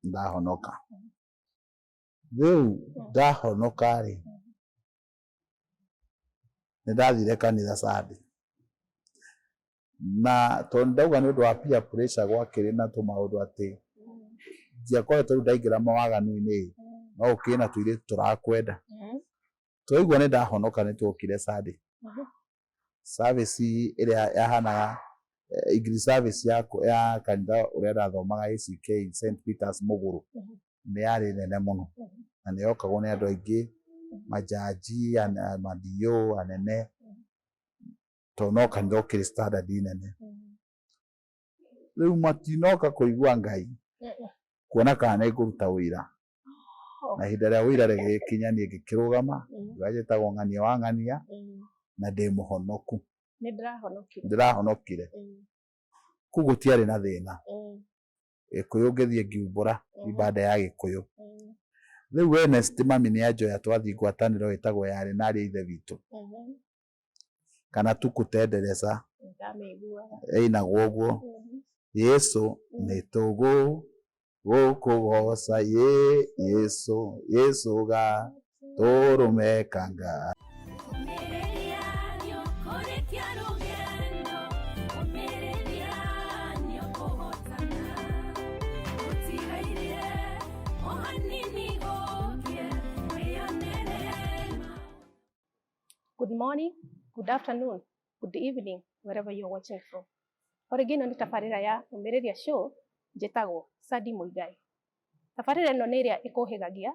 Ndahonoka. Rĩu ndahonoka rĩ, nĩ ndathire kanitha Sunday. Na tondũ ndauga nĩ ũndũ wa peer pressure gwakĩrĩ na tũmaũndũ atĩ ndiakoretwo rĩu ndaingĩra mawaganu-inĩ ĩ, no gũkĩrĩ na tũirĩtu tũrakwenda. Twaigua nĩ ndahonoka nĩ twokire Sunday. Service ĩrĩa yahanaga English service ya kanitha ũrĩa ndathomaga ACK St Peters Mũgũrũ nĩ yarĩ nene mũno na nĩ yokagwo nĩ andũ aingĩ, manjanji, ma DO anene, tondũ no kanitha ũkĩrĩ standard nene. Rĩu matinoka kũigua Ngai kuona kana nĩ ngũruta ũira. Na ihinda rĩa ũira rĩgĩkinya niĩ ngĩkĩrũgama, ngiuga njĩtagwo Ng'ania wa Ng'ania na ndĩ mũhonoku. Ndĩrahonokire. Kũu gũtiarĩ na thĩna. Gĩkũyũ ngĩthiĩ ngiumbũra ibanda ya Gĩkũyũ. Rĩu Ernest mami nĩ anjoya twathiĩ ngwatanĩro ĩtagwo ya arĩ na ariũ a ithe witũ. Kana tukutendereza ĩinagwo ũguo. Yesu nĩ tũgũ gũkũgoca ye Yesu Yesu ga tũrũme kanga. Good morning, good afternoon, good evening, wherever you're watching from. O rĩngĩ ĩno nĩ tabarĩra ya Ũmĩrĩria Show, njĩtagwo Sandy Muigai. Tabarĩra ĩno nĩ ĩrĩa ĩkũhĩgagia,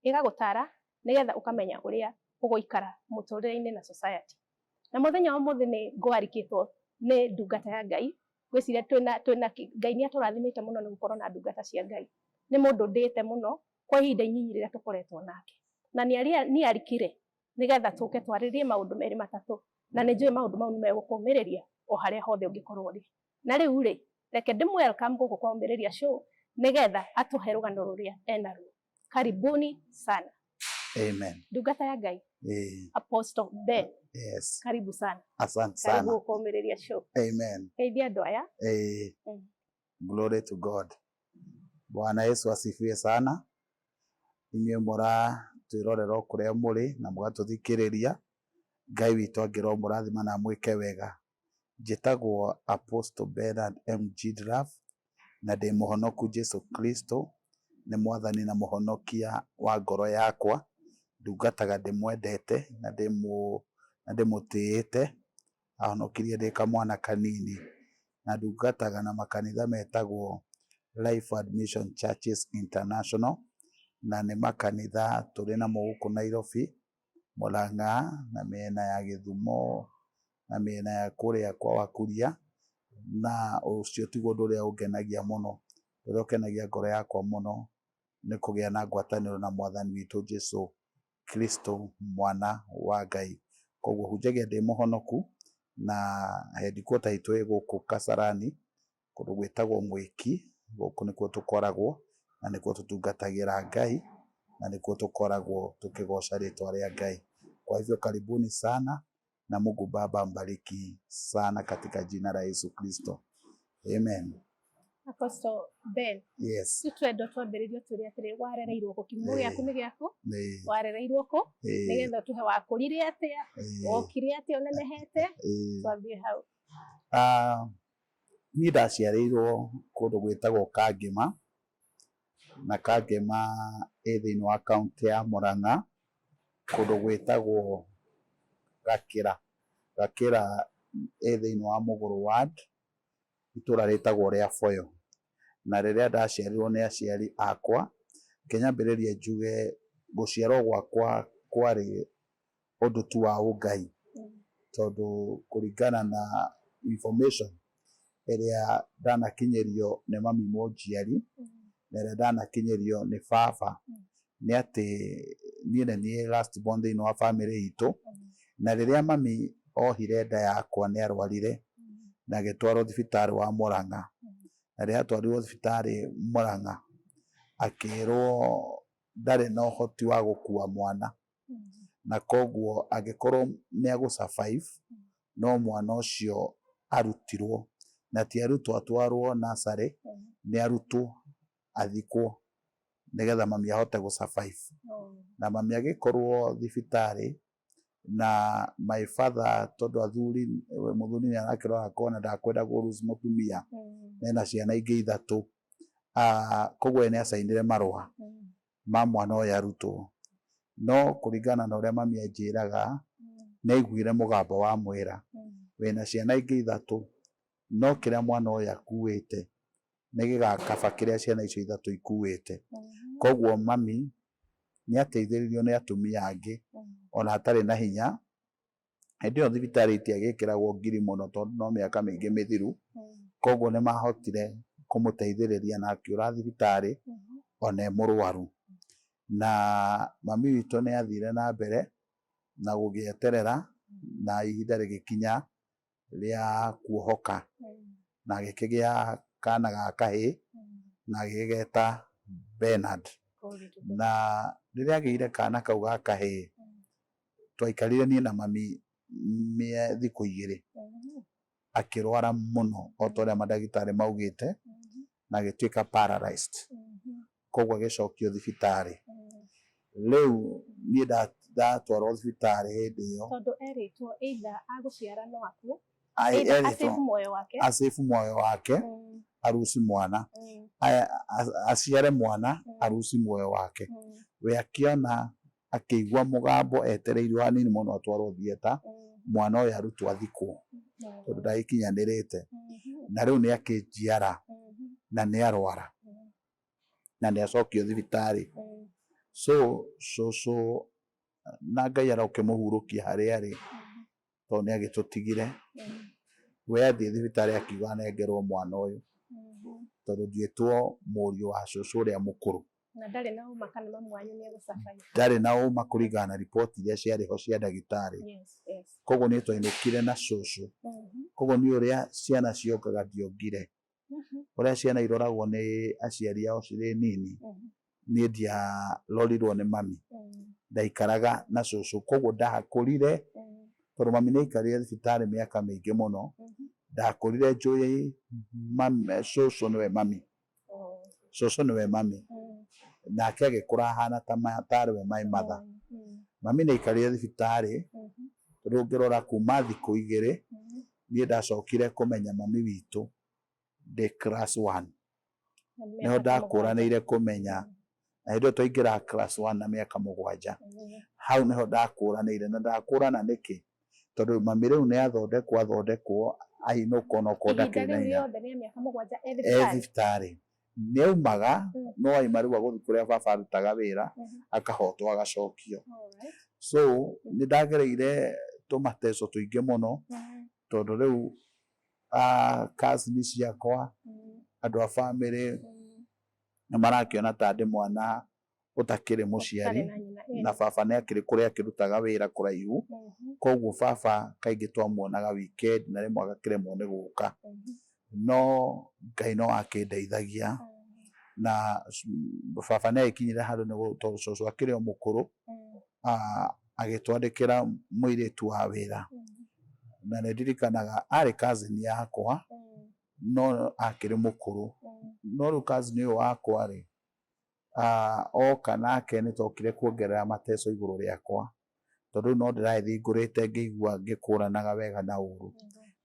ĩgagũtara nĩgetha ũkamenya ũrĩa ũgũikara mũtũrĩre-inĩ na society. Na mũthenya wa ũmũthĩ nĩ ngwarikĩtwo nĩ ndungata ya Ngai, ngwĩciria twĩna twĩna Ngai nĩ atũrathimĩte mũno nĩ gũkorwo na ndungata cia Ngai. Nĩ mũndũ ndĩĩte mũno kwa ihinda inyinyi rĩrĩa tũkoretwo nake. Na nĩ arikire nĩgetha tũke twarĩrie maũndũ merĩ matatũ na nĩ njũĩ maũndũ mau nĩ megũkũmĩrĩria o harĩa hothe ũngĩkorwo ũrĩ. Na rĩu rĩ, reke ndĩmũ welcome gũkũ kwa Ũmĩrĩria Show nĩgetha atũhe rũgano rũrĩa enaruo. Karibuni sana. Amen. Ndungata ya Ngai. Apostle Ben. Yes. Karibu sana. Asante sana. Karibu kwa Ũmĩrĩria Show. Amen. Geithia andũ aya. Glory to God. Bwana Yesu asifiwe sana. Inyuĩ mũratwĩrorera o kũrĩa mũrĩ na mũgatũthikĩrĩria, Ngai witũ angĩromũrathima na amwĩke wega. Njĩtagwo Apostle Bernard M. G. Love na ndĩ mũhonoku Jesu Kristo nĩ mwathani na mũhonokia wa ngoro yakwa. Ndungataga ndĩmwendete na ndĩmũtĩĩte. Ahonokirie ndĩ kamwana kanini na ndungataga na makanitha metagwo Life Admission Churches International na nĩ makanitha tũrĩ namo gũkũ Nairobi, Murang'a na mĩena ya Gĩthumo na mĩena ya kũrĩa kwa Wakuria na ũcio tiguo ũndũ ũrĩa ũngenagia mũno. Ũrĩa ũkenagia ngoro yakwa mũno nĩ kũgĩa na ngwatanĩro na mwathani witũ Jesu Kristo mwana wa Ngai. Koguo hunjagia ndĩ mũhonoku na headquarter itũ ĩ gũkũ Kasarani kũndũ gwĩtagwo Mwĩki, gũkũ nĩkuo tũkoragwo na nĩkuo tũtungatagĩra Ngai na nĩkuo tũkoragwo tũkĩgoca rĩtwa rĩa Ngai. Kwa hivyo karibuni sana na Mungu Baba ambariki sana katika jina la Yesu Kristo. Amen. Apostle Ben. Yes. Twenda twambĩrĩrie tũrĩ atĩrĩ warereirwo kũ kihumo gĩaku nĩ gĩaku warereirwo kũ nĩgetha ũtũhe wakũrire atĩa wokire atĩa ũnenehete twambie hau. Niĩ ndaciarĩirwo kũndũ gwĩtagwo Kangema na Kangema ĩ thĩinĩ wa kaũntĩ ya Murang'a kũndũ gwĩtagwo Gakĩra. Gakĩra ĩ thĩinĩ wa Mũgũrũ ward itũra rĩtagwo rĩa Boyo. Na rĩrĩa ndaciarirwo nĩ aciari akwa, reke nyambĩrĩrie njuge gũciarwo gwakwa kwarĩ ũndũ tu wa ũngai, tondũ kũringana na information ĩrĩa ndanakinyĩrio nĩ mami mũnjiari, na ĩrĩa ndanakinyĩrio nĩ baba, nĩ atĩ niĩ nĩ niĩ last born thĩinĩ wa bamĩrĩ itũ, na rĩrĩa mami ohire nda yakwa nĩ arwarire, na agĩtwarwo thibitarĩ wa Murang'a, na rĩrĩa atwarirwo thibitarĩ Murang'a, akĩrwo ndarĩ na ũhoti wa gũkua mwana, na koguo angĩkorwo nĩ egũ survive, no mwana ũcio arutirwo, na ti arutwo atwarwo nursery, nĩ arutwo athikwo. Nigetha mami ahote gũ survive. Na mami agikorwo thibitari na my father, tondu athuri, muthuri ni arakirora akona ndakwenda kũ lose mutumia nena ciana ingĩ ithatũ, koguo nĩ acainire marũa ma mwana ũyũ arutwo. No kũringana na ũrĩa mami anjĩraga, nĩ aiguire mũgambo wa mwĩra wĩna ciana ingĩ ithatũ, no kĩrĩa mwana ũyũ akuĩte nĩ gĩgakaba kĩrĩa ciana icio ithatũ ikuĩte. Koguo mami nĩ ateithĩrĩirio nĩ atumia angĩ ona atarĩ na hinya. Hĩndĩ ĩyo thibitarĩ itiagĩkĩragwo ngiri mũno tondũ no mĩaka mĩingĩ mĩthiru, koguo nĩ mahotire kũmũteithĩrĩria na akĩũra thibitarĩ ona e mũrwaru. Na mami witũ nĩ athire na mbere na gũgĩeterera, na ihinda rĩgĩkinya rĩa kuohoka, na agĩkĩgĩa kana ga kahĩĩ na agĩgeta Bernard. Na rĩrĩa agĩire kana kau ga kahĩĩ, twaikarire niĩ na mami thikũ 2, akĩrwara mũno o ta ũrĩa mandagĩtarĩ maugĩte, na agĩtuĩka paralyzed, koguo agĩcokio thibitarĩ. Rĩu niĩ ndatwarwo thibitarĩ hĩndĩ ĩyo, Tondũ erĩtwo either agũciara no akue, either erĩtwo asave muoyo wake, asave muoyo wake, aruci mwana, aciare mwana, aruci muoyo wake. We akĩona, akĩigua mũgambo etereirio hanini mũno atwarwo theatre, mwana ũyũ arutwo athikwo tondũ ndagĩkinyanĩrĩte. Na rĩu nĩ akĩnjiara na nĩ arwara na nĩ acokio thibitarĩ. So cũcũ, na Ngai arokĩmũhurũkia harĩa arĩ, tondũ nĩ agĩtũtigire, we athiĩ thibitarĩ akiuga anengerwo mwana ũyũ, tondũ ndiĩtwo mũriũ wa cũcũ ũrĩa mũkũrũ. Na ndarĩ na ũma kana mamu wanyu nĩ egũsurvive. Ndarĩ na ũma kũringana na riboti iria ciarĩ ho cia ndagĩtarĩ. Koguo nĩ twainũkire na cũcũ. Koguo nĩ ũrĩa ciana ciongaga ndiongire. Ũrĩa ciana iroragwo nĩ aciari ao cirĩ nini, niĩ ndiarorirwo nĩ mami, ndaikaraga na cũcũ. Koguo ndakũrire, tondũ mami nĩ aikarire thibitarĩ mĩaka mĩingĩ mũno, ndakũrire njũĩ cũcũ nĩwe mami. Cũcũ nĩwe mami. Nake agĩkũra ahana ta tarĩ we my mother. Mami nĩ aikarire thibitarĩ, tondũ ũngĩrora kuma thikũ 2, niĩ ndacokire kũmenya mami witũ ndĩ class 1. Na Nĩho mĩaka 7. Ndakũranĩire kũmenya, na hĩndĩ ĩyo twaingĩra class 1 na mĩaka 7. Hau nĩho ndakũranĩire. Na ndakũrana nĩkĩ? Tondũ mami rĩu nĩ athondekwo, athondekwo, ainũka, onokorwo Ihinda ndakĩrĩ na rĩu hinya. Rĩothe rĩa mĩaka 7 e E thibitarĩ? Thibitarĩ nĩ aumaga, no aima rĩu agũthiĩ kũrĩa baba arutaga wĩra, akahotwo, agacokio. So nĩ ndagereire tũmateco tũingĩ mũno, tondũ rĩu cousin ciakwa, andũ a bamĩrĩ nĩ marakĩona ta ndĩ mwana ũtakĩrĩ mũciari. Ũtarĩ na nyina, Na baba nĩ akĩrĩ kũrĩa akĩrutaga wĩra kũraihu, koguo baba kaingĩ twamuonaga weekend na rĩmwe agakĩremwo nĩ gũka. No Ngai no akĩndeithagia, na baba nĩ agĩkinyire handũ nĩ tondũ cũcũ akĩrĩ o mũkũrũ, agĩtwandĩkĩra mũirĩtu wa wĩra. Na nĩ ndirikanaga arĩ cousin yakwa, no akĩrĩ mũkũrũ. No rĩu cousin ũyũ wakwa rĩ, oka nake nĩ tokire kuongerera mateco igũrũ rĩakwa, tondũ rĩu no ndĩragĩthiĩ ngũrĩte ngĩigua ngĩkũranaga wega na ũru.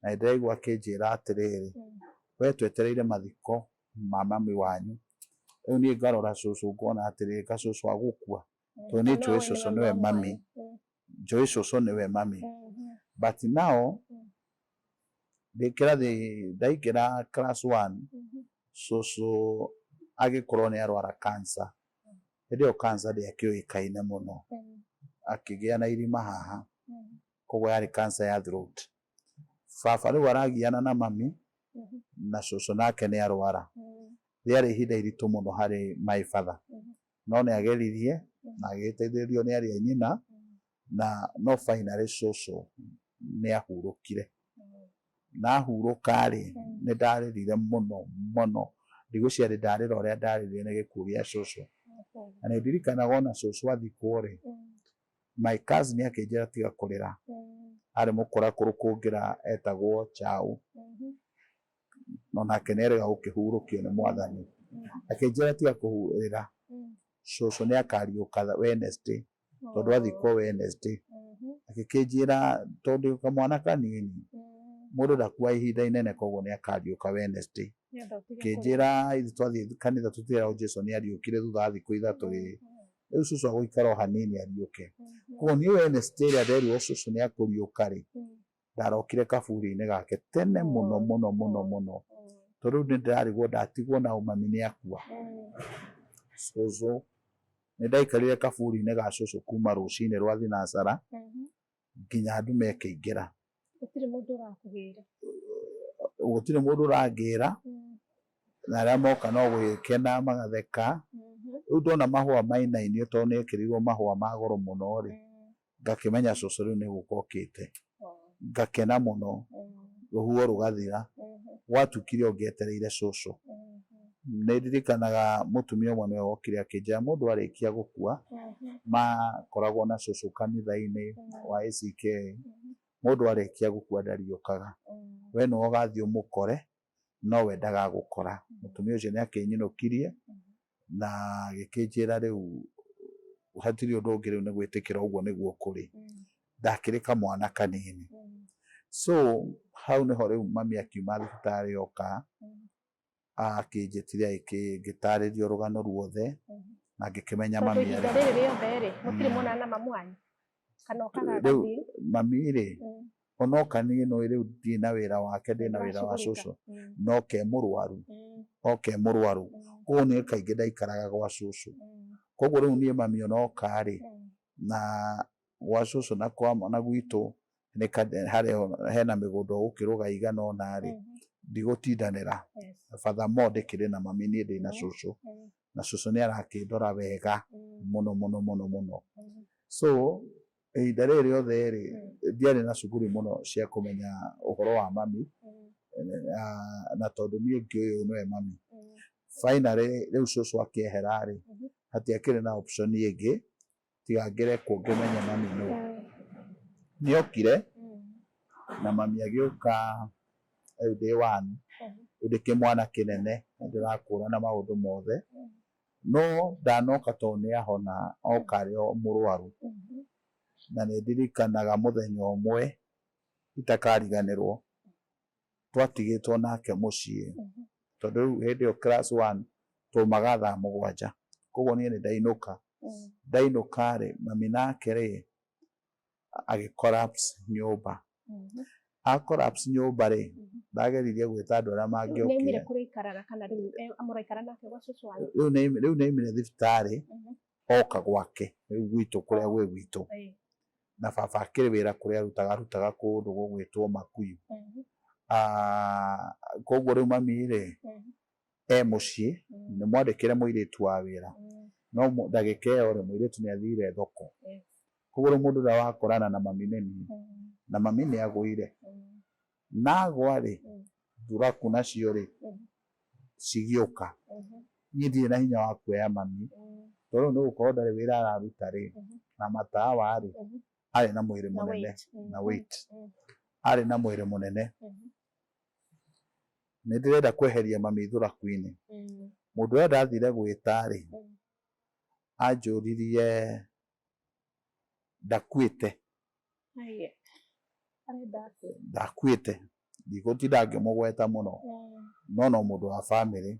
Na nĩ ndĩraigua akĩnjĩra atĩrĩrĩ, we twetereire mathiko ma mami wanyu. Rĩu niĩ ngarora cũcũ ngona atĩrĩrĩ, ka cũcũ agũkua, tondũ niĩ njũĩ cũcũ nĩwe mami, njũĩ cũcũ nĩwe mami. But now ndĩ kĩrathi, ndaingĩra class 1, cũcũ agĩkorwo nĩ arwara cancer. Hĩndĩ ĩyo cancer ndĩakĩũĩkaine mũno, akĩgĩa na irima haha, koguo yarĩ cancer ya throat. Baba rĩu aragiana na mami, na cũcũ nake nĩ arwara. Rĩarĩ ihinda iritũ mũno harĩ my father, no nĩ ageririe na agĩteithĩrĩrio nĩ arĩa a nyina, na no finally cũcũ nĩ ahurũkire. Na ahurũka rĩ, nĩ ndarĩrire mũno mũno. Ndigwĩciria ndĩ ndarĩra ũrĩa ndarĩrire nĩ gĩkuũ gĩa cũcũ. Na nĩ ndirikanaga ona cũcũ athikwo rĩ, my cousin akĩnjĩra tiga kũrĩra. Arĩ mũkũrakũrũ kũngĩra, etagwo Chau, no nake nĩ erĩga gũkĩhurũkio nĩ Mwathani. Akĩnjĩra tiga kũrĩra. Cucu nĩ akariũka Wednesday, tondũ athikwo Wednesday. Agĩkĩnjĩra tondũ kamwana kanini, mũndũ ndakua ihinda inene, koguo nĩ akariũka Wednesday. Kĩnjĩra ithuĩ twathiĩ kanitha tũtirerwo Jesu nĩ ariũkire thutha wa thikũ 3 ĩ, rĩu cucu agũikara o hanini ariũke. Koguo niĩ Wednesday ĩrĩa nderirwo cucu nĩ akũriũka rĩ, ndarokire kaburi-inĩ gake tene mũno mũno mũno mũno, tondũ rĩu nĩ ndĩrarigwo ndatigwo na mami nĩ akua. Cucu nĩ ndaikarire kaburi-inĩ ga cucu kuma rũcinĩ rwa thinacara nginya ndume ĩkĩingĩra. Gũtirĩ mũndũ ũrakũgĩra. Gũtirĩ mũndũ ũrangĩra, na arĩa moka no gũgĩkena magatheka. Rĩu ndona mahũa mainainio tondũ nĩ ekĩrirwo mahũa ma goro mũno rĩ, ngakĩmenya cucu rĩu nĩ gũka okĩte. Ngakena mũno, rũhuho rũgathira. Gwatukire o ngĩetereire cucu. Nĩ ndirikanaga mũtumia ũmwe nĩwe wokire akĩnjĩra mũndũ arĩkia gũkua, makoragwo na cucu kanitha-inĩ wa ACK, mũndũ arĩkia gũkua ndariũkaga. We nĩwe ũgathiĩ ũmũkore, no we ndagagũkora. Mũtumia ũcio nĩ akĩnyinũkirie na agĩkĩnjĩra rĩu hatirĩ ũndũ ũngĩ, rĩu nĩ gwĩtĩkĩra ũguo nĩguo kũrĩ. Ndakĩrĩ kamwana kanini. So hau nĩho rĩu mami akiuma thibitarĩ oka, akĩnjĩtire ngĩtarĩrio rũgano ruothe na ngĩkĩmenya Tondũ mami ihinda arĩ. rĩrĩ rĩothe rĩ, mũtirĩ monana na mamu wanyu? Kana okaga Rĩu agathiĩ? mami rĩ, onoka niĩ nĩ rĩu ndirĩ na wĩra wake, ndĩ na wĩra wa cucu, no ke mũrwaru, oke mũrwaru. Koguo niĩ kaingĩ ndaikaraga gwa cucu. Koguo rĩu niĩ mami onoka rĩ, na gwa cucu na kwa na gwitũ nĩ harĩa hena mĩgũnda ũgũkĩrũga igana ũna rĩ, ndigũtindanĩra. Furthermore ndĩkĩrĩ na mami, niĩ ndĩ na cucu, na cucu nĩ arakĩndora wega mũno mũno mũno mũno. So ihinda rĩrĩ rĩothe rĩ, ndiarĩ na cuguri mũno cia kũmenya ũhoro wa mami, na tondũ niĩ ngĩũĩ ũyũ nĩwe mami. Finally rĩu cucu akĩehera rĩ, hatiakĩrĩ na option ĩngĩ tiga ngĩrekwo ngĩmenye mami nũ. Nĩokire na mami agĩũka rĩu ndĩ one, rĩu ndĩ kĩmwana kĩnene, nĩndĩrakũrana maũndũ mothe, no ndanoka tondũ nĩahona, oka arĩ o mũrwaru. Na nĩ ndirikanaga mũthenya ũmwe itakariganĩrwo, twatigĩtwo nake mũciĩ, tondũ rĩu hĩndĩ ĩyo class 1 twaumaga thaa 7, koguo niĩ nĩ ndainũka. Ndainũka rĩ, mami nake rĩ, agĩ collapse nyũmba. A collapse nyũmba rĩ, ndageririe gwĩta andũ arĩa Rĩu nĩ mangĩokire. aumire kũrĩa aikaraga kana rĩu mũraikara nake gwa cucu wanyu? Rĩu nĩ aumire thibitarĩ, oka gwake, rĩu gwitũ kũrĩa gwĩ gwitũ. Na baba akĩrĩ wĩra kũrĩa arutaga kũndũ gũgwĩtwo Makuyu. Koguo rĩu mami rĩ, e mũciĩ, nĩ mwandĩkĩre mũirĩtu wa wĩra, no ndagĩka ĩyo rĩ, mũirĩtu nĩ athire thoko. Koguo rĩu mũndũ ũrĩa wakorana na mami nĩ niĩ, na mami nĩ agũire. Na agwa rĩ, thuraku nacio rĩ, cigĩũka. Niĩ ndirĩ na hinya wa kuoya mami, tondũ rĩu nĩ gũkorwo ndarĩ wĩra araruta rĩ, na matawa rĩ, arĩ na mwĩrĩ mũnene, na weight. Arĩ na mwĩrĩ mũnene. Nĩ ndĩrenda kweheria mami thuraku-inĩ. Mũndũ ũrĩa ndathire gwĩta rĩ, anjũririe ndakuĩte. Ndakuĩte. Ndigũtinda ngĩmũgweta mũno, no no mũndũ wa bamĩrĩ.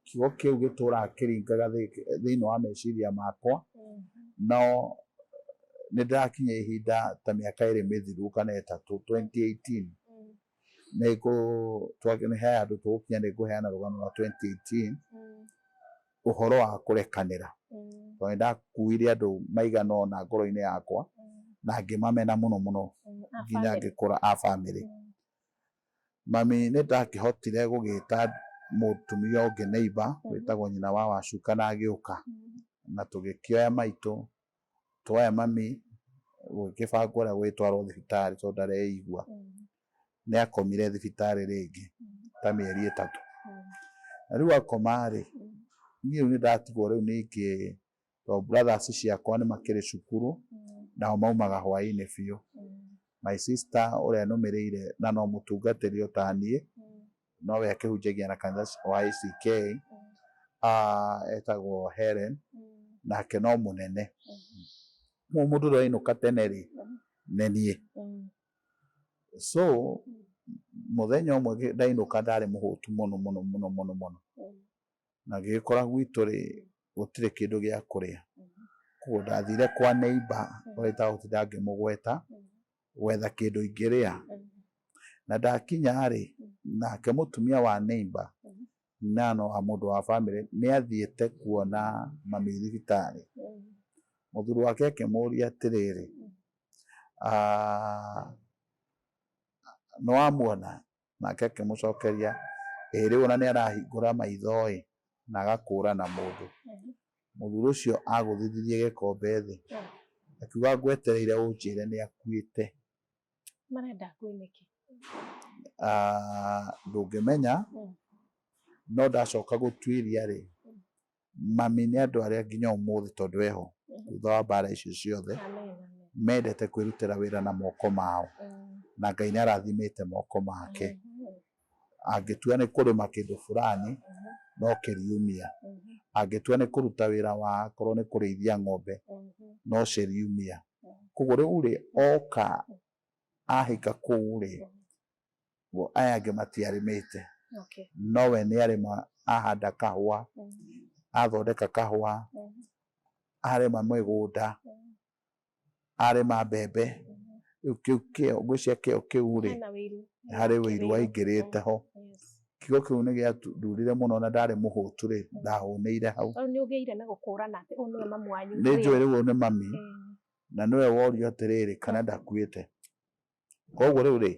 Kiugo kĩu gĩtũraga kĩringaga thĩinĩ wa meciria makwa, no nĩ ndĩrakinya ihinda ta mĩaka 2 mĩthiru kana 3, 2018. Nĩ he handũ tũgũkinya nĩ ngũheana rũgano rwa 2018, ũhoro wa kũrekanĩra. Tondũ nĩ ndakuire andũ maigana ũna ngoro-inĩ yakwa, na ngĩmamena mũno mũno nginya ngĩkũra a bamĩrĩ. Mami nĩ ndakĩhotire gũgĩta mũtumia ũngĩ neighbor wĩtagwo nyina wa Wacuka na agĩũka, na tũgĩkĩoya maitũ, twoya mami gũgĩkĩbangwo ũrĩa gũgĩtwarwo thibitarĩ tondũ ndareigua. Nĩ akomire thibitarĩ rĩngĩ ta mĩeri 3. Na rĩu akoma rĩ, niĩ rĩu nĩ ndatigwo rĩu ningĩ, tondũ brothers ciakwa nĩ makĩrĩ cukuru, nao maumaga hwaĩ-inĩ biũ. My sister ũrĩa nũmĩrĩire na no mũtungatĩri o ta niĩ, nowe akĩhunjagia na kanitha wa ACK, etagwo Helen. Nake no mũnene mũndũ ũrĩa wainũka tene rĩ nĩ niĩ. So mũthenya ũmwe ndainũka ndarĩ mũhũtu mũno mũno mũno mũno mũno, na ngĩgĩkora gwitũ rĩ gũtirĩ kĩndũ gĩa kũrĩa. Koguo ndathire kwa neighbor ũrĩa itagũtinda ngĩmũgweta gwetha kĩndũ ingĩrĩa. Na ndakinya rĩ, nake mũtumia wa neighbor na no wa mũndũ wa family nĩ athiĩte kuona mami thibitarĩ. Mũthuri wake akĩmũria atĩrĩrĩ, nĩ wamuona? Nake akĩmũcokeria, ĩĩ rĩu ona nĩ arahingũra maitho ĩ na agakũrana mũndũ. Mũthuri ũcio agũthithirie gĩkombe thĩ akiuga, ngwetereire ũnjĩre nĩ akuĩte. Marenda akue nĩkĩ? Ndũngĩmenya. No ndacoka gũtuĩria rĩ, mami nĩ andũ arĩa nginya ũmũthĩ tondũ eho thutha wa mbara icio ciothe mendete kwĩrutĩra wĩra na moko mao, na Ngai nĩ arathimĩte moko make. Angĩtua nĩ kũrĩma kĩndũ fulani no kĩriumia, angĩtua nĩ kũruta wĩra wa akorwo nĩ kũrĩithia ng'ombe no ciriumia. Koguo rĩu rĩ, oka ahika kũu rĩ, aya angĩ matiarĩmĩte, nowe nĩ arĩma, ahanda kahũa, athondeka kahũa, arĩma mĩgũnda, arĩma mbembe. Rĩu kĩu kĩo ngwĩciria kĩo kĩu rĩ harĩ wĩiru waingĩrĩte ho. Kiugo kĩu nĩ gĩandurire mũno na ndarĩ mũhũtu rĩ, ndahũnĩire hau. Nĩ ũgĩire na gũkũrana atĩ ũyũ nĩwe mamu wanyu. Nĩ njũĩ rĩu ũyũ nĩ mami, na nĩwe worio atĩrĩrĩ kana ndakuĩte. Koguo rĩu rĩ,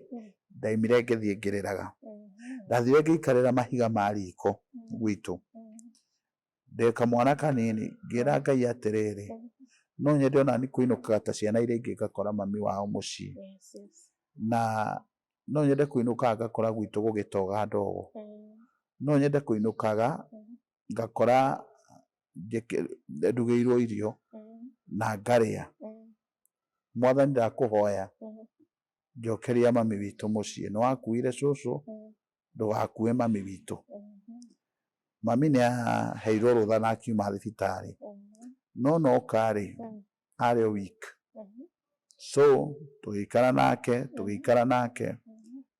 ndaimire ngĩthiĩ ngĩrĩraga. Ndathire ngĩikarĩra mahiga ma riko gwitũ ndĩ kamwana kanini, ngĩra Ngai atĩrĩrĩ, no nyende ona niĩ kũinũkaga ta ciana iria ingĩ ngakora mami wao mũciĩ, na no nyende kũinũkaga ngakora gwitũ gũgĩtoga ndogo, no nyende kũinũkaga ngakora ndugĩirwo irio na ngarĩa. Mwathani, ndakũhoya njokeria mami witũ mũciĩ. Nĩ wakuire cũcũ, ndũgakue mami witũ. Mami nĩ aheirwo rũtha na akiuma thibitarĩ, no noka rĩ, arĩ o weak. So tũgĩikara nake, tũgĩikara nake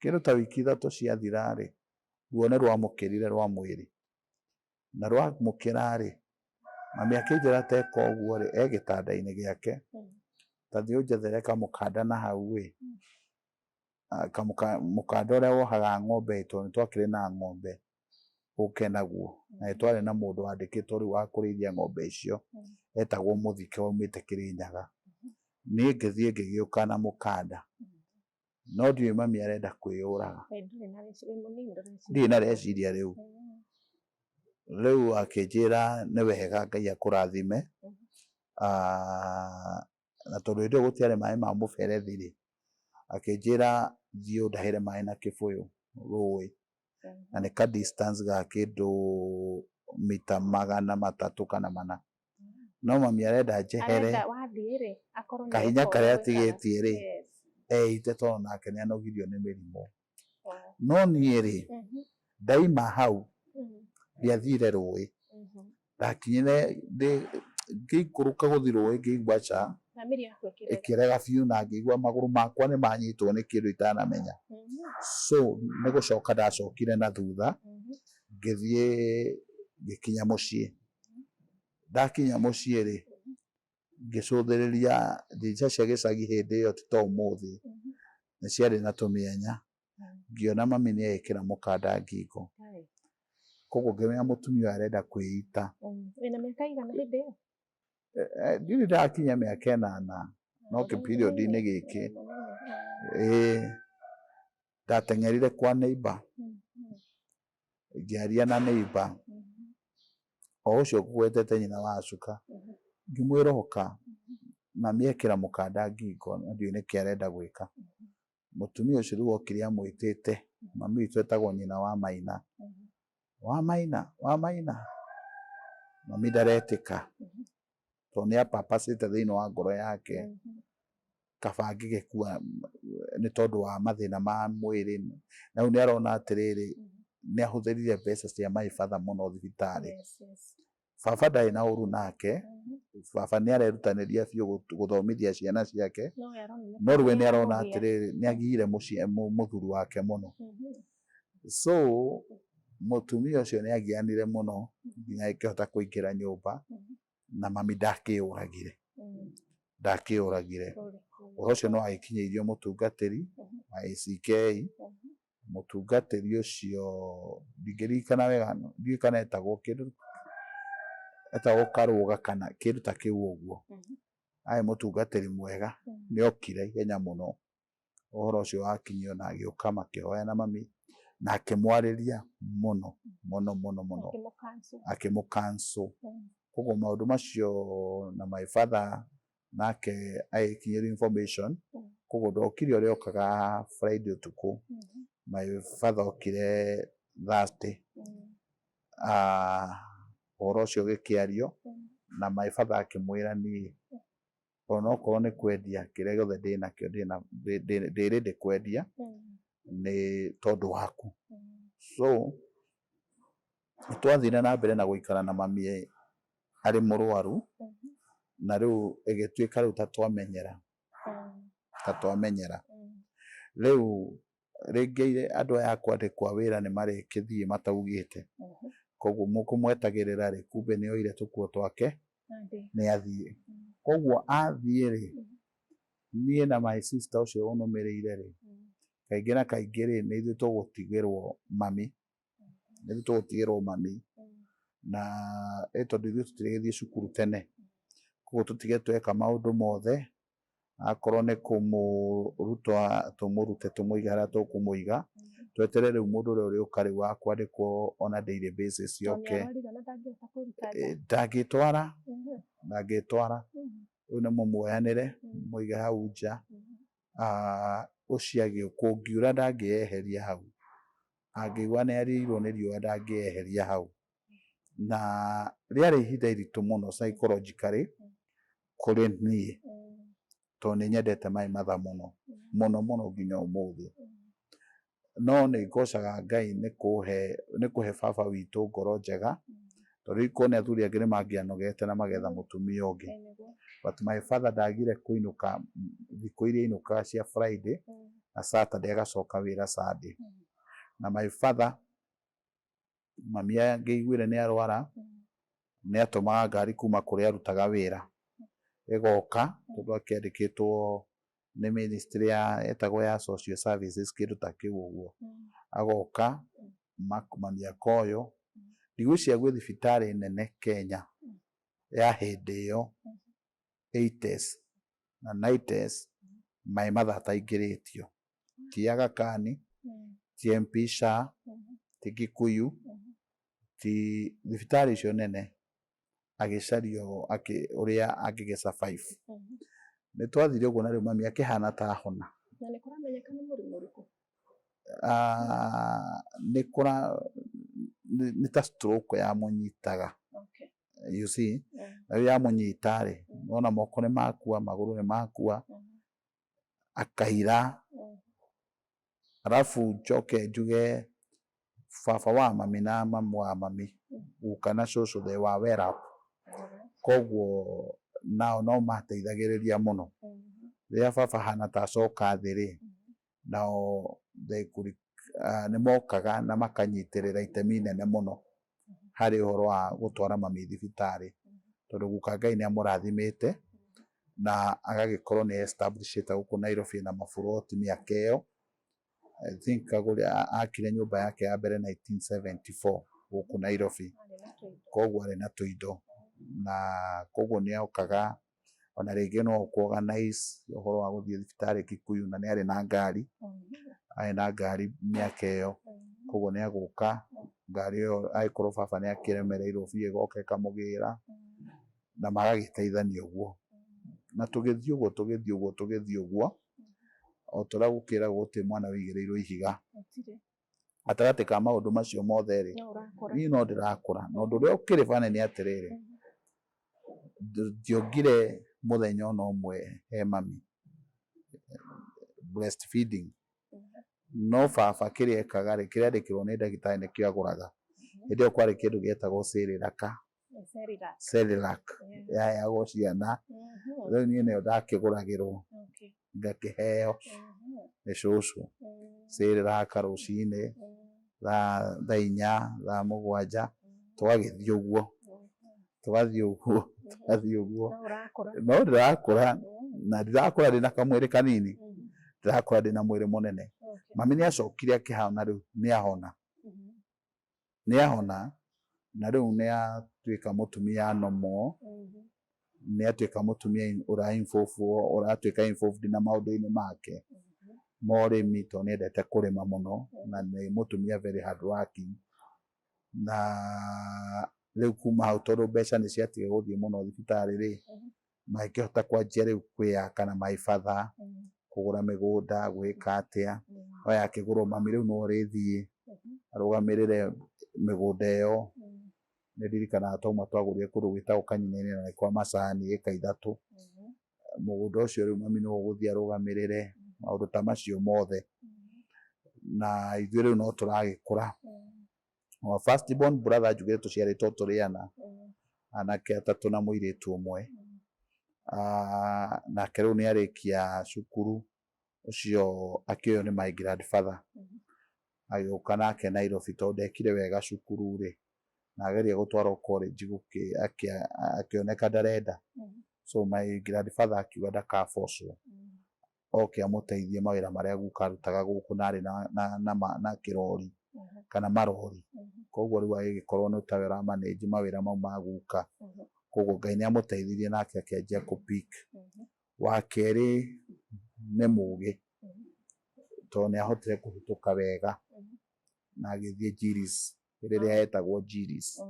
kĩndũ ta wiki 3 ciathira rĩ, ruo nĩ rwamũkĩrire rwa mwĩrĩ, na rwamũkĩra rĩ, mami akĩnjĩra teka ũguo rĩ, e gĩtanda-inĩ gĩake, ta thiĩ ũnjethere kamũkanda na hau ĩ, mũkanda ũrĩa wohaga ng'ombe, tondũ nĩ twakĩrĩ na ng'ombe, ũke naguo. Na nĩ twarĩ na mũndũ wandĩkĩtwo rĩu wa kũrĩithia ng'ombe icio, etagwo Mũthike waumĩte Kĩrĩnyaga. Niĩ ngĩthiĩ ngĩgĩũka na mũkanda, no ndiũĩ mami arenda kwĩyũraga. Ndirĩ na reciria rĩu. Rĩu akĩnjĩra nĩ wega, Ngai akũrathime. Na tondũ hĩndĩ ĩyo gũtiarĩ maĩ ma mũberethi rĩ, akĩnjĩra thiĩ ũndahĩre maĩ na kĩbũyũ rũĩ, na nĩ ka distance ga kĩndũ mita 300 kana 400. No mami arenda njehere kahinya karĩa atigĩtie rĩ, eite, tondũ nake nĩ anogirio nĩ mĩrimũ. No niĩ rĩ, ndaima hau ndiathire rũĩ, ndakinyire ngĩikũrũka gũthiĩ rũĩ ngĩigua ca ĩkĩrega biũ, na ngĩigua magũrũ makwa nĩ manyitwo nĩ kĩndũ itanamenya. So nĩ gũcoka ndacokire na thutha, ngĩthiĩ ngĩkinya mũciĩ. Ndakinya mũciĩ rĩ, ngĩcũthĩrĩria ndirica cia gĩcagi hĩndĩ ĩyo ti ta ũmũthĩ, nĩ ciarĩ na tũmĩanya. Ngĩona mami nĩ ekĩra mũkanda ngingo, koguo ngĩmenya mũtumia ũyũ arenda kwĩita. Wĩna mĩaka igana hĩndĩ ĩyo? Ndirĩ ndakinya mĩaka 8, no kĩ period-inĩ gĩkĩ. Ĩĩ, ndateng'erire kwa neighbor, ngĩaria na neighbor o ũcio ngũgwetete, nyina wa Acuka, ngĩmwĩra oka, mami ekĩra mũkanda ngingo na ndiũĩ nĩkĩ arenda gwĩka. Mũtumia ũcio rĩu okire amwĩtĩte, mami witũ etagwo nyina wa Maina, wa Maina, wa Maina. Mami ndaretĩka tondũ nĩ apapacĩte thĩinĩ wa ngoro yake kaba angĩgĩkua nĩ tondũ wa mathĩna ma mwĩrĩ. Na rĩu nĩ arona atĩrĩrĩ, nĩ ahũthĩrire mbeca cia my father mũno thibitarĩ. Baba ndarĩ na ũru nake. Baba nĩ arerutanĩria biũ gũthomithia ciana ciake, no rĩu we nĩ arona atĩrĩrĩ, nĩ agiire mũthuri wake mũno. So mũtumia ũcio nĩ agianire mũno nginya agĩkĩhota kũingĩra nyũmba, na mami ndakĩũragire, ndakĩũragire. Ũhoro ũcio no agĩkinyĩirio mũtungatĩri wa ACK. Mũtungatĩri ũcio ndingĩririkana wega, ndiũĩ kana etagwo kĩndũ, etagwo Karũga kana kĩndũ ta kĩu ũguo. Arĩ mũtungatĩri mwega, nĩ okire ihenya mũno ũhoro ũcio wakinyio, na agĩũka makĩhoya na mami, na akĩmwarĩria mũno mũno mũno mũno, akĩmũ cancel. Koguo maũndũ macio, na my father nake agĩkinyĩrio information. Koguo ndokire ũrĩa okaga Friday ũtukũ, my father okire Thursday. Ũhoro ũcio ũgĩkĩario, na my father akĩmwĩra, niĩ onokorwo nĩ kwendia kĩrĩa gĩothe ndĩnakĩo, ndĩ ready kwendia nĩ tondũ waku. So nĩ twathire na mbere na gũikara na mami arĩ mũrwaru, na rĩu ĩgĩtuĩka rĩu ta twamenyera, ta twamenyera. Rĩu rĩngĩ andũ aya a kwandĩkwo a wĩra nĩ marĩkĩthiĩ mataugĩte, koguo mũkũmwetagĩrĩra rĩ, kumbe nĩ oire tũkuo twake, nĩ athiĩ. Koguo athiĩ rĩ, niĩ na my sister ũcio ũnũmĩrĩire rĩ, kaingĩ na kaingĩ rĩ, nĩ ithuĩ tũgũtigĩrwo mami, nĩ ithuĩ tũgũtigĩrwo mami. Na ĩ tondũ ithuĩ tũtirĩgĩthiĩ cukuru tene, koguo tũtige tweka maũndũ mothe, akorwo nĩ kũmũruta tũmũrute, tũmũige harĩa tũkũmũiga, tweterere rĩu mũndũ ũrĩa ũrĩũka rĩu wa kwandĩkwo on a daily basis oke. Ndangĩtwara, ndangĩtwara. Rĩu nĩ mũmuoyanĩre, mũige hau nja. Ũcio agĩũka, ũngiura ndangĩeheria hau, angĩigua nĩ arĩirwo nĩ riũa ndangĩeheria hau. Na rĩarĩ ihinda iritũ mũno psychologically kũrĩ niĩ, tondũ nĩ nyendete my mother mũno mũno mũno nginya ũmũthĩ. No nĩ ngocaga Ngai nĩ kũhe baba witũ ngoro njega, tondũ rĩu korwo nĩ athuri angĩ nĩ mangĩanogete na magetha mũtumia ũngĩ. But my father ndagire kũinũka thikũ iria ainũkaga cia Friday na Saturday, agacoka wĩra Sunday. Na my father, mami angĩiguire nĩ arwara, nĩ atũmaga ngari kuma kũrĩa arutaga wĩra ĩgoka, tondũ akĩandĩkĩtwo nĩ ministry ya etagwo ya social services, kĩndũ ta kĩu ũguo. Agoka, mami akoywo. Ndigwĩciria gwĩ thibitarĩ nene Kenya ya hĩndĩ ĩyo 80s na 90s my mother ataingĩrĩtio, ti Aga Khan, ti MP Shah, ti Kikuyu, ti thibitarĩ icio nene, agĩcario ũrĩa angĩgĩ survive. Nĩ twathire ũguo, na rĩu mami akĩhana ta ahona. Na nĩ kũramenyeka nĩ mũrimũ ũrĩkũ? Nĩ kũra nĩ ta stroke yamũnyitaga. You see, na rĩu yamũnyita rĩ, wona moko nĩ makua, magũrũ nĩ makua, akaira. Alafu njoke njuge baba wa mami na mamu wa mami, guka na cũcũ, they were well up. Koguo nao no mateithagĩrĩria mũno. Rĩrĩa baba hana ta acoka thĩ rĩ, nao they could, nĩ mokaga na makanyitĩrĩra itemi inene mũno harĩ ũhoro wa gũtwara mami thibitarĩ, tondũ guka Ngai nĩ amũrathimĩte na agagĩkorwo nĩ establishĩte gũkũ Nairobi na maburoti mĩaka ĩyo. I think akire nyũmba yake ya mbere 1974 gũkũ Nairobi. Koguo arĩ na tũindo, na koguo nĩ okaga ona rĩngĩ no kũ organize ũhoro wa gũthiĩ thibitarĩ Kikuyu, na nĩ arĩ na ngari, arĩ na ngari mĩaka ĩyo. Koguo nĩ agũka ngari ĩyo, agĩkorwo baba nĩ akĩremereirwo biũ, ĩgoka ĩkamũgĩra na magagĩteithania ũguo. Na tũgĩthiĩ ũguo, tũgĩthiĩ ũguo, tũgĩthiĩ ũguo, o ta ũrĩa gũkĩragwo gũtirĩ mwana wĩigĩrĩirwo ihiga. Gatagatĩ ka maũndũ macio mothe rĩ, niĩ no ndĩrakũra. Na ũndũ ũrĩa ũkĩrĩ bane nĩ atĩrĩrĩ, ndiongire mũthenya ona ũmwe he mami breastfeeding. No baba kĩrĩa ekaga rĩ, kĩrĩa andĩkĩrwo nĩ ndagĩtarĩ nĩkĩo agũraga. Hĩndĩ ĩyo kwarĩ kĩndũ gĩetagwo Cerelac. Cerelac. Cerelac yaheagwo ciana. Rĩu niĩ nĩyo ndakĩgũragĩrwo, ngakĩheo nĩ cũcũ. Cerelac rũcinĩ thaa 4, thaa 7, tũgagĩthiĩ ũguo, tũgathiĩ ũguo, tũgathiĩ ũguo. No ndĩrakũra, na ndirakũra ndĩna kamwĩrĩ kanini, ndĩrakũra ndĩna mwĩrĩ mũnene. Mami nĩ acokire akĩhona, rĩu nĩ ahona, nĩ ahona, na rĩu nĩ atuĩka mũtumia normal, nĩ atuĩka mũtumia ũra involve, ũratuĩka involved na maũndũ-inĩ make ma ũrĩmi, tondũ nĩ endete kũrĩma mũno, na nĩ mũtumia very hard working. Na rĩu kuma hau, tondũ mbeca nĩ ciatiga gũthiĩ mũno thibitarĩ rĩ, magĩkĩhota kwanjia rĩu kwĩyaka na my father, kũgũra mĩgũnda, gwĩka atĩa. No yakĩgũrwo, mami rĩu no ũrĩthiĩ arũgamĩrĩre mĩgũnda ĩyo. Nĩ ndirikanaga twauma twagũrire kũndũ gwĩtagwo Kanyinyainĩ, na nĩ kwa macani, ĩka 3. Mũgũnda ũcio rĩu mami nĩwe ũgũthiĩ arũgamĩrĩre maũndũ ta macio mothe, na ithuĩ rĩu no tũragĩkũra. Our first born brother, njugire tũciarĩtwo tũrĩ ana, anake atatũ na mũirĩtu ũmwe. Nake rĩu nĩ arĩkia cukuru, ũcio akĩoywo nĩ my grandfather, agĩũka nake Nairobi, tondũ ndekire wega cukuru rĩ, na ageria gũtwarwo college, akĩoneka ndarenda. So my grandfather akiuga ndakabocwo, oke amũteithie mawĩra marĩa guka arutaga gũkũ, na arĩ na kĩrori kana marori. Koguo rĩu agĩgĩkorwo nĩ tawe ũramanage mawĩra mau ma guka. Koguo Ngai nĩ amũteithirie, nake akĩanjia kũ pick. Wa kerĩ nĩ mũgĩ, tondũ nĩ ahotire kũhĩtũka wega na agĩthiĩ Jiris, rĩrĩa yetagwo Jiris,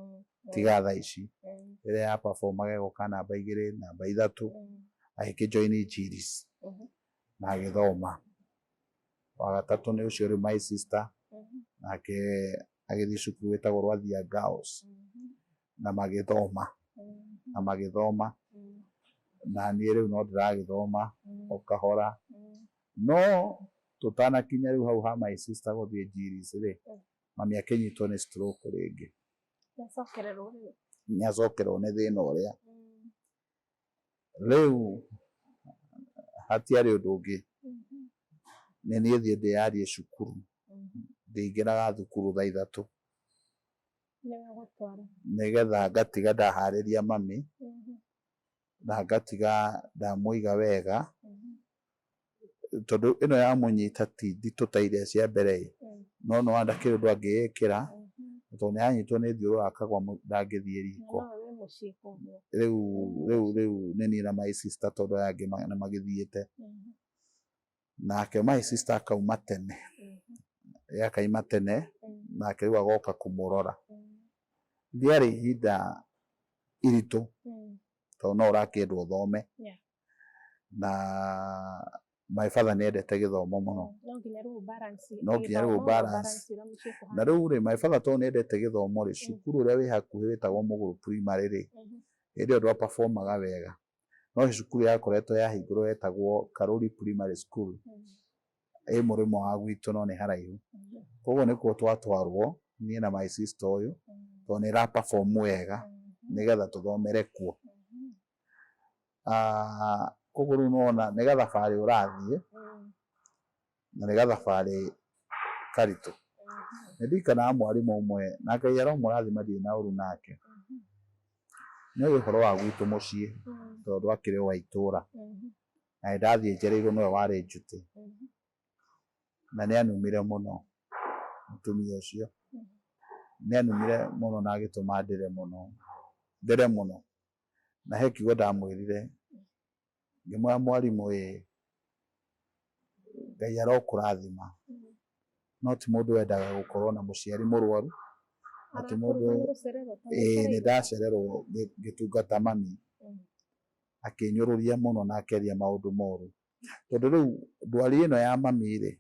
tiga thaa ici, rĩrĩa ya performaga ĩgoka namba 2, namba 3. Agĩkĩ join Jiris na agĩthoma. Wa gatatũ nĩ ũcio rĩu my sister, nake agĩthiĩ cukuru wĩtagwo Rwathia Girls, na magĩthoma na magĩthoma. Na niĩ rĩu no ndĩragĩthoma o kahora. No tũtanakinya rĩu hau ha my sister gũthiĩ Jiris rĩ, mami akĩnyitwo nĩ stroke rĩngĩ. Nĩacokererwo rĩu. Nĩ acokerwo nĩ thĩna ũrĩa. Rĩu hatiarĩ ũndũ ũngĩ, nĩ niĩ thiĩ ndĩyarie cukuru. Ndĩingĩraga thukuru thaa 3. Nĩwe ũgũtwara. Nĩgetha ngatiga ndaharĩria mami, na ngatiga ndamũiga wega, tondũ ĩno yamũnyita ti nditũ ta iria cia mbere ĩ, no nĩwona ndakĩrĩ ũndũ angĩĩkĩra, tondũ nĩ anyitwo nĩ thiũrũra akagwa, ndangĩthiĩ riko. No wĩ mũciĩ koguo. Rĩu nĩ niĩ na my sister, tondũ aya angĩ nĩ magĩthiĩte. Nake my sister akauma tene, ye akaima tene, nake rĩu agoka kũmũrora. Rĩarĩ ihinda iritũ, tondũ no ũrakĩendwo ũthome, na my father nĩ endete gĩthomo mũno. No nginya rĩu balance. No nginya rĩu gĩthomo, balance. Ũrĩa mũciĩ kũhana. Na rĩu rĩ, my father tondũ nĩ endete gĩthomo rĩ, cukuru ũrĩa wĩ hakuhĩ wĩtagwo Mũgũrũ Primary rĩ, hĩndĩ ĩyo ndwa performaga wega, no cukuru yakoretwo yahingũrwo yetagwo Karuri Primary School, ĩ mũrĩmo wa gwitũ, no nĩ haraihu. Koguo nĩkuo twatwarwo niĩ na my sister ũyũ, tondũ nĩ ĩra perform wega, nĩgetha tũthomere kuo. Koguo rĩu nĩwona nĩ gathabarĩ ũrathiĩ, na nĩ gathabarĩ karitũ. Nĩ ndirikanaga mwarimũ ũmwe, na Ngai aromũrathima, ndirĩ na ũru nake, nĩ oĩ ũhoro wa gwitũ mũciĩ, tondũ akĩrĩ o wa itũra, na nĩ ndathiĩ njereirwo nĩwe warĩ njutĩ, na nĩ anumire mũno mũtumia ũcio, nĩ anumire mũno na agĩtũma ndĩre mũno, ndĩre mũno. Na he kiugo ndamwĩrire, ngĩmwĩra, "Mwarimũ ĩ, Ngai arokũrathima, no ti mũndũ wendaga gũkorwo na mũciari mũrwaru, na ti mũndũ." Ĩĩ, nĩ ndacererwo ngĩtungata mami. Akĩnyũrũria mũno na akĩaria maũndũ moru, tondũ rĩu ndwari ĩno ya mami rĩ,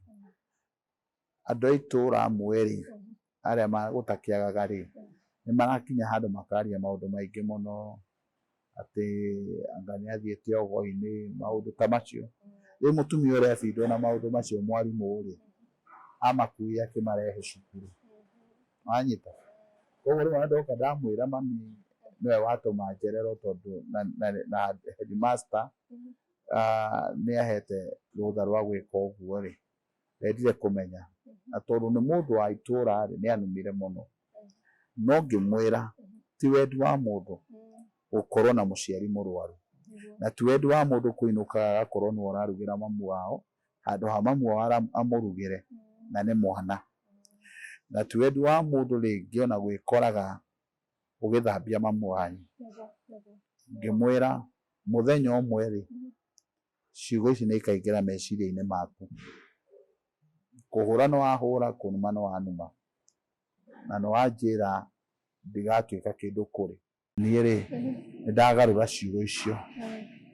andũ a itũra amwe rĩ, arĩa gũtakĩagaga rĩ, nĩ marakinya handũ makaria maũndũ maingĩ mũno, atĩ anga nĩ athiĩte ũgo-inĩ, maũndũ ta macio. Rĩu mũtumia ũrĩa abindwo na maũndũ macio, mwarimũ rĩ, amakuire akĩmarehe cukuru, wanyita. Koguo rĩu ona ndoka ndamwĩra mami Niwe watũma njererwo tondũ na headmaster nĩ ahete rũtha rwa gwĩka ũguo rĩ, ndendire kũmenya. Na tondũ nĩ mũndũ wa itũra rĩ, nĩ anumire mũno. No ngĩmwĩra ti wendi wa mũndũ gũkorwo na mũciari mũrwaru, na ti wendi wa mũndũ kũinũkaga agakorwo nĩwe ũrarugĩra mamu wao handũ ha mamu wao amũrugĩre na nĩ mwana. Na ti wendi wa mũndũ rĩngĩ ona gwĩkoraga ũgĩthambia mamu wanyu. Ngĩmwĩra mũthenya ũmwe rĩ, ciugo ici nĩ ikaingĩra meciria-inĩ maku. Kũhũra nĩ wahũra, kũnuma nĩ wanuma, na nĩ wanjĩra ndigatuĩka kĩndũ kũrĩ. Niĩ rĩ, nĩ ndagarũra ciugo icio,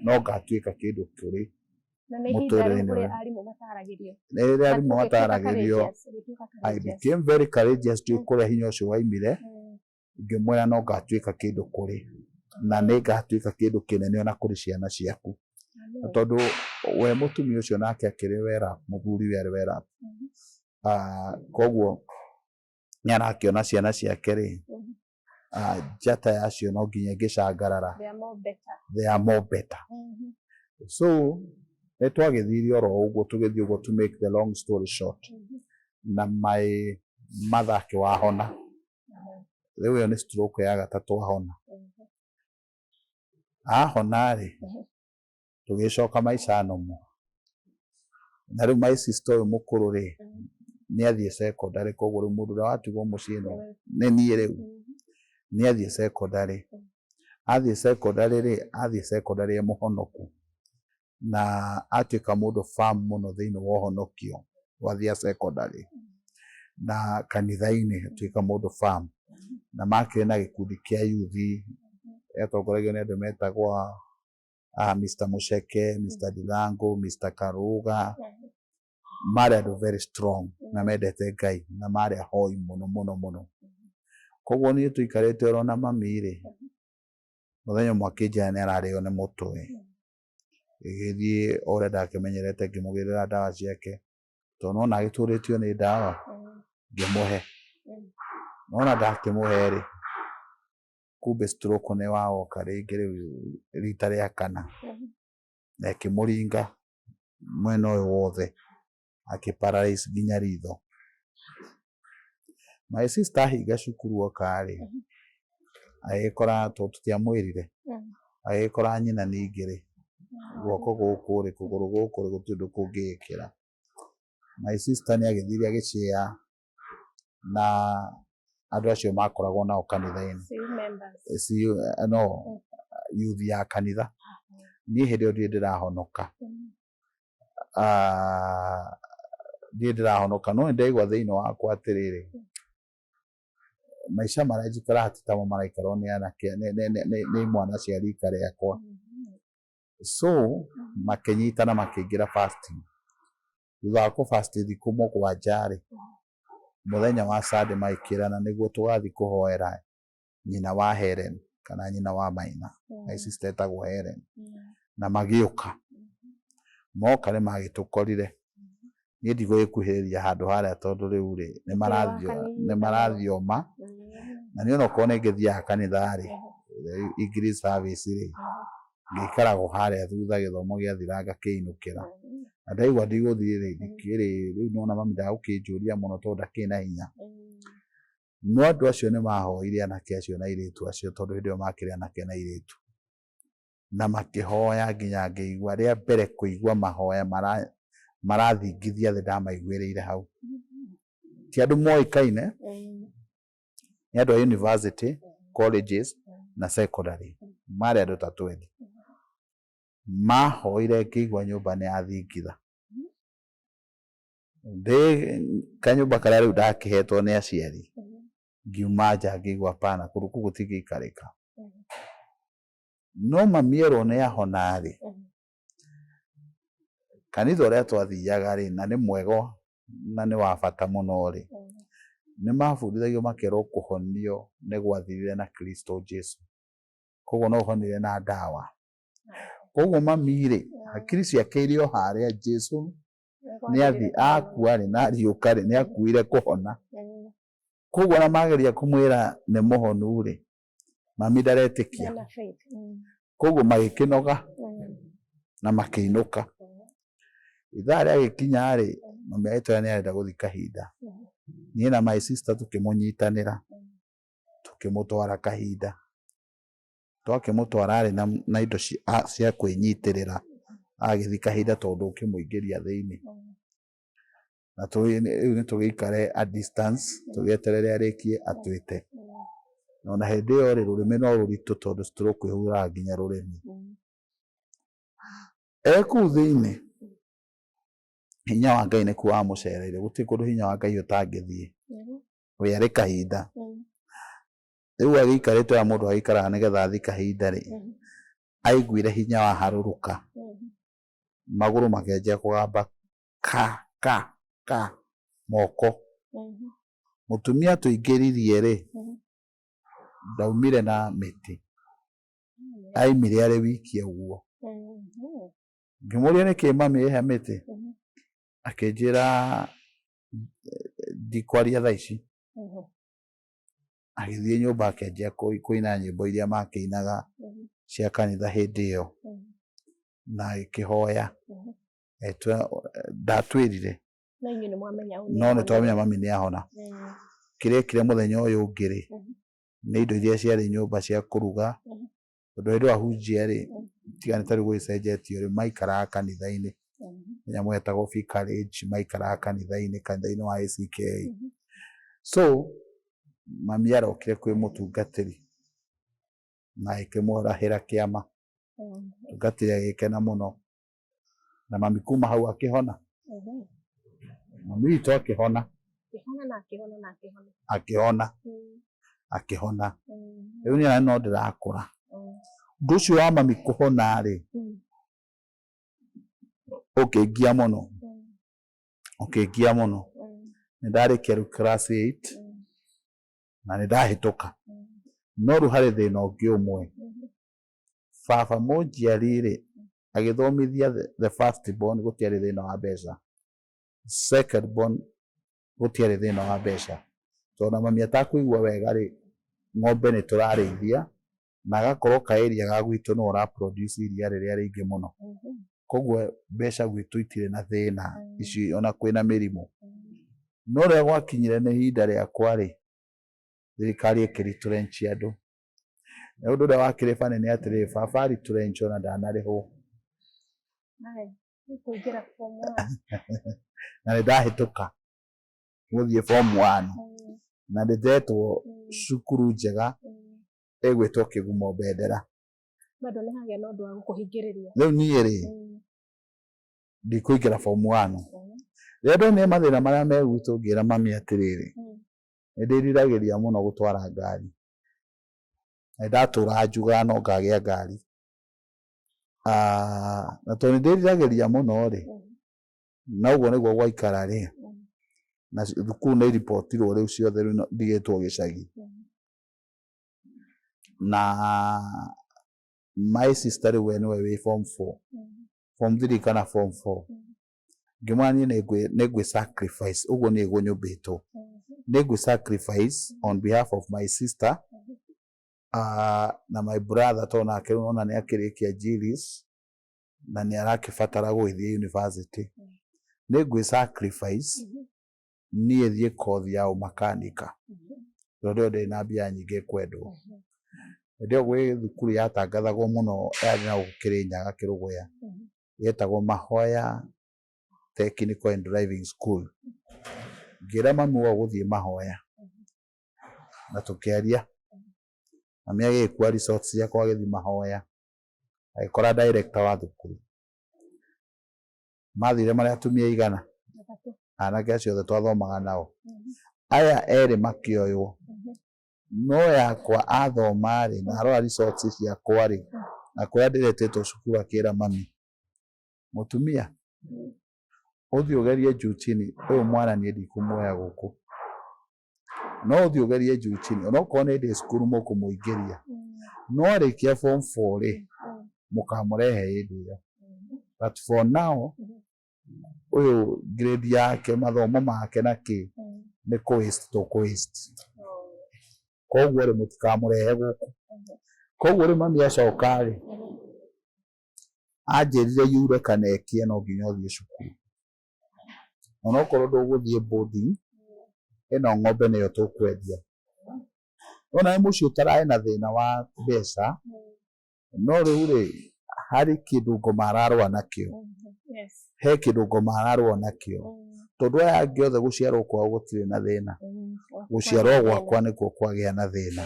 no ngatuĩka kĩndũ kũrĩ Na nĩ ihinda rĩu mũtũrĩre-inĩ ũrĩa ũyũ. Arimũ mataragĩrio. Nĩ rĩrĩa arimũ mataragĩrio, I became very courageous, ndiũĩ kũrĩa hinya ũcio waimire, ngĩmwĩra no ngatuĩka kĩndũ kũrĩ, na nĩ ngatuĩka kĩndũ kĩnene ona kũrĩ ciana ciaku. Na tondũ we mũtumia ũcio nake akĩrĩ wera, mũthuri we arĩ wera, koguo nĩ arakĩona ciana ciake rĩ, njata yacio no nginya ĩngĩcangarara. They are more better. They are more better. So nĩ twagĩthire oro ũguo, tũgĩthiĩ ũguo, to make the long story short, na my mother akĩwahona. Rĩu ĩyo nĩ stroke ya gatatũ ahona. Ahona rĩ, tũgĩcoka maica nomo. Na rĩu my sister ũyũ mũkũrũ rĩ, nĩ athiĩ secondary, koguo rĩu mũndũ ũrĩa watigwo mũciĩ no nĩ niĩ rĩu. Nĩ athiĩ secondary. Athiĩ secondary rĩ, athiĩ secondary e mũhonoku. Na atuĩka mũndũ firm mũno thĩinĩ wa ũhonokio wathiĩ secondary. Na kanitha-inĩ atuĩka mũndũ firm. Na makĩrĩ na gĩkundi kĩa youth gĩatongoragio nĩ andũ metagwo Mr. Mucheke, Mr. Dilango, Mr. Karuga. Marĩ andũ very strong na mendete Ngai na marĩ ahoi mũno mũno mũno. Koguo niĩ tũikarĩte oro na mami rĩ, mũthenya ũmwe akĩnjĩra nĩ ararĩo nĩ mũtwe. Gĩgĩthiĩ o ũrĩa ndakĩmenyerete, ngĩmũgĩrĩra ndawa ciake, tondũ nona agĩtũrĩtio nĩ ndawa, ngĩmũhe. Nona ndakĩmũhe rĩ, kumbe stroke nĩ waoka rĩngĩ rĩu rita rĩa kana, na ĩkĩmũringa mwena ũyũ wothe, akĩ paralyze nginya ritho. My sister ahinga cukuru oka rĩ, agĩkora tondũ tũtiamwĩrire, agĩkora nyina ningĩ rĩ, guoko gũkũ rĩ, kũgũrũ gũkũ rĩ, gũtirĩ ũndũ kũngĩĩkĩra. My sister nĩ agĩthire agĩshare na andũ acio makoragwo nao kanitha-inĩ. CU members. CU, no youth ya kanitha. Niĩ hĩndĩ ĩyo ndirĩ ndĩrahonoka. Ndirĩ ndĩrahonoka, no nĩ ndaigua thĩinĩ wakwa atĩrĩrĩ, maica marĩa njikaraga ti tamo maraikarwo nĩ anake, nĩ imwana cia rika rĩakwa. So makĩnyitana makĩingĩra fasting. Thutha wa kũ fast thikũ 7 rĩ, mũthenya wa Sunday magĩkĩrana nĩguo tũgathiĩ kũhoera nyina wa Helen kana nyina wa Maina. My sister etagwo Helen. Na magĩũka. Moka nĩ magĩtũkorire. Niĩ ndigũgĩkuhĩrĩria handũ harĩa tondũ rĩu rĩ, nĩ marathioma. Na niĩ onokorwo nĩ ngĩthiaga kanitha rĩ, English service rĩ, ngĩikaragwo harĩa thutha gĩthomo gĩathira ngakĩinũkĩra. Na ndaigua ndigũthiĩ rĩ, ndikĩrĩ rĩu nĩwona mami ndagũkĩnjũria mũno tondũ ndakĩrĩ na hinya. No andũ acio nĩ mahoire, anake acio na airĩtu acio, tondũ hĩndĩ ĩyo makĩrĩ anake na airĩtu. Na makĩhoya nginya ngĩigua rĩa mbere kũigua mahoya marathingithia thĩ, ndamaiguĩrĩire hau. Ti andũ moĩkaine, nĩ andũ a university, colleges na secondary. Marĩ andũ ta 20. Mahoire ngĩigua nyũmba nĩ yathingitha. Ndĩ kanyũmba karĩa rĩu ndakĩhetwo nĩ aciari, ngiuma nja ngĩigua pana, kũndũ kũu gũtingĩikarĩka. No mami erwo nĩ ahona rĩ, kanitha ũrĩa twathiaga rĩ, na nĩ mwega na nĩ wa bata mũno rĩ, nĩ mabundithagio makerwo kũhonio nĩ gwathirire na Kristo Jesu. Koguo no ũhonire na ndawa. Koguo mami rĩ, hakiri ciake irĩ o harĩa Jesu nĩ athi akua rĩ na ariũka rĩ, nĩ akuire kũhona. Koguo ona mageria kũmwĩra nĩ mũhonu rĩ, Mami ndaretĩkia. Mena faith. Koguo magĩkĩnoga na makĩinũka. Ithaa rĩagĩkinya rĩ, mami agĩtwĩra nĩ arenda gũthiĩ kahinda. Niĩ na my sister tũkĩmũnyitanĩra, tũkĩmũtwara kahinda. Twakĩmũtwara arĩ na indo cia kwĩnyitĩrĩra agĩthiĩ kahinda tondũ ndũkĩmũingĩria thĩinĩ. Na rĩu nĩ tũgĩikare a distance tũgĩeterere arĩkie atwĩte. Na ona hĩndĩ ĩyo rĩ, rũrĩmĩ no rũritũ tondũ stroke ĩhuraga nginya rũrĩmĩ. E kũu thĩinĩ, hinya wa Ngai nĩkuo wamũcereire. Gũtirĩ kũndũ hinya wa Ngai ũtangĩthiĩ. We arĩ kahinda. Rĩu agĩikarĩte ũrĩa mũndũ agĩikaraga nĩgetha athiĩ kahinda rĩ, aiguire hinya waharũrũka. Magũrũ makĩanjia kũgamba ka ka ka moko. Mũtumia tũingĩririe rĩ, ndaumire na mĩtĩ. Aimire arĩ wiki ũguo. Ngĩmũria nĩkĩ mami ĩhe mĩtĩ, akĩnjĩra ndikwaria thaa ici. Agĩthiĩ nyũmba akĩanjia kũina nyĩmbo iria makĩinaga cia kanitha hĩndĩ ĩyo, na agĩkĩhoya. Ndatwĩrire. No inyuĩ nĩ mwamenya ũyũ No nĩ twamenya mami nĩ ahona. Kĩrĩa ekire mũthenya ũyũ ũngĩ rĩ, nĩ indo iria ciarĩ nyũmba cia kũruga, tondũ hĩndĩ ĩyo ahunjia rĩ, tiga nĩ ta rĩu gũgĩcenjetio rĩ, maikaraga kanitha-inĩ. Nyamũ yetagwo vicarage, maikaraga kanitha-inĩ, kanitha-inĩ wa ACK. So, mami arokire kwĩ mũtungatĩri na agĩkĩmũrahĩra kĩama. Mũtungatĩri agĩkena mũno. Na mami kuma hau akĩhona. Mami witũ akĩhona. Akĩhona na akĩhona na akĩhona. Akĩhona. Akĩhona. Rĩu niĩ no ndĩrakũra. Ũndũ ũcio wa mami kũhona rĩ, ũkĩngia mũno. Ũkĩngia mũno. Nĩ ndarĩkia rĩu class 8 na nĩ ndahĩtũka. No rĩu harĩ thĩna ũngĩ ũmwe. Baba mũnjiari rĩ, agĩthomithia the first born gũtiarĩ thĩna wa mbeca. Second born gũtiarĩ thĩna wa mbeca. Tondũ ona mami atakũigua wega rĩ, ng'ombe nĩ tũrarĩithia na agakorwo ka area ga gwitũ nĩwe ũra produce iria rĩrĩa rĩingĩ mũno. Koguo mbeca gwitũ itirĩ na thĩna ici ona kwĩna mĩrimũ. No rĩrĩa gwakinyire nĩ ihinda rĩakwa rĩ, thirikari ĩkĩ retrench andũ. Na ũndũ ũrĩa wakĩrĩ funny nĩ atĩrĩrĩ, baba a retrench ona ndanarĩhwo. Kũingĩra form one. Na nĩ ndahĩtũka gũthiĩ form 1 na nĩ ndetwo cukuru njega ĩgwĩtwo Kĩgumo Bendera. Bado nĩ hagĩa na ũndũ wa gũkũhingĩrĩria. Rĩu niĩ rĩ, ndikũingĩra form 1. Rĩrĩa ndonire mathĩna marĩa me gwitũ ngĩra mami atĩrĩrĩ, nĩ ndĩriragĩria mũno gũtwara ngari. Na ndatũraga njugaga no ngagĩa ngari. Na tondũ nĩ ndĩriragĩria mũno rĩ, na ũguo nĩguo gwaikara rĩ, na thukuru nĩ iripotirwo rĩu ciothe rĩu ndigĩtwo gĩcagi. Na my sister rĩu we nĩwe wĩ form 4, form 3 kana form 4. Ngĩmwĩra niĩ nĩ ngwĩ sacrifice, ũguo nĩguo nyũmbĩtwo. Nĩ ngwĩ sacrifice on behalf of my sister na my brother tondũ nake rĩu nona nĩ akĩrĩkia GLS na nĩ arakĩbatara gũgĩthiĩ university. Nĩ ngwĩ sacrifice niĩ thiĩ kothi ya ũmakanika tondũ ĩyo ndĩrĩ na mbia nyingĩ ĩkwendwo. Hĩndĩ ĩyo gwĩ thukuru yatangathagwo mũno yarĩ na gũkũ Kĩrĩnyaga Kĩrũgũya, yetagwo Mahoya Technical and Driving School. Ngĩra mami wa gũthiĩ Mahoya na tũkĩaria. Mami agĩkua results ciakwa agĩthiĩ Mahoya, agĩkora director wa thukuru. Mathire marĩ atumia aigana? Anake acio othe twathomaga nao. Aya erĩ makĩoywo. No yakwa athoma rĩ, na arora results ciakwa rĩ, na kũrĩa ndĩretĩtwo cukuru akĩra mami, mũtumia, ũthiĩ ũgerie juu chini, ũyũ mwana niĩ ndikũmuoya gũkũ. No ũthiĩ ũgerie juu chini, onokorwo nĩ ndĩ cukuru mũkũmũingĩria. No arĩkia form 4 rĩ, mũkamũrehe hĩndĩ ĩyo. But for now, ũyũ grade yake, mathomo make na kĩ, nĩ kũ waste tũkũ waste. Koguo rĩ, mũtikamũrehe gũkũ. Koguo rĩ, mami acoka rĩ, anjĩrire yure kana ĩkĩe no nginya ũthiĩ cukuru, onokorwo ndũgũthiĩ boarding, ĩno ng'ombe nĩyo tũkwendia. Wona nĩ mũciĩ ũtararĩ na thĩna wa mbeca, no rĩu rĩ, harĩ kĩndũ ngoma ararũa nakĩo. He kĩndũ ngoma ararũa nakĩo, tondũ aya angĩ othe gũciarwo kwao gũtirĩ na thĩna. Gũciarwo gwakwa nĩkuo kwagĩa na thĩna,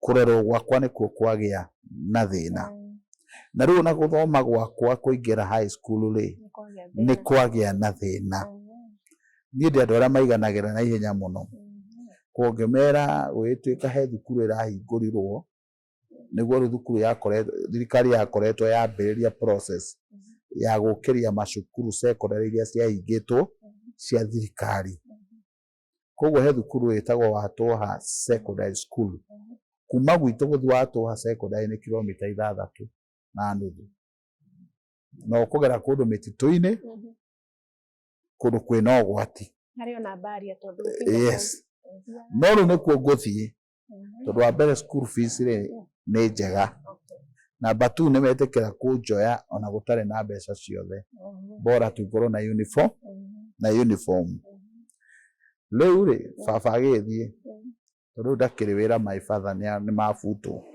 kũrerwo gwakwa nĩkuo kwagĩa na thĩna, na rĩu ona gũthoma gwakwa kũingĩra high school rĩ, nĩ kwagĩa na thĩna. Niĩ ndĩ andũ arĩa maiganagĩra na ihenya mũno. Kũngĩmera gũgĩtuĩka he thukuru ĩrahingũrirwo, nĩguo rĩu thukuru yakoretwo, thirikari yakoretwo yambĩrĩria process ya gũkĩria macukuru secondary iria ciahingĩtwo cia thirikari. Koguo he thukuru ĩtagwo Watũha Secondary School. Kuma gwitũ gũthiĩ Watũha Secondary nĩ kilomita 6.5, na ũkũgera kũndũ mĩtitũ-inĩ, kũndũ kwĩna ũgwati. Harĩ ona mbaria tondũ. Yes, no rĩu nĩkuo ngũthiĩ, tondũ wa mbere school fees rĩ nĩ njega, number two nĩ metĩkĩra kũnjoya ona gũtarĩ na mbeca ciothe, bora tu ngorwo na uniform na uniform. Rĩu rĩ, baba agĩthiĩ, tondũ rĩu ndakĩrĩ wĩra, my father nĩ mabutwo.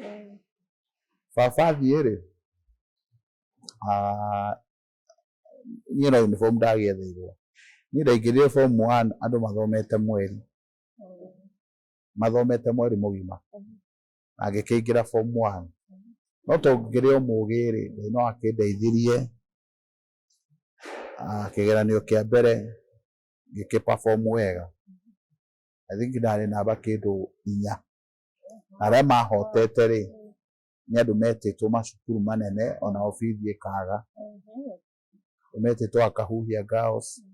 Baba athiĩ rĩ, niĩ no uniform ndagĩetheirwo. Niĩ ndaingĩrire form one andũ mathomete mweri, mathomete mweri mũgima, na ngĩkĩingĩra form one. No tondũ ngĩrĩ o mũgĩ rĩ, Ngai no akĩndeithirie, kĩgeranio kĩa mbere ngĩkĩ perform wega. I think ndarĩ namba kĩndũ 4, na arĩa mahotete rĩ, nĩ andũ metĩtwo macukuru manene, onao bithi ĩkaga. Metĩtwo Akahuhia Girls,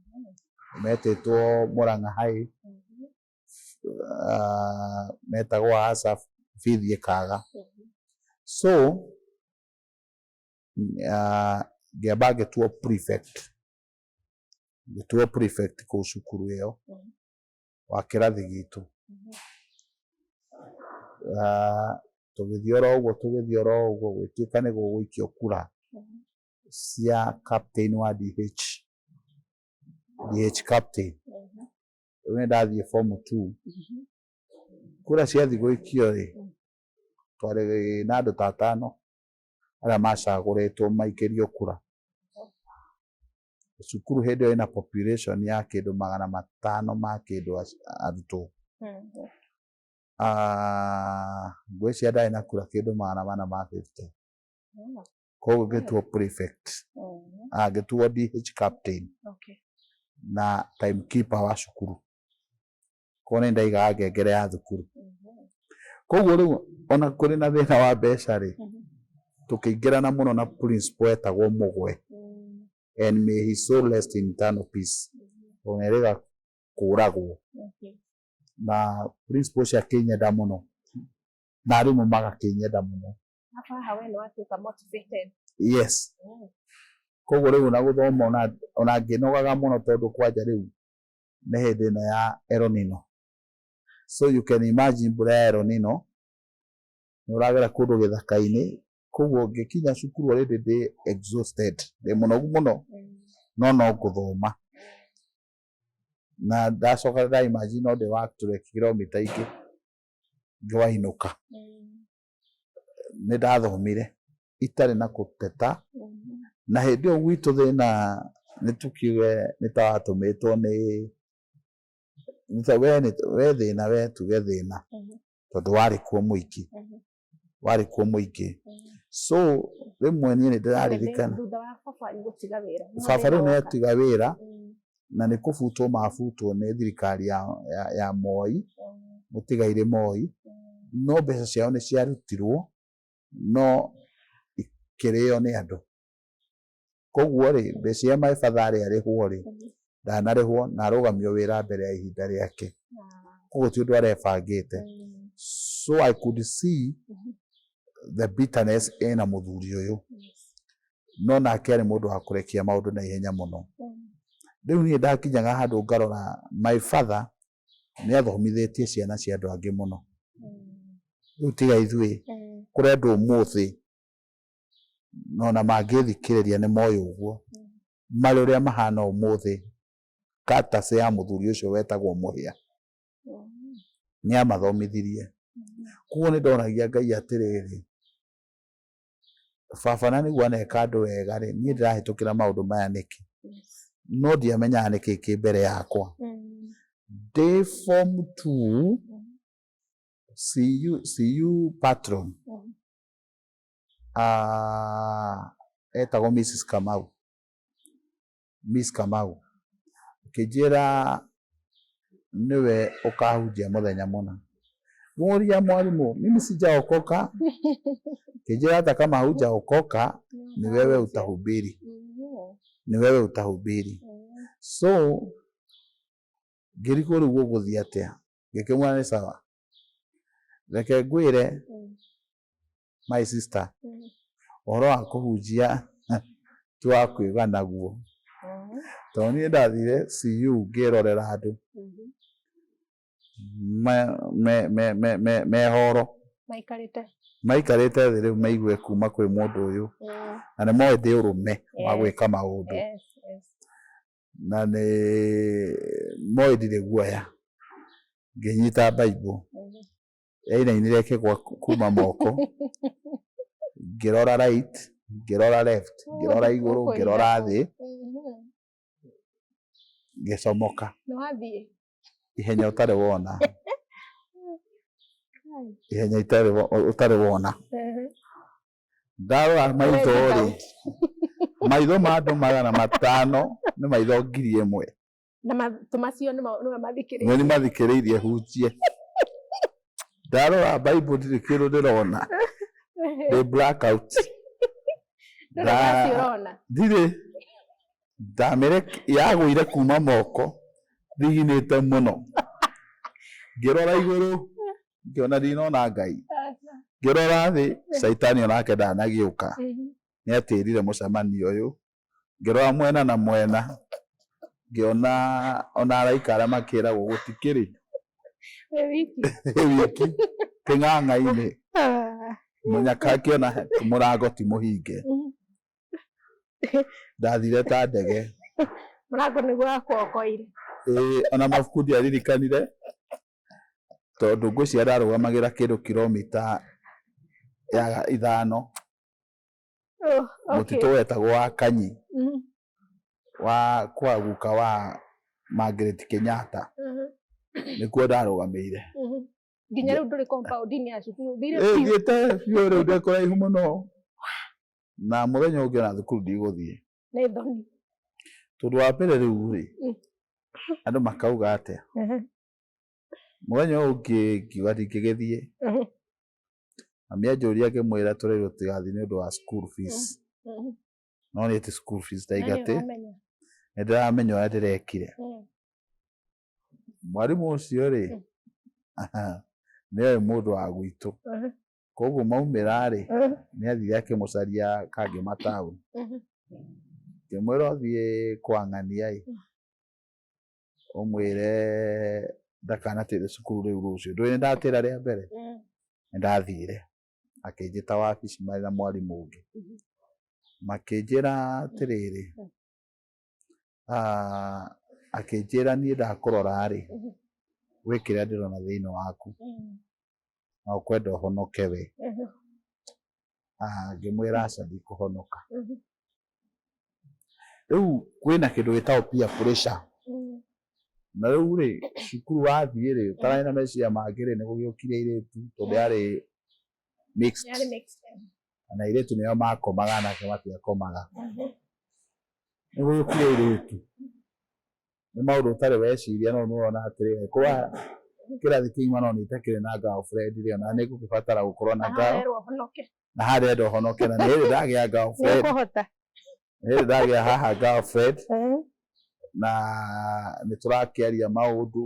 metĩtwo Murang'a High, metagwo Asaf, bithi ĩkaga. So ngĩamba ngĩtuo prefect, ngĩtuo prefect kũu cukuru ĩyo wa kĩrathi gitũ. Tũgĩthiĩ oro ũguo, tũgĩthiĩ oro ũguo, gũgĩtuĩka nĩ gũgũikio kura cia captain wa DH, DH captain. Rĩu nĩ ndathiĩ form two, kura ciathiĩ gũikio rĩ, twarĩ na andũ ta atano arĩa macagũrĩtwo maikĩrio kura. Cukuru hĩndĩ ĩyo ĩna population ya kĩndũ 500 ma kĩndũ arutwo. Ngwĩciria ndarĩ na kura kĩndũ 450. Koguo ngĩtuo prefect, ngĩtuo DH captain na timekeeper wa cukuru. Koguo nĩ ndaigaga ngengere ya thukuru. Koguo rĩu ona kũrĩ na thĩna wa mbeca rĩ, tũkĩingĩrana mũno na principal etagwo Mũgwe, and may his soul rest in eternal peace, tondũ nĩ erĩga kũragwo. Na principal ũcio akĩnyenda mũno, na arimũ magakĩnyenda mũno. Haha we nĩ watuĩka motivated. Yes. Koguo rĩu ona gũthoma, ona ngĩnogaga mũno, tondũ kwanja rĩu nĩ hĩndĩ ĩno ya El Nino. So you can imagine mbura ya El Nino, nĩ ũragera kũndũ gĩthaka-inĩ. Koguo ngĩkinya cukuru already ndĩ exhausted, ndĩ mũnogu mũno, no no ngũthoma. Na ndacoka nda imagine no ndĩ wa trek kilomita ingĩ ngĩwainũka. Nĩ ndathomire itarĩ na kũteta. Na hĩndĩ ĩyo gwitũ thĩna nĩ tukiuge nĩ ta watũmĩtwo nĩ ta we thĩna, we tuge thĩna, tondũ warĩ kuo mũingĩ, warĩ kuo mũingĩ. So rĩmwe niĩ nĩ ndĩraririkana Thutha wa baba wanyu gũtiga wĩra. Baba rĩu nĩ atiga wĩra, na nĩ kũbutwo mabutwo nĩ thirikari ya Moi, mũtigairĩ Moi, no mbeca ciao nĩ ciarutirwo no ikĩrĩo nĩ andũ. Koguo rĩ, mbeca iria my father arĩ arĩhwo rĩ, ndanarĩhwo, na arũgamio wĩra mbere ya ihinda rĩake. Koguo ti ũndũ arebangĩte. So I could see the bitterness ĩna mũthuri ũyũ, no nake arĩ mũndũ wa kũrekia maũndũ na ihenya mũno. Rĩu niĩ ndakinyaga handũ ngarora my father nĩ athomithĩtie ciana cia andũ angĩ mũno. Rĩu tiga ithuĩ, kũrĩ andũ ũmũthĩ ona mangĩthikĩrĩria nĩ moĩ ũguo, marĩ ũrĩa mahana ũmũthĩ courtesy ya mũthuri ũcio wetagwo Mũhĩa, nĩ amathomithirie. Koguo nĩ ndoragia Ngai atĩrĩrĩ, baba na nĩguo aneka andũ wega rĩ, niĩ ndĩrahĩtũkĩra maũndũ maya nĩkĩ? No ndiamenyaga nĩkĩ kĩ mbere yakwa. Ndĩ form 2 CU, CU patron etagwo Mrs. Kamau, Miss Kamau akĩnjĩra nĩwe ũkahunjia mũthenya mũna. Ngĩmũria, "Mwalimu, mimi sijaokoka." Akĩnjĩra, "Hata kama hujaokoka, ni wewe utahubiri, ni wewe utahubiri." So ngĩrigwo rĩu gũgũthiĩ atĩa. Ngĩkĩmwĩra, "Nĩ sawa, reke ngwĩre, my sister, ũhoro wa kũhunjia ti wa kwĩga naguo, tondũ niĩ ndathire CU ngĩrorera andũ mehoro maikarĩte maikarĩte thĩ rĩu maigue kuma kwĩ mũndũ ũyũ, na nĩ moĩ ndĩ ũrũme wa gwĩka maũndũ, na nĩ moĩ ndirĩ guoya." Ngĩnyita Bible, yainainire ĩkĩgwa kuma moko, ngĩrora right, ngĩrora left, ngĩrora igũrũ, ngĩrora thĩ, ngĩcomoka. Nĩ wathiĩ. Ihenya ũtarĩ wona, ihenya ũtarĩ wona. Ndarora maitho rĩ, maitho ma andũ 500 nĩ maitho 1000. Na matũ macio nĩwe mathikĩrĩirie. Nĩ mathikĩrĩirie hunjie. Ndarora Bible, ndirĩ kĩndũ ndĩrona, ndĩ blackout. Ndũrĩ verse ũrona. Ndirĩ ndamĩre, yagũire kuma moko thiginĩte mũno. Ngĩrora igũrũ, ngĩona ndinona Ngai. Ngĩrora thĩ, caitani onake ndanagĩũka, nĩ atĩrire mũcemanio ũyũ. Ngĩrora mwena na mwena, ngĩona ona araika arĩa makĩragwo gũtikĩrĩ. Wĩ wiki. Wiki kĩng'ang'a-inĩ, mũnyaka akĩona mũrango ti mũhinge. Ndathire ta ndege. Mũrango nĩguo wakuokoire. Ĩĩ, ona mabuku ndiaririkanire, tondũ ngwĩciria ndarũgamagĩra kĩndũ kilomita ya 5. Mũtitũ wetagwo wa Kanyi, wa kwa guka wa Margaret Kenyatta, nĩkuo ndarũgamĩire. Nginya rĩu ndũrĩ compound-inĩ ya cukuru, ũthire Ĩ, biũ. Thiĩte biũ, rĩu ndĩ kũraihu mũno, na mũthenya ũngĩ ona thukuru ndigũthiĩ. Nĩ thoni. Tondũ wa mbere rĩu rĩ, andũ makauga atĩa? Mũthenya ũyũ ũngĩ ngiuga ndingĩgĩthiĩ. Mami anjũria, ngĩmwĩra tũrĩrwo tũtigathiĩ nĩ ũndũ wa school fees. No nĩ ti school fees ndaiga Na nĩ atĩ ũramenya. Nĩ ndĩramenya ũrĩa ndĩrekire. Mwarimũ ũcio rĩ, nĩoĩ mũndũ wa gwitũ, koguo maumĩra rĩ, nĩ athire akĩmũcaria Kangema town. Ngĩmwĩra, "Ũthiĩ kwa ng'ania ĩ, ũmwĩre ndakanatĩre cukuru rĩu rũciũ. Ndũĩ nĩ ndatĩra rĩa mbere?" Nĩ ndathire, akĩnjĩta wabici marĩ na mwarimũ ũngĩ. Makĩnjĩra atĩrĩrĩ, akĩnjĩra, "Niĩ ndakũrora rĩ, gwĩ kĩrĩa ndĩrona thĩinĩ waku, na ũkwenda ũhonoke we." Ngĩmwĩra, "Aca, ndikũhonoka." Rĩu kwĩna kĩndũ gĩtagwo peer pressure. Na rĩu rĩ, cukuru wathiĩ rĩ, ũtararĩ na meciria mangĩ rĩ, nĩ gũgĩũkire airĩtu, tondũ yarĩ mixed. Yarĩ mixed. Na airĩtu nĩo makomaga, nake matiakomaga. Nĩ gũgĩũkire airĩtu, nĩ maũndũ ũtarĩ weciria, no nĩ ũrona atĩrĩrĩ, kwa kĩrathi kĩgima no nĩ itakĩrĩ na girlfriend rĩ, ona nĩ ngũgĩbatara gũkorwo na Na girl werwo ũhonoke. Na harĩa ndenda ũhonoke, na nĩ hĩndĩ ndagĩa Nĩ girlfriend. ũkũhota. Nĩ hĩndĩ ndagĩa haha girlfriend, na nĩ tũrakĩaria maũndũ,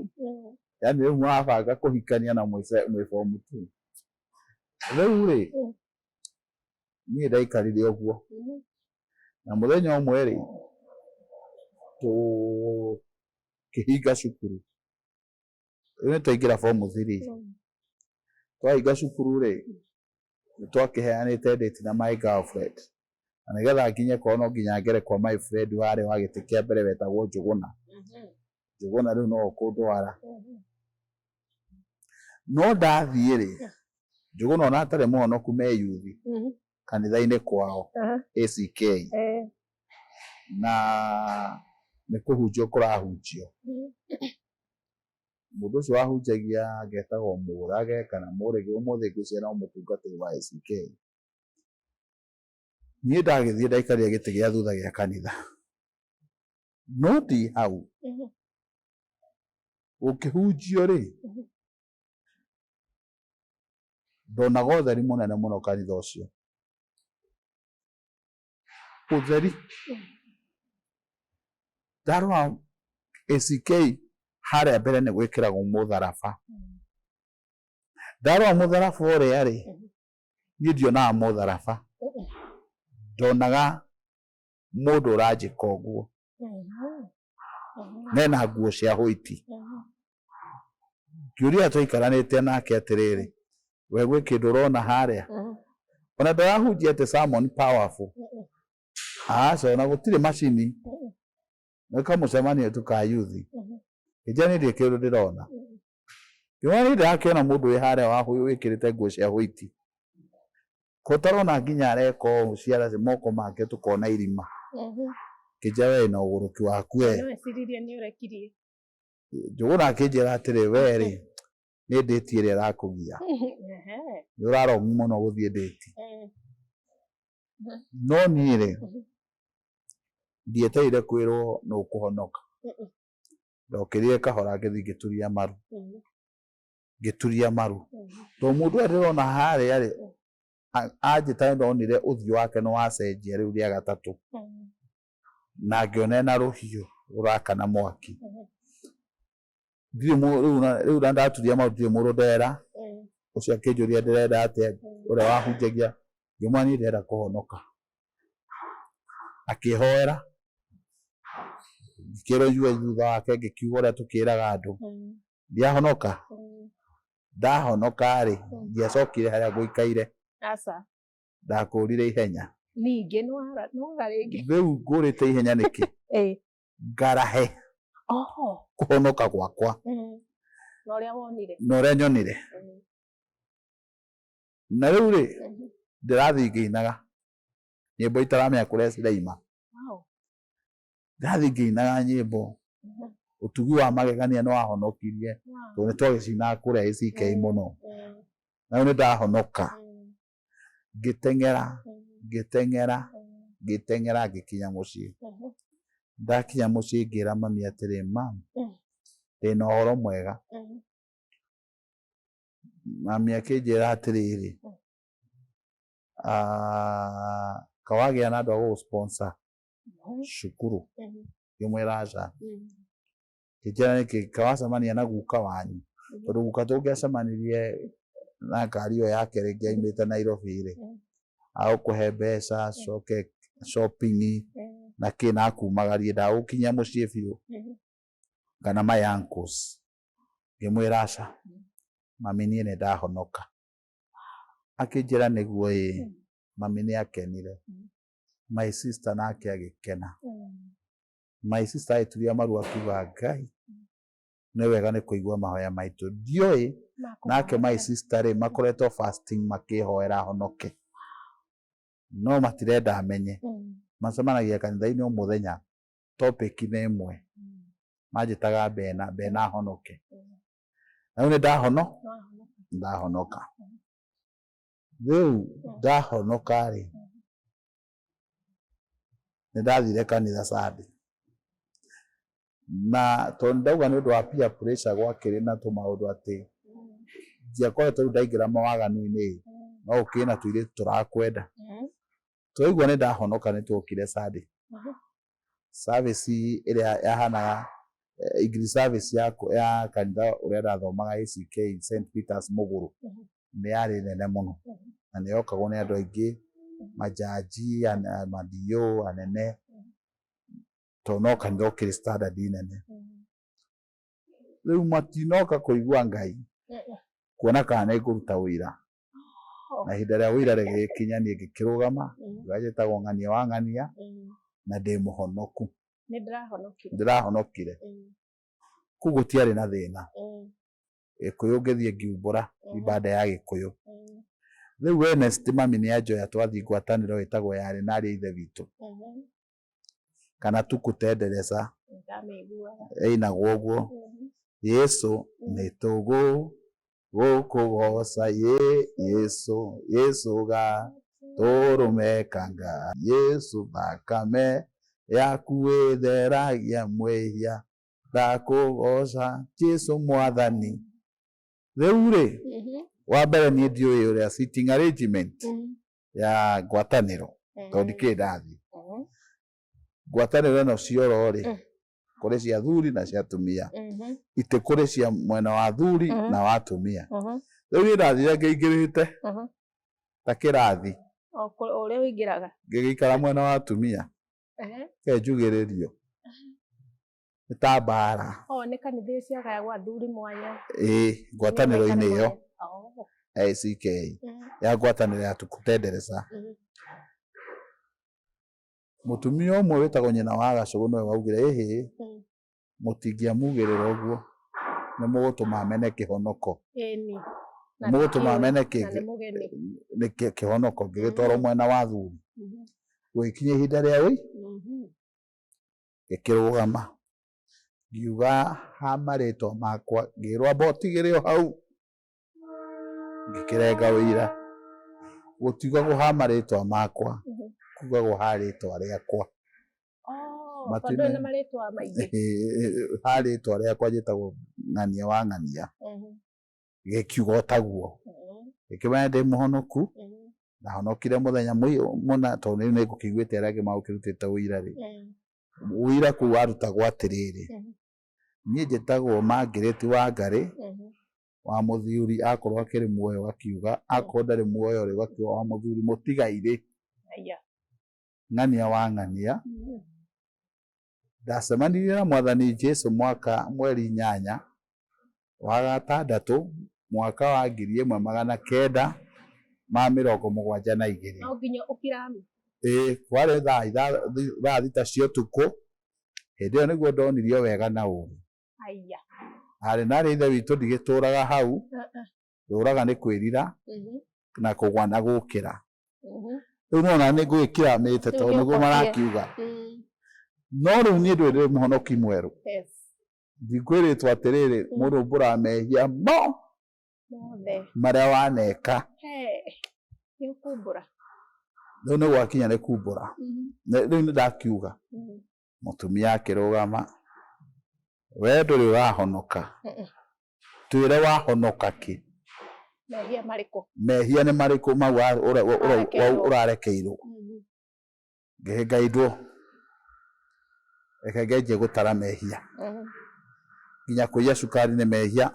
yani rĩu mũrabanga kũhikania na mwĩ form two rĩu rĩ. Niĩ ndaikarire ũguo, na mũthenya ũmwe rĩ, tũkĩhinga cukuru, rĩu nĩ twaingĩra form three. Twahinga cukuru rĩ, nĩ twakĩheanĩte date na my girlfriend, na nĩgetha nginye kwao no nginya ngere kwa my friend warĩ wa gĩtĩ kĩa mbere wetagwo Njũgũna. Njũgũna rĩu no ũkũndwara. No ndathiĩ rĩ, Njũgũna ona atarĩ mũhonoku me yuthi kanitha-inĩ kwao ACK, na nĩ kũhunjio kũrahunjio. Mũndũ ũcio wahunjagia angetagwo Mũrage kana Mũrĩgĩ, ũmũthĩ ngwĩciria no mũtungatĩri wa ACK. Niĩ ndagĩthiĩ ndaikarire gĩtĩ gĩa thutha gĩa kanitha, no ndi hau gũkĩhunjio rĩ, ndonaga ũtheri mũnene mũno kanitha ũcio, ũtheri. Ndarora ACK harĩa mbere nĩ gwĩkĩragwo mũtharaba, ndarora mũtharaba ũrĩa rĩ, niĩ ndionaga mũtharaba, ndonaga mũndũ ũranjĩka ũguo nena nguo cia white. Ngĩũria twaikaranĩte nake atĩrĩrĩ, we gwĩ kĩndũ ũrona harĩa? Ona ndarahunjia atĩ sermon powerful, aca, ona gũtirĩ macini, nĩ kamũcemanio tu ka yuthi. Ngĩnjĩra niĩ ndirĩ kĩndũ ndĩrona. Ngĩmwĩra niĩ ndĩrakĩona mũndũ wĩ harĩa wĩkĩrĩte nguo cia white, ko ũtarona nginya areka ũũ ciara moko make tũkona irima. Ngĩnjĩra we na ũgũrũki waku we. No eciririe nĩ ũrekirie. Njũgũna akĩnjĩra atĩrĩ, we rĩ, nĩ ndĩti ĩrĩa ĩrakũgia, nĩ ũrarongi mũno gũthiĩ ndĩti. No niĩ rĩ, ndietereire kwĩrwo nũ ũkũhonoka, ndokĩrire kahora ngĩthiĩ ngĩturia maru, ngĩturia maru, tondũ mũndũ ũrĩa ndĩrona harĩa rĩ, anjĩta nĩ ndonire ũthiũ wake nĩ wacenjia rĩu rĩa gatatũ, na ngĩona ena rũhiũ rũrakana mwaki. Ndirĩ rĩu na ndaturia maru, ndirĩ mũndũ ndera. Ũcio akĩnjũria ndĩrenda atĩa, ũrĩa wahunjagia, ngĩmwĩra niĩ ndĩrenda kũhonoka. Akĩhoera, ngĩkĩrwo njuge thutha wake, ngĩkiuga ũrĩa tũkĩraga andũ, ndiahonoka. Ndahonoka rĩ, ndiacokire harĩa ngũikaire. Aca. Ndakũrire ihenya. Ningĩ nĩ waga rĩngĩ. Rĩu ngũrĩte ihenya nĩkĩ? Ngarahe kũhonoka gwakwa na ũrĩa wonire, na ũrĩa nyonire. Na rĩu rĩ, ndĩrathiĩ ngĩinaga nyĩmbo itaramenya kũrĩa ciraima. Ndĩrathiĩ ngĩinaga nyĩmbo ũtugi wa magegania nĩ wahonokirie, tondũ nĩ twagĩcinaga kũrĩa ACK mũno. Na rĩu nĩ ndahonoka, ngĩteng'era, ngĩteng'era, ngĩteng'era ngĩkinya mũciĩ. Ndakinya mũciĩ ngĩra mami atĩrĩ, "Mam, ndĩna ũhoro mwega." Mami akĩnjĩra atĩrĩrĩ, "Kawagĩa na andũ a gũgũ sponsor cukuru?" Ngĩmwĩra aca. Ngĩnjĩra nĩkĩ, kawacemania na guka wanyu, tondũ guka tũngĩacemanirie na ngari ĩyo yake rĩngĩ aimĩte Nairobi rĩ, agũkũhe mbeca coke shopping na kĩ, na akumagarie, ndagũkinyia mũciĩ biũ, kana my uncles. Ngĩmwĩra aca mami, niĩ nĩ ndahonoka. Akĩnjĩra nĩguo ĩĩ. Mami nĩ akenire, my sister nake agĩkena. My sister agĩturia maru akiuga, "Ngai nĩ wega nĩ kũigua mahoya maitũ." Ndiũĩ nake my sister rĩ, makoretwo fasting makĩhoera honoke, no matirenda amenye. Macemanagia kanitha-inĩ o mũthenya, topic nĩ ĩmwe, manjĩtaga Bena, Bena honoke. Na rĩu nĩ ndahonoka. Rĩu ndahonoka rĩ, nĩ ndathire kanitha Sunday, na tondũ ndauga nĩ ũndũ wa peer pressure, gwakĩrĩ na tũmaũndũ atĩ ndiakoretwo rĩu ndaingĩra mawaganu-inĩ, no ũkĩrĩ na tũirĩtu tũrakwenda. Twaigua nĩ ndahonoka, nĩ tuokire Sunday service ĩrĩa yahanaga English service ya kanitha ũrĩa ndathomaga, ACK St Peters Mũgũrũ, nĩ yarĩ nene mũno na nĩ yokagwo nĩ andũ aingĩ, majaji, ma-DO anene, tondũ no kanitha ũkĩrĩ standard nene. Rĩu matinoka kũigua Ngai. Kuona kana nĩ ngũruta ũira. Na ihinda rĩa ũira rĩgĩkinya niĩ ngĩkĩrũgama, ngiuga njĩtagwo Ng'ania wa Ng'ania na ndĩ mũhonoku. Nĩ ndĩrahonokire. Ndĩrahonokire. Kũu gũtiarĩ na thĩna. Gĩkũyũ ngĩthiĩ ngiumbũra ibada ya Gĩkũyũ. Rĩu Ernest mami nĩ anjoya twathiĩ ngwatanĩro ĩtagwo ya arĩ na arĩ a ithe witũ. Kana tukutendereza Ndamĩiguaga. ĩinagwo ũguo. Yesu nĩ tũgũ gũkũgoca ye Yesu Yesu ga tũrũme kanga Yesu thakame yaku ĩtheragia mwĩhia ndakũgoca Jesu mwathani. Rĩu rĩ, wa mbere niĩ ndiũĩ ũrĩa seating arrangement ya ngwatanĩro tondũ ndikĩrĩ ndathiĩ. Ngwatanĩro ĩno cioro rĩ, kũrĩ cia athuri na cia atumia, itĩ kũrĩ cia mwena wa athuri na wa atumia. Rĩu niĩ ndathire ngĩingĩrĩte ta kĩrathi, O ũrĩa ũingĩraga. Ngĩgĩikara mwena wa atumia, ke njugĩrĩrio nĩ ta mbara. O nĩ kanitha icio ciagayagwo athuri mwanya. Ĩĩ, ngwatanĩro-inĩ ĩyo Oh. ACK ya ngwatanĩro ya tukutendereza. Mũtumia ũmwe wĩtagwo nyina wa Gacũgũ nĩwe waugire, ĩhĩ, mũtingĩamugĩrĩra ũguo, nĩ mũgũtũma amene kĩhonoko. Ĩni. Nĩ mũgũtũma amene Na nĩ mũgeni. Nĩ kĩhonoko. Ngĩgĩtwarwo mwena wa athuri. Gũgĩkinya ihinda rĩa wĩ ngĩkĩrũgama, ngiuga ha marĩtwa makwa, ngĩrwo amba ũtigĩre o hau. Ngĩkĩrenga ũira, gũtiugagwo ha marĩtwa makwa, kugagwo ha rĩtwa rĩakwa. Oh, tondũ na marĩtwa maingĩ. Ha rĩtwa rĩakwa, njĩtagwo Ng'ania wa Ng'ania. Gĩkiuga o taguo, gĩkĩmenya ndĩ mũhonoku. Ndahonokire mũthenya mũna, tondũ rĩu nĩ ngũkĩiguĩte arĩa angĩ magũkĩrutĩte ũira rĩ, ũira kũu warutagwo atĩrĩrĩ, niĩ njĩtagwo Margaret Wangarĩ wa mũthuri, akorwo akĩrĩ muoyo gakiuga, akorwo ndarĩ muoyo rĩ, gakiuga wa mũthuri mũtigairĩ Aya. Ng'ania wa Ng'ania. Ndacemanirie na Mwathani Jesu mwaka mweri 8 wa gatandatũ mwaka wa 1972. No nginya ũkirame. Ĩĩ, kwarĩ thaa 6 cia ũtukũ. Hĩndĩ ĩyo nĩguo ndonirio wega na ũru. Aya. Arĩ na arĩ ithe witũ, ndigĩtũraga hau, ndũraga nĩ kwĩrira na kũgwa na gũkĩra. Rĩu nona nĩ ngũgĩkiramĩte tondũ nĩguo Ũkobie. Marakiuga. No rĩu niĩ ndũrĩ ndĩ mũhonoki mwerũ. Ndikwĩrĩtwo atĩrĩrĩ, mũndũ umbũraga mehia mo Mothe. Marĩa waneka. He. Nĩ ũkumbũra. Rĩu nĩ gwakinya nĩ kumbũra. Rĩu nĩ ndakiuga. Mũtumia akĩrũgama, we ndũrĩ ũrahonoka, twĩre wahonoka kĩ. Mehia marĩkũ? Mehia nĩ marĩkũ mau Ũrarekeirwo. Ũrarekeirwo? Ngĩhĩngaindwo, reke ngenjie gũtara mehia, nginya kũiya cukari nĩ mehia.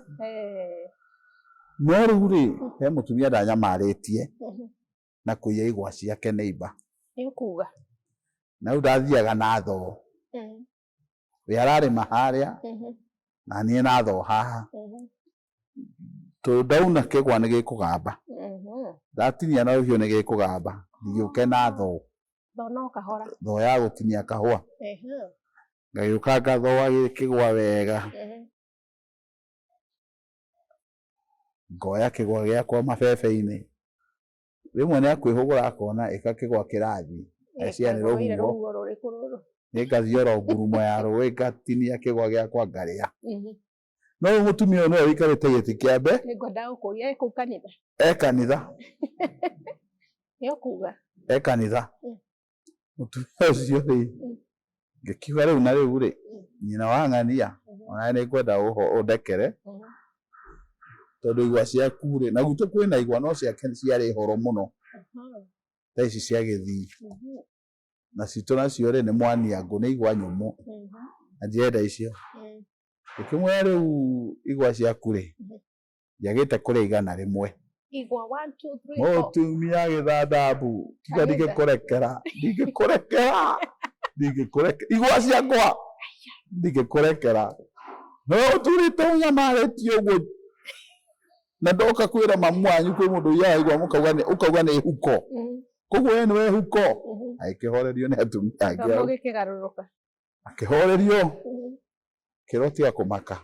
No rĩu rĩ, he mũtumia ndanyamarĩtie na kũiya igwa ciake neighbor. Nĩ ũkuga. Na rĩu ndathiaga na thoo, we ararĩma harĩa na niĩ na thoo haha, tondũ ndauna kĩgwa nĩ gĩkũgamba, ndatinia na rũhiũ nĩ gĩkũgamba, ngĩũke na thoo. Thoo no kahora. Thoo ya gũtinia kahũa. Ngagĩũka ngathoa kĩgwa wega, ngoya kĩgwa gĩakwa mabebe-inĩ. Rĩmwe nĩ akwĩhũgũra akona ĩka kĩgwa kĩrathiĩ, eciria nĩ Rũire. Rũhuho. Rũhuho rũrĩkũ rũrũ? Nĩ ngathiĩ oro ngurumo ya rũĩ, ngatinia kĩgwa gĩakwa, ngarĩa. No rĩu mũtumia ũyũ nĩwe ũikarĩte gĩtĩ kĩa mbe. Nĩ ngwendaga gũkũria, ĩ kũu kanitha? E kanitha. Nĩ ũkuga. E kanitha. Mũtumia ũcio rĩ, ngĩkiuga rĩu na rĩu rĩ, nyina wa Ng'ania, onawe nĩ ngwenda ũndekere, tondũ igwa ciaku rĩ, na gwitũ kwĩna igwa, no ciake ciarĩ horo mũno, ta ici cia gĩthii, na citũ nacio rĩ, nĩ mwaniangũ, nĩ igwa nyũmũ, na ndirenda icio. Ngĩkĩmwĩra rĩu igwa ciaku rĩ, ndiagĩte kũrĩa 100. Igwa 1 2 3 4. Mũtumia gĩthandambu kiuga, Kanitha. Ndingĩkũrekera, ndingĩkũrekera, ndingĩkũrekera, igwa ciakwa ndingĩkũrekera, no ũturĩte ũnyamarĩtie ũguo. Na ndoka kwĩra mamu wanyu kwĩ mũndũ ũiyaga igwa mũkauga nĩ ũkauga nĩ huko. Koguo we nĩwe huko. Agĩkĩhorerio nĩ atumia angĩ Gĩthomo hau. gĩkĩgarũrũka. Akĩhorerio kĩro tiga kũmaka.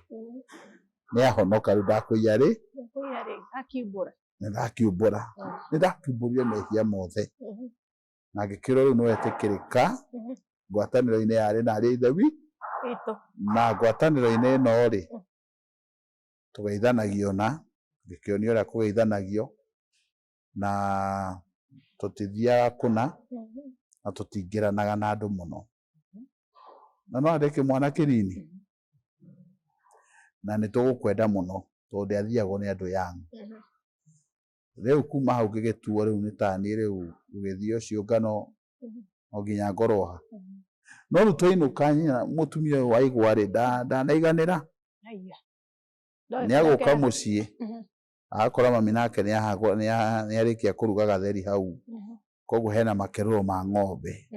Nĩ ahonoka rĩu ndakũiya rĩ. Ndakũiya rĩ akiumbũra. Nĩ ndakiumbũra. Nĩ ndakiumbũrire mehia mothe. Na ngĩkĩrwo rĩu nĩ wetĩkĩrĩka ngwatanĩro-inĩ ya arĩ na arĩ a ithe witũ. Na ngwatanĩro-inĩ ĩno rĩ, tũgeithanagio na ngĩkĩonio ũrĩa kũgeithanagio na tũtithiaga kũna na tũtingĩranaga na andũ mũno. Na no ndĩ kĩmwana kĩnini na nĩ tũgũkwenda mũno tondũ ndĩathiagwo nĩ andũ young. Rĩu kuma hau ngĩgĩtuo rĩu nĩ taniĩ rĩu gũgĩthiĩ ciũngano no nginya ngorwo ha. No rĩu twainũka nyina mũtumia ũyũ waigua rĩ ndanaiganĩra. Nĩ agũka mũciĩ agakora mami nake nĩ arĩkia kũruga gatheri hau koguo hena makerũro ma ng'ombe.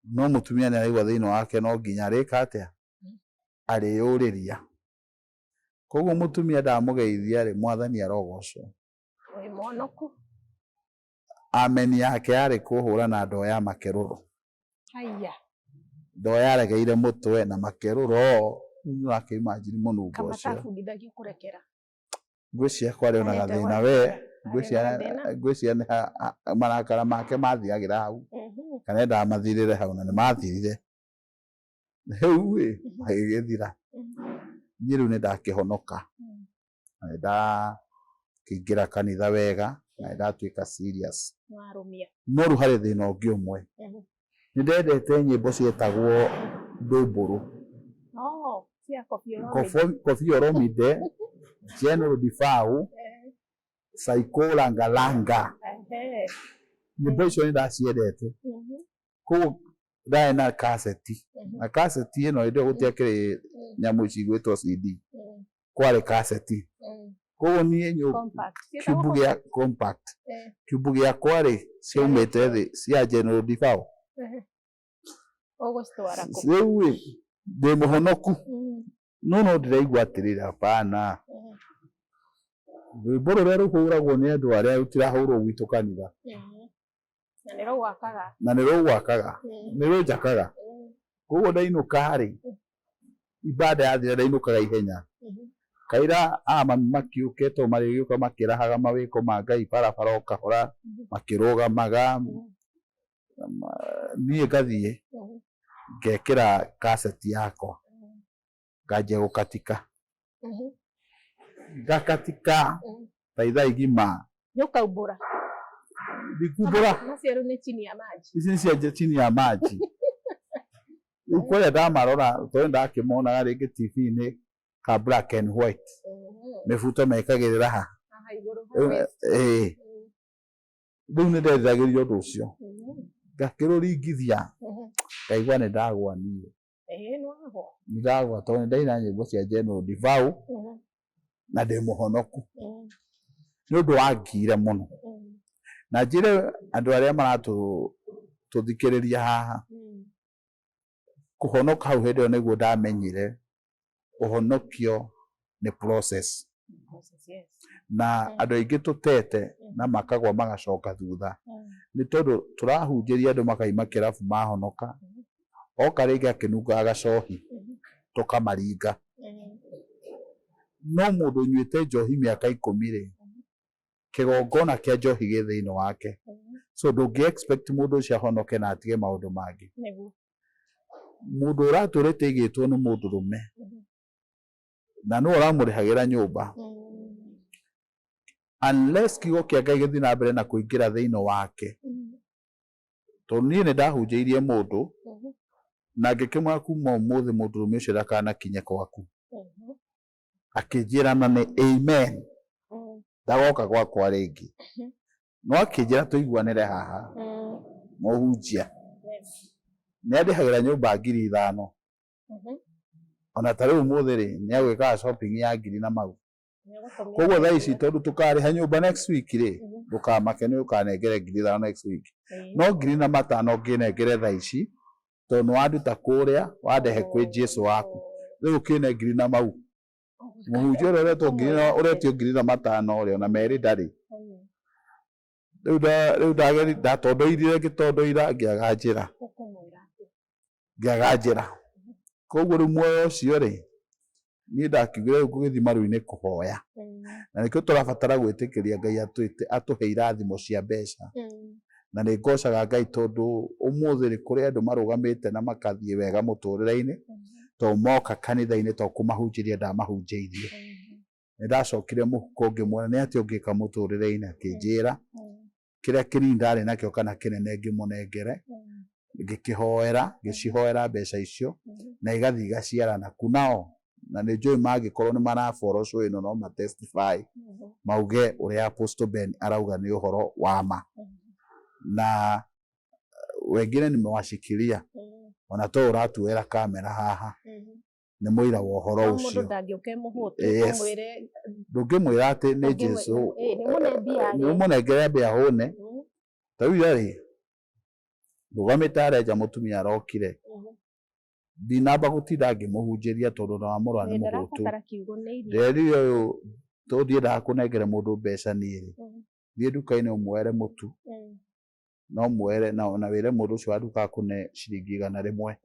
No mũtumia nĩ araigua thĩinĩ wake no nginya arĩka atĩa? Arĩyũrĩria. Koguo mũtumia ndamũgeithia rĩ, mwathani arogocwo. Wĩ mũhonoku. Ameni yake yarĩ kũhũra na ndoo ya makerũro. Haiya. Ndoo yaregeire mũtwe na makerũro. Rĩu nĩ ũrakĩ imagine mũnungo Kama ũcio. tabundithagio kũrekera. Ngwĩciria kwarĩ ona Arete gathĩna gwake. we. Arĩ na gathĩna. Ngwĩciria nĩ marakara make mathiragĩra hau. Kana endaga mathirĩre hau na nĩ mathirire. Rĩu ĩ magĩgĩthira. Niĩ rĩu nĩ ndakĩhonoka. Na nĩ ndakĩingĩra kanitha wega na nĩ ndatuĩka serious. Warũmia. No rĩu harĩ thĩna ũngĩ ũmwe. Nĩ ndendete nyĩmbo cietagwo ndũmbũrũ. Oh, cia Koffi Olomide. Koffi Olomide, General Defao, Saiko Langalanga. Nyĩmbo icio nĩ ndaciendete. Koguo ndarĩ na kaseti. Na kaseti ĩno hĩndĩ ĩyo gũtiakĩrĩ nyamũ ici igwĩtwo CD. Kwarĩ kaseti. Koguo niĩ kiumbu gĩa compact. Kiumbu gĩakwa rĩ ciaumĩte thĩ cia General Defao. Ũgũcitwara kũ? Rĩu ĩ ndĩ mũhonoku no no ndĩraigua atĩrĩrĩ hapana. Rwĩmbo rũrĩa rũhũragwo nĩ andũ arĩa rũtirahũrwo gwitũ kanitha. Na nĩ rũgwakaga. Na nĩ rũgwakaga. Nĩ rũnjakaga. Koguo ndainũka rĩ, ibada yathira ndainũkaga ihenya. Kaira a mami makiũke tondũ marĩgĩũka makĩrahaga mawĩko ma Ngai barabara o kahora makĩrũgamaga. Niĩ ngathiĩ ngekĩra kaseti yakwa nganjia gũkatika. Ngakatika ta ithaa igima. Nĩ ũkaumbũra. Ndikumbũra. Macio rĩu nĩ chini ya maji. Ici nĩ cia chini ya maji. Rĩu kũrĩa ndamarora tondũ ndakĩmonaga rĩngĩ TV-inĩ ka black and white. Mĩbuto mekagĩrĩra ha. Haha igũrũ. Ĩĩ. Rĩu nĩ nderiragĩria ũndũ ũcio. Ngakĩrũringithia. Ngaigua nĩ ndagwa niĩ. Ĩĩ nĩ wagwa. Nĩ ndagwa tondũ nĩ ndaina nyĩmbo cia General Defao na ndĩ mũhonoku. Nĩ ũndũ wangire mũno. Na njĩre andũ arĩa maratũthikĩrĩria haha, kũhonoka hau hĩndĩ ĩyo nĩguo ndamenyire ũhonokio nĩ process. Na andũ aingĩ tũtete na makagwa magacoka thutha. Nĩ tondũ tũrahunjĩria andũ makaima kĩrabu mahonoka, oka rĩngĩ akĩnungaga gacohi tũkamaringa. No mũndũ ũnyuĩte njohi mĩaka 10 rĩ, kĩgongona kĩa njohi gĩ thĩinĩ wake. So ndũngĩ expect mũndũ ũcio ahonoke na atige maũndũ mangĩ. Mũndũ ũratũrĩte aigĩtwo nĩ mũndũrũme na nĩwe ũramũrĩhagĩra nyũmba. Unless kiugo kĩa Ngai gĩthiĩ na mbere na kũingĩra thĩinĩ wake. Tondũ niĩ nĩ ndahunjĩirie mũndũ na ngĩkĩmwĩra kuma ũmũthĩ mũndũrũme ũcio ndakanakinye kwaku. Akĩnjĩra na nĩ amen. Ndagoka gwakwa rĩngĩ. No akĩnjĩra tũiguanĩre haha. Mũhunjia. Nĩ andĩhagĩra nyũmba 5,000. Ona ta rĩu ũmũthĩ rĩ, nĩ agwĩkaga shopping ya ngiri na mau. Koguo thaa ici tondũ tũkarĩha nyũmba next week rĩ, ndũkamake nĩ ũkanengere 5,000 next week. No 5,000 ũngĩnengere thaa ici, tondũ nĩ wanduta kũrĩa wandehe kwĩ Jesũ waku. Rĩu ũkĩne ngiri na mau. Mũhunjia ũrĩa ũretwo ngiri ũretio 5,000 rĩ, ona merĩ ndarĩ. Rĩu rĩu ndageri ndatondoirire, ngĩtondoira, ngĩaga njĩra. Ũkũmwĩra atĩa? Ngĩaga njĩra. Koguo rĩu muoyo ũcio rĩ, niĩ ndakiugire rĩu ngũgĩthiĩ maru-inĩ kũhoya. Na nĩkĩo tũrabatara gwĩtĩkĩria Ngai atwĩte atũhe irathimo cia mbeca. Na nĩ ngocaga Ngai tondũ ũmũthĩ rĩ, kũrĩ andũ marũgamĩte na makathiĩ wega mũtũrĩre-inĩ, tondũ moka kanitha-inĩ to kũmahunjĩria ndamahunjĩirie. Nĩ ndacokire mũhuko ngĩmuona nĩ atĩa ũngĩka mũtũrĩre-inĩ, akĩnjĩra kĩrĩa kĩnini ndarĩ nakĩo kana kĩnene ngĩmũnengere, ngĩkĩhoera, ngĩcihoera mbeca icio na igathiĩ igaciarana kunao. Na nĩ njũĩ mangĩkorwo nĩ marafollow show ĩno no ma testify mauge ũrĩa Apostle Ben arauga nĩ ũhoro wa ma. Na wengine nimewashikilia ona to ũratuoera kamera haha nĩ mũira wa ũhoro No mũndũ ũcio. ndangĩũka e mũhũtu Yes. ũmwĩre. Ndũngĩmwĩra atĩ nĩ Jesu. Nĩ mũne mbia nĩ ũmũnengere mbia hũne. Ta rĩu ira rĩ, ndũgamĩte harĩa nja, mũtumia arokire, ndinamba gũtinda ngĩmũhunjĩria tondũ ona wamũrora nĩ mũhũtu. Ndarabatara kiugo, nĩ irio. Nderire ũyũ, tondũ ndiendaga kũnengere mũndũ mbeca niĩ rĩ, thiĩ nduka-inĩ ũmuoere mũtu na ũmuoere na wĩre mũndũ ũcio wa nduka akũne ciringi 100.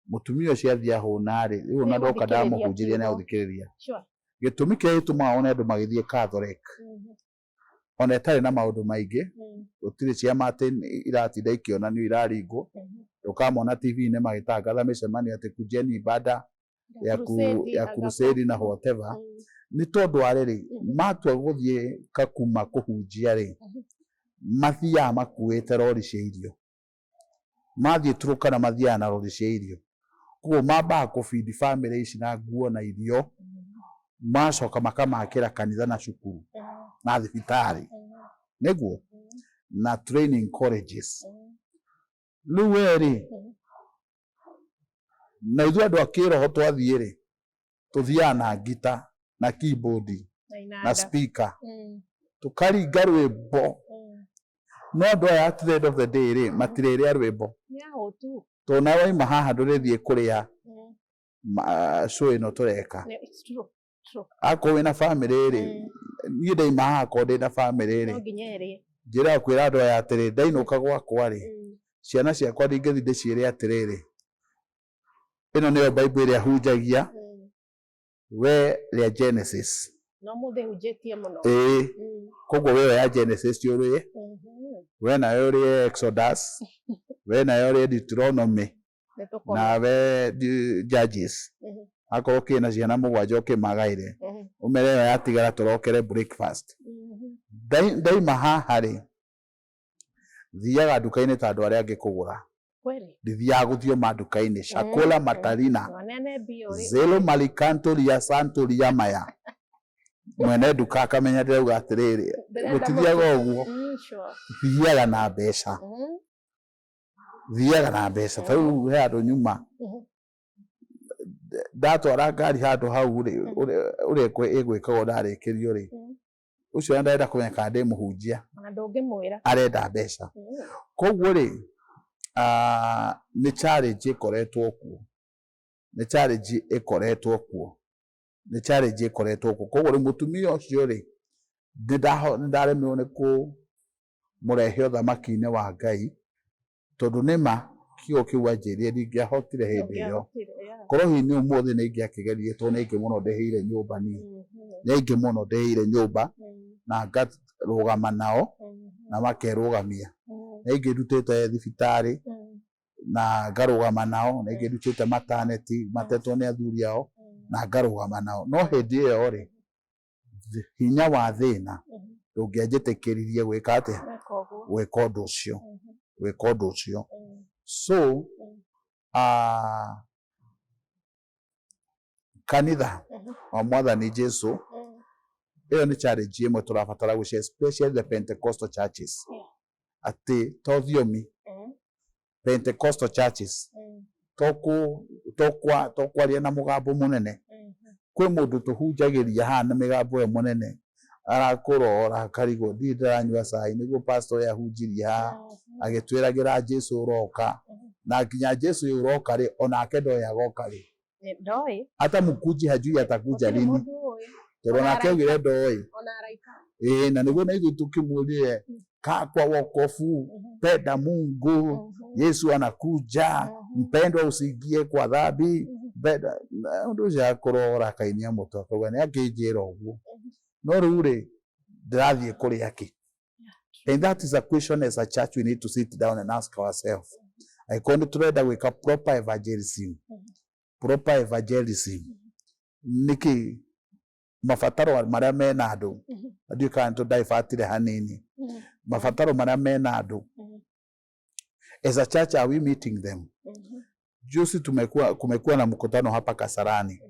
Mũtumia ũcio athiĩ ahũna rĩ, rĩu ona ndoka Nĩegũthikĩrĩria ndamũhunjĩria kiugo. Nĩagũthikĩrĩria. Gĩtũmi kĩrĩa gĩtũmaga one andũ magĩthiĩ Catholic ona ĩtarĩ na maũndũ maingĩ, gũtirĩ ciama atĩ iratinda ikĩonanio iraringwo, ndũkamona TV-inĩ magĩtangatha mĩcemanio atĩ kujeni ibada ya ku crusade, ya crusade na whatever, nĩ tondũ wa rĩrĩ, matua gũthiĩ Kakuma kũhunjia rĩ, mathiaga makuĩte rori cia irio. Mathiĩ Turukana mathiaga na rori cia irio. Koguo mambaga kũbindi bamĩrĩ ici na nguo na irio, macoka makamakĩra kanitha na cukuru na thibitarĩ nĩguo na training colleges. Rĩu we rĩ, na ithuĩ andũ a kĩroho twathiĩ rĩ, tũthiaga na ngita na keyboard na na inanda. Speaker, tũkaringa rwĩmbo. No andũ aya at the end of the day rĩ, matirĩrĩa rwĩmbo. Nĩ ahũtu. Tondũ nawe waima haha ndũrĩthiĩ kũrĩa show ĩno tũreka. It's true. True. Akorwo wĩna bamĩrĩ rĩ, niĩ ndaima haha akorwo ndĩna bamĩrĩ No rĩ, nginya ĩrĩe. Njĩraga kwĩra andũ aya atĩrĩ, ndainũka gwakwa rĩ, ciana ciakwa ndingĩthiĩ ndĩciĩre atĩrĩrĩ, ĩno nĩyo Bible ĩrĩa hunjagia, we rĩa Genesis. No mũthĩ hunjĩtie mũno. Ĩĩ. Koguo we ya Genesis ũrĩe, we nayo ũrĩe Exodus, we nayo ũrĩe Deuteronomy, Nĩ tũkoma. Nawe Judges. Akorwo kĩna ciana mũgwanja ũkĩmagaĩre, ũmere ĩyo yatigara tũrokere breakfast. Ndaima haha rĩ, thiaga nduka-inĩ ta andũ arĩa angĩ kũgũra. Kweli. Ndithiaga gũthioma nduka-inĩ chakula matarina Wanene mbia ũrĩ. Zelo malikanto ria santo ria maya, mwene nduka akamenya ndĩrauga atĩrĩrĩ, Ndĩrenda gũtithiaga mũtu. ũguo. Sure. Thiaga na mbeca, thiaga na mbeca. Ta rĩu he handũ nyuma, ndatwara ngari handũ hau rĩ, ũrĩa ĩgwĩkagwo ndarĩkĩrio rĩ, ũcio ona ndarenda kũmenya kana ndĩ mũhunjia. Ona ndũngĩmwĩra. Arenda mbeca. Koguo rĩ, nĩ challenge ĩkoretwo kuo, nĩ challenge ĩkoretwo kuo, nĩ challenge ĩkoretwo kuo. Koguo rĩu mũtumia ũcio rĩ, nĩ ndaremirwo nĩ kũmũrehe ũthamaki-inĩ wa Ngai, tondũ nĩma kiugo kĩu anjĩrire ndingĩahotire hĩndĩ ĩyo. Ndũngĩahotire, yeah. Korwo hihi nĩ ũmũthĩ nĩ ingĩakĩgeririe, tondũ nĩ aingĩ mũno ndĩhĩire nyũmba niĩ. Nĩ aingĩ mũno ndĩhĩire nyũmba na ngarũgama nao na makerũgamia. Nĩ aingĩ ndutĩte thibitarĩ na ngarũgama nao, nĩ aingĩ ndutĩte maternity matetwo nĩ athuri ao na ngarũgama nao. No hĩndĩ ĩyo rĩ, hinya wa thĩna ndũngĩanjĩtĩkĩririe gwĩka atĩa? Gwĩka ũguo. Gwĩka ũndũ ũcio, gwĩka ũndũ ũcio. So kanitha wa Mwathani Jesu, ĩyo nĩ challenge ĩmwe tũrabatara gũcia, especially the Pentecostal churches, atĩ to thiomi, Pentecostal churches to kwaria na mũgambo mũnene. Kwĩ mũndũ tũhunjagĩria haha na mĩgambo ĩyo mũnene, arakũrora akarigwo, ndirĩ ndĩranyua cai nĩguo pastor ũrĩa ahunjirie haha agĩtwĩragĩra Jesu ũroka, na nginya Jesu ũyũ ũroka rĩ, onake ndoĩ agoka rĩ. Ndoĩ. Hata mkuji hajui atakuja Gũtirĩ lini, mũndũ ũĩ. tondu Ona onake augire ndoĩ. Ona araika. Ĩĩ, na nĩguo na ithuĩ tũkĩmwĩrire, kaa kwa wokovu, penda Mungu, Yesu anakuja, mpendwa usiingie kwa dhambi, mpenda. Na ũndũ ũcio akorwo ũrakainia mũtwe akauga nĩ akĩnjĩra ũguo, no rĩu rĩ, ndĩrathiĩ kũrĩa kĩ? And that is a question as a church we need to sit down and ask ourselves. Angĩkorwo nĩ tũrenda gwĩka proper evangelism, proper evangelism, nĩkĩ mabataro marĩa mena andũ, ndiũĩ kana nĩ tũndaibatire hanini, mabataro marĩa mena andũ, as a church are we meeting them? Juzi kumekuwa na mkutano hapa Kasarani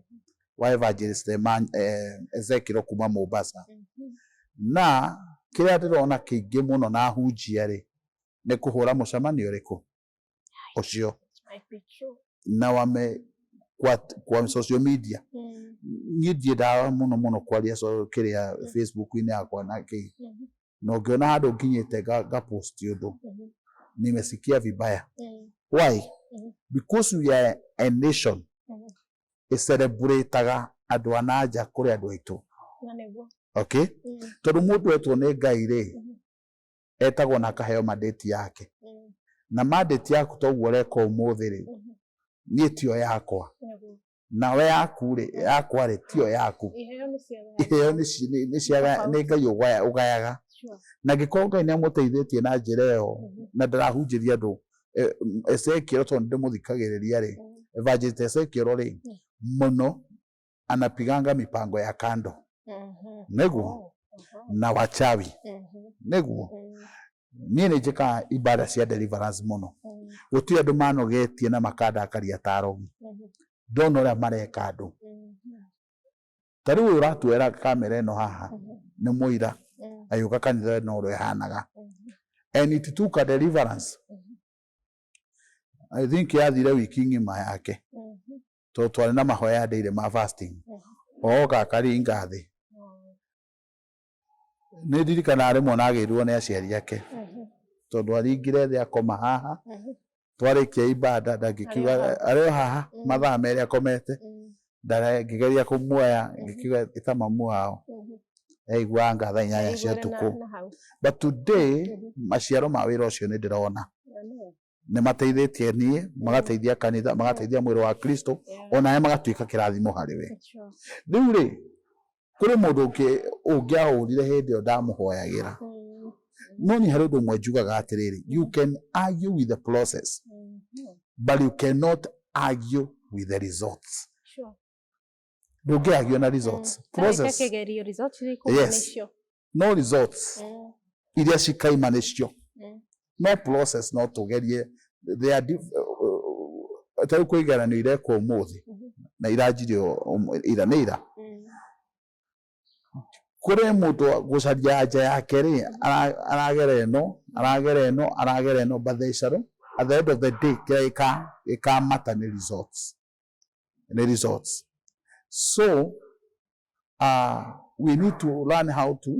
wa evangelist Ezekiel kuma Mombasa, na kĩrĩa ndĩrona kĩingĩ mũno na ahunjia rĩ, nĩ kũhũra mũcemanio ũrĩkũ ũcio. Might be true. Na wame kwa social media, niĩ ndiendaga mũno mũno kwaria kĩrĩa Facebook-inĩ yakwa na kĩ, na ũngĩona handũ nginyĩte ngapost ũndũ, nimesikia vibaya. Why? Because we are a nation ĩcelebrataga andũ a na nja kũrĩ andũ aitũ. Na nĩguo. Okay, tondũ mũndũ etwo nĩ Ngai rĩ, etagwo na akaheo mandate yake, na mandate yaku toguo ũreka ũmũthĩ rĩ, niĩ tiyo yakwa. Nĩguo. Nawe yaku rĩ, yakwa rĩ, tiyo yaku. Iheo nĩ cia Iheo nĩ nĩ Ngai ũgayaga. Na angĩkorwo Ngai nĩ amũteithĩtie na njĩra ĩyo, na ndarahunjĩria andũ Ezekiel, tondũ nĩ ndĩmũthikagĩrĩria rĩ, evangelist Ezekiel rĩ, mũno anapiganga mipango ya kando, nĩguo, Oh, mhm. na wachawi, nĩguo. Niĩ nĩ njĩkaga ibada cia deliverance mũno. Gũtirĩ andũ manogetie na makandakaria ta arogi, ndona ũrĩa mareka andũ. Ta rĩu ũyũ ũratuoera kamera ĩno haha nĩ mũira, agĩũka kanitha ĩno ũrĩa ĩhanaga, and it took a deliverance. I think yathire wiki ng'ima yake, tondũ twarĩ na mahoya daily ma fasting, oka akaringa thĩ. Nĩ ndirikanaga rĩmwe nagĩirwo nĩ aciari ake, tondũ aringire thĩ akoma haha, twarĩkia ibada ndangĩkiuga. Arĩ arĩ o haha mathaa 2 akomete. Ngĩgeria kũmuoya, ngĩkiuga ĩta mamu wao, aiguaga thaa 8 cia Aiguĩre ũtukũ. Na hau. But today maciaro ma wĩra ũcio nĩ ndĩrona nĩ mateithĩtie niĩ, magateithia kanitha, magateithia mwĩrĩ wa Kristo, onawe magatuĩka kĩrathimo harĩ we. Rĩu rĩ, kũrĩ mũndũ ũngĩ ũngĩahũrire hĩndĩ ĩyo ndamũhoyagĩra, no niĩ harĩ ũndũ ũmwe njugaga atĩrĩrĩ, you can argue with the process, but you cannot argue with the results. Ndũngĩ argue na results. Process Kĩgerio results irĩ Yes. nĩcio. No results iria cikaima nĩcio, no process no tũgerie. They are ta rĩu kwĩ igeranio irekwo ũmũthĩ na iranjirio ira nĩ ira. Kũrĩ mũndũ gũcaria anja yake rĩ, aragera ĩno, aragera ĩno, aragera ĩno, but there is at the end of the day kĩrĩa gĩkamata nĩ results, nĩ results. So we need to learn how to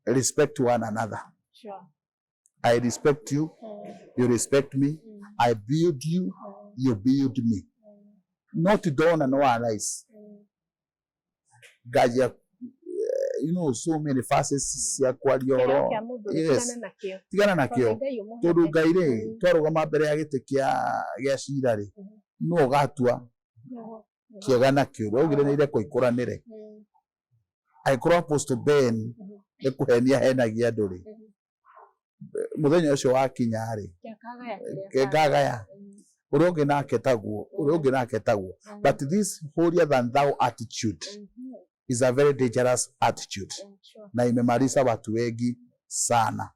respect one another. I respect you, you respect me. I build you, you build me. Not ndona no arise ngajia so many facets cia kwaria Kĩheo ũhoro. kĩa mũndũ Yes. tigana nakĩo. Tigana nakĩo. Tondũ Ngai ũmũhete. Tondũ Ngai rĩ, twarũgama mbere ya gĩtĩ kĩa cira rĩ, no ũgatua Nĩguo. kĩega na kĩũru. Augire nĩ irekwo ikũranĩre. Angĩkorwo Apostle Ben nĩ kũhenia henagia andũ rĩ, mũthenya ũcio wakinya rĩ, Kĩakagaya kĩrĩa ngagaya ũrĩa ũngĩ nake taguo, ũrĩa ũngĩ nake taguo. But this holier than thou attitude is a very dangerous attitude, na imemaliza watu wengi sana,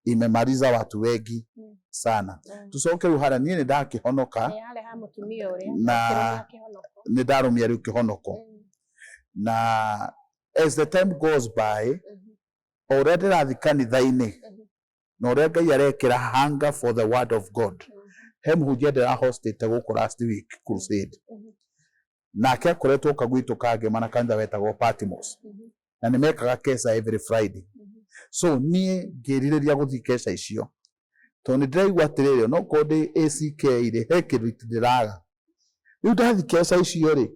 imemaliza watu wengi sana. Tucoke rĩu harĩa niĩ nĩ ndakĩhonoka. Nĩ yareha mũtumia ũrĩa Na akĩrũmia kĩhonoko. Nĩ ndarũmia rĩu kĩhonoko, na as the time goes by, o ũrĩa ndĩrathiĩ kanitha-inĩ na ũrĩa Ngai arekĩra hunger for the word of God, he mũhunjia ndĩrahostĩte gũkũ last week crusade, nake akoretwo oka gwitũ Kangema na kanitha wetagwo Patmos, na nĩ mekaga keca every Friday. So niĩ ngĩrirĩria gũthiĩ keca icio, tondũ nĩ ndĩraigua atĩrĩrĩ, onokorwo ndĩ ACK rĩ, he kĩndũ ndĩraga. Rĩu ndathi keca icio rĩ,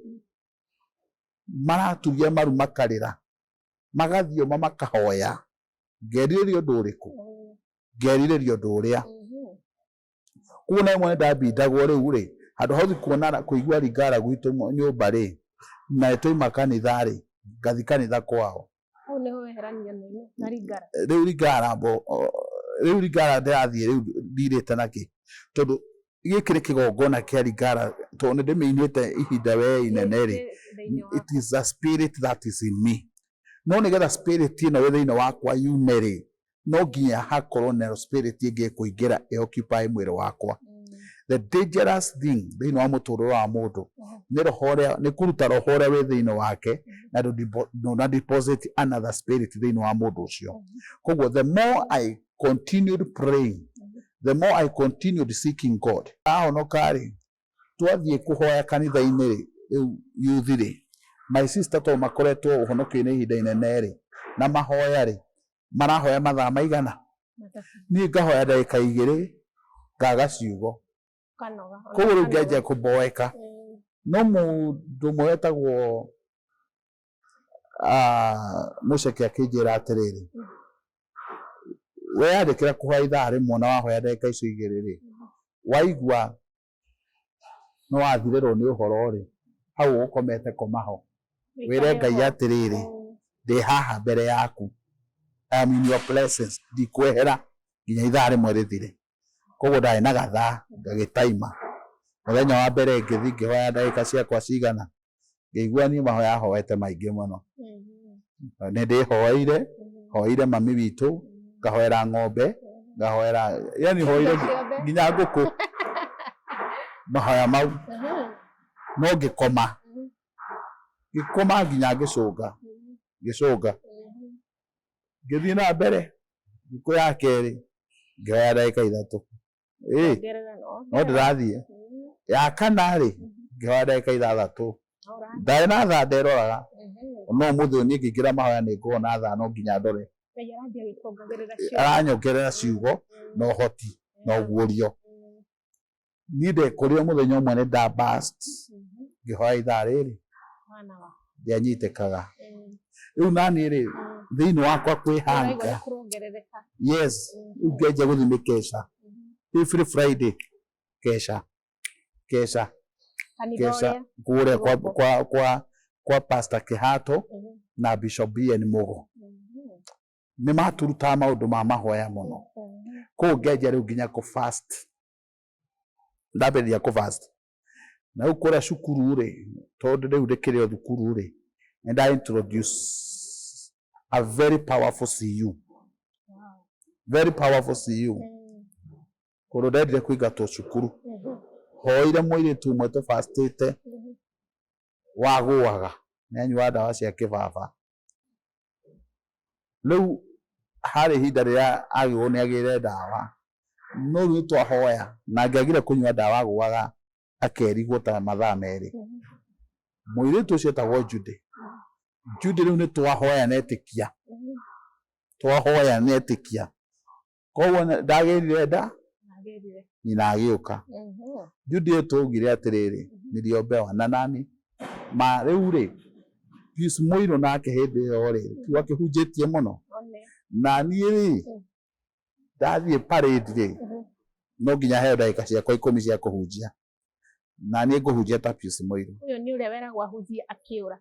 maraturia maru makarĩra, magathioma makahoya, ngerirĩria ũndũ ũrĩkũ? Ngerirĩria ũndũ ũrĩa. Koguo na rĩmwe nĩndambindagwo rĩu rĩ, handũ ha gũthiĩ kuona kũigua Ringara gwitũ nyũmba rĩ, na twaima kanitha rĩ, ngathi kanitha kwao. Hau nĩho weherania na Ringara. Rĩu Ringara mbo, rĩu Ringara ndĩrathiĩ rĩu ndirĩte nakĩ, tondũ gĩkĩ nĩ kĩgongona kĩa Ringara, tondũ nĩ ndĩmĩinĩte ihinda we inene rĩ, it is a spirit that is in me. No nĩgetha spirit ĩno ĩ thĩinĩ wakwa yume rĩ, no nginya hakorwo na spirit ĩngĩ ĩkũingĩra ĩ occupy mwĩrĩ wakwa. The dangerous thing thĩinĩ wa mũtũrĩre wa mũndũ nĩ roho ũrĩa, nĩ kũruta roho ũrĩa wĩ thĩinĩ wake na ndũna deposit another spirit thĩinĩ wa mũndũ ũcio. Koguo the more I continued praying, the more I continued seeking God. Ahonoka rĩ, twathiĩ kũhoya kanitha-inĩ rĩ, rĩu youth rĩ, my sister tondũ makoretwo ũhonokio-inĩ ihinda inene rĩ, na mahoya rĩ, marahoya mathaa maigana? Niĩ ngahoya ndagĩka igĩrĩ ngaga ciugo. Koguo rĩu ngenjia kũboeka. No mũndũ ũmwe wetagwo Mũceke akĩnjĩra atĩrĩrĩ, weyandĩkĩra kũhoya ithaa rĩmwe na wahoya ndagĩka icio igĩrĩ rĩ, waigua nĩ wathirĩrwo nĩ ũhoro rĩ, hau ũkomete koma ho. Wĩre Ngai atĩrĩrĩ, ndĩ haha mbere yaku, I am in your presence, ndikwehera nginya ithaa rĩmwe rĩthire. Koguo ndarĩ na gathaa ngagĩtaima. Mũthenya wa mbere ngĩthiĩ ngĩhoya ndagĩka ciakwa cigana, ngĩigua niĩ mahoya hoete maingĩ mũno. Nĩ ndĩhoeire, hoeire mami witũ, ngahoera ng'ombe, ngahoera, yani hoeire nginya ngũkũ mahoya mau. No ngĩkoma, ngĩkoma nginya ngĩcũnga, ngĩcũnga. Ngĩthiĩ na mbere, thikũ ya kerĩ ngĩhoya ndagĩka ithatũ. Ĩĩ, no ndĩrathiĩ. Ya kana rĩ, ngĩhoya ndagĩka ithathatũ. Ndarĩ na thaa nderoraga. No ũmũthĩ ũyũ niĩ ngĩingĩra mahoya nĩ ngoragwo na thaa no nginya ndore. Aranyongerera ciugo na ũhoti na ũguũrio. Niĩ ndekorire mũthenya ũmwe nĩ nda burst ngĩhoya ithaa rĩrĩ ndianyitĩkaga. Rĩu naniĩ rĩ, thĩinĩ wakwa kwĩ hunger. Yes, rĩu ngenjia gũthiĩ mĩkeca. Every Friday keca keca keca kũrĩa kwa kwa kwa kwa Pastor Kĩhato na Bishop BN Mũgo. Nĩ maturutaga maũndũ ma mahoya mũno. Kũu ngenjia rĩu nginya kũ fast. Ndambĩrĩria kũ fast. Na rĩu kũrĩa cukuru rĩ, tondũ rĩu ndĩkĩrĩ o thukuru rĩ, nĩ nda introduce a very powerful CU. Very powerful CU. Kũndũ ndendire kũingatwo cukuru. Hoire mũirĩtu ũmwe tũbastĩte wagũaga nĩ anyuaga ndawa cia kĩbaba. Rĩu harĩ ihinda rĩrĩa agĩrwo nĩ agĩre ndawa, no rĩu nĩ twahoya na angĩagire kũnyua ndawa agũaga akerigwo ta mathaa merĩ. Mũirĩtu ũcio etagwo Judy. Judy rĩu nĩ twahoya na etĩkia, twahoya na etĩkia. Koguo ndagĩrire nda, nyina agĩũka. Judy ũyũ twaugire atĩrĩrĩ, niliombewa na nani? Ma rĩu rĩ, Pius Mũirũ nake hĩndĩ ĩyo rĩ, ti akĩhunjĩtie mũno. Na niĩ rĩ, ndathiĩ parade rĩ, no nginya heo ndagĩka ciakwa ikũmi cia kũhunjia. Na niĩ ngũhunjia ta Pius Mũirũ. Ũyũ nĩ ũrĩa weragwo ahunjie akĩũra.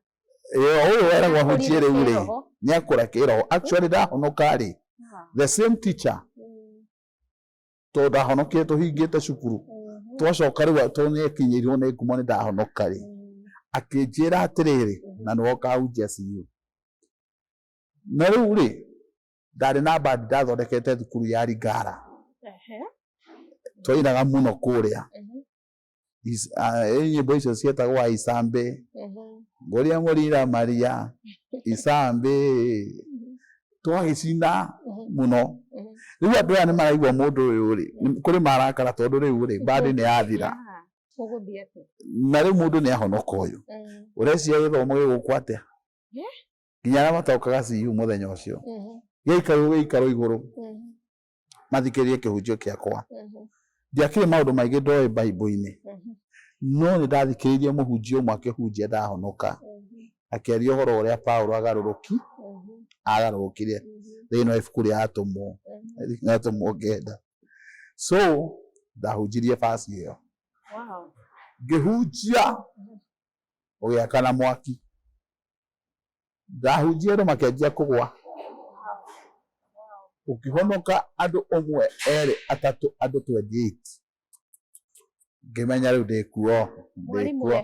Ĩyo ũyũ weragwo ahunjie rĩu rĩ, nĩ akũra kĩroho. Actually ndahonoka rĩ, the same teacher, tondũ ndahonokire tũhingĩte cukuru, twacoka rĩu tondũ nĩ ekinyĩirwo nĩ ngumo nĩ ndahonoka rĩ, akĩnjĩra atĩrĩrĩ, na nĩwe ũkahunjia CU. Na rĩu rĩ, ndarĩ na band ndathondekete thukuru ya Ringara. Twainaga mũno kũrĩa. Nyĩmbo icio cietagwo Aisambe, Ngũria Mũrira Maria, Isambe, twagĩcina mũno. Rĩu andũ aya nĩ maraigua mũndũ ũyũ rĩ, kũrĩ marakara tondũ rĩu rĩ, band nĩ yathira. Na rĩu mũndũ nĩ ahonoka ũyũ. Ũreciria gĩthomo gĩgũkwo atĩa? Nginya arĩa matokaga CU mũthenya ũcio. Gĩaikarwo gĩikarwo igũrũ mathikĩrĩrie kĩhunjio kĩakwa. Ndiakĩrĩ maũndũ maingĩ ndoĩ Bible-inĩ. No nĩ ndathikĩrĩirie mũhunjia ũmwe akĩhunjia ndahonoka, akĩaria ũhoro ũrĩa Paulo agarũrũkire thĩinĩ wa ibuku rĩa Atũmwo, Atũmwo 9. So ndahunjirie basi ĩyo. Ngĩhunjia ũgĩakana mwaki, ndahunjia andũ makĩanjia kũgwa, ũkĩhonoka andũ ũmwe erĩ atatũ andũ 28. Ngĩmenya rĩu ndĩkuo, ndĩkuo.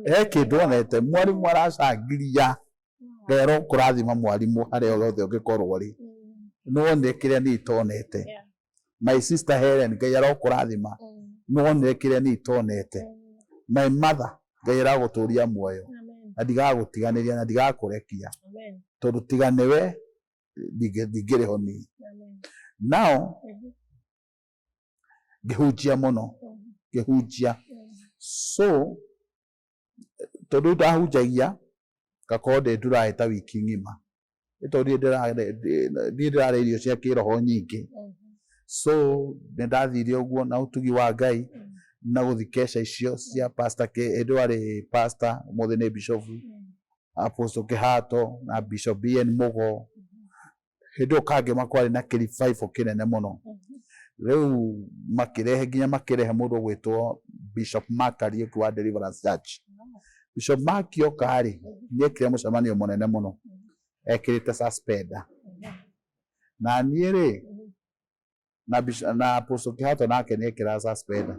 He kĩndũ onete mwarimũ aracangiria rero kũrathima mwarimũ harĩa hothe ũngĩkorwo rĩ, nĩwonire kĩrĩa niĩ itonete. My sister Helen, Ngai arokũrathima, nĩwonire kĩrĩa niĩ itonete. My mother, Ngai aragũtũria muoyo na ndigagũtiganĩria na ndigakũrekia, tondũ tiga nĩwe ndingĩrĩ ho niĩ. Nao ngĩhunjia mũno, ngĩhunjia. So tondũ ndahunjagia ngakorwo ndĩ nduraĩ ta wiki ng'ima, nĩ tondũ niĩ ndĩrarĩa irio cia kĩroho nyingĩ. So nĩ ndathire ũguo na ũtugi wa Ngai na gũthiĩ kesha icio cia pastor, hĩndĩ ĩyo arĩ pastor, ũmũthĩ nĩ bishop, Apostle Kĩhato na Bishop BN Mũgo. Hĩndĩ ĩyo Kangema kwarĩ na kĩribaibũ kĩnene mũno. Rĩu makĩrehe nginya makĩrehe mũndũ ũgwĩtwo Bishop Mark Kariũki wa Deliverance Church. Bishop Mark oka rĩ, nĩ ekire mũcemanio mũnene mũno, ekĩrĩte suspender. Na niĩ rĩ, na Apostle Kĩhato nake nĩ ekĩraga suspender.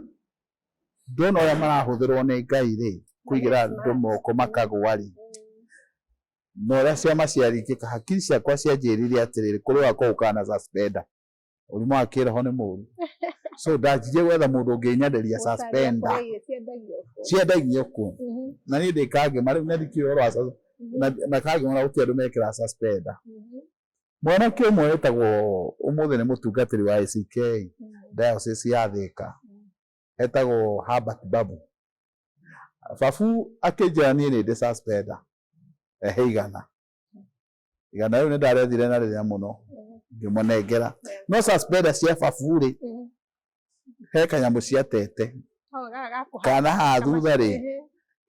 Ndona ũrĩa marahũthĩrwo nĩ Ngai rĩ, kũigĩra andũ moko makagũa rĩ, na ũrĩa ciama ciaringĩka, hakiri ciakwa cianjĩrire atĩrĩrĩ, kũrĩ wakwa ũkaga na suspender. Ũrimũ wa kĩroho nĩ mũũru. So ndanjirie gwetha mũndũ ũngĩnyenderia suspender. Ciendagio kũ? Na niĩ ndĩ Kangema rĩu na ndikĩũĩ ũhoro wa na Kangema na gũtirĩ andũ mekĩraga suspender. Mwanake ũmwe wĩtagwo ũmũthĩ nĩ mũtungatĩri wa ACK Diocese ya Thika, etagwo Herbert Babu. Babu akĩnjĩra niĩ nĩ ndĩ suspender, ehe igana. Igana rĩu nĩ ndarethire na rĩrĩa mũno, ngĩmũnengera. No suspender cia babu rĩ, he kanyamũ ciatete kana haha thutha rĩ,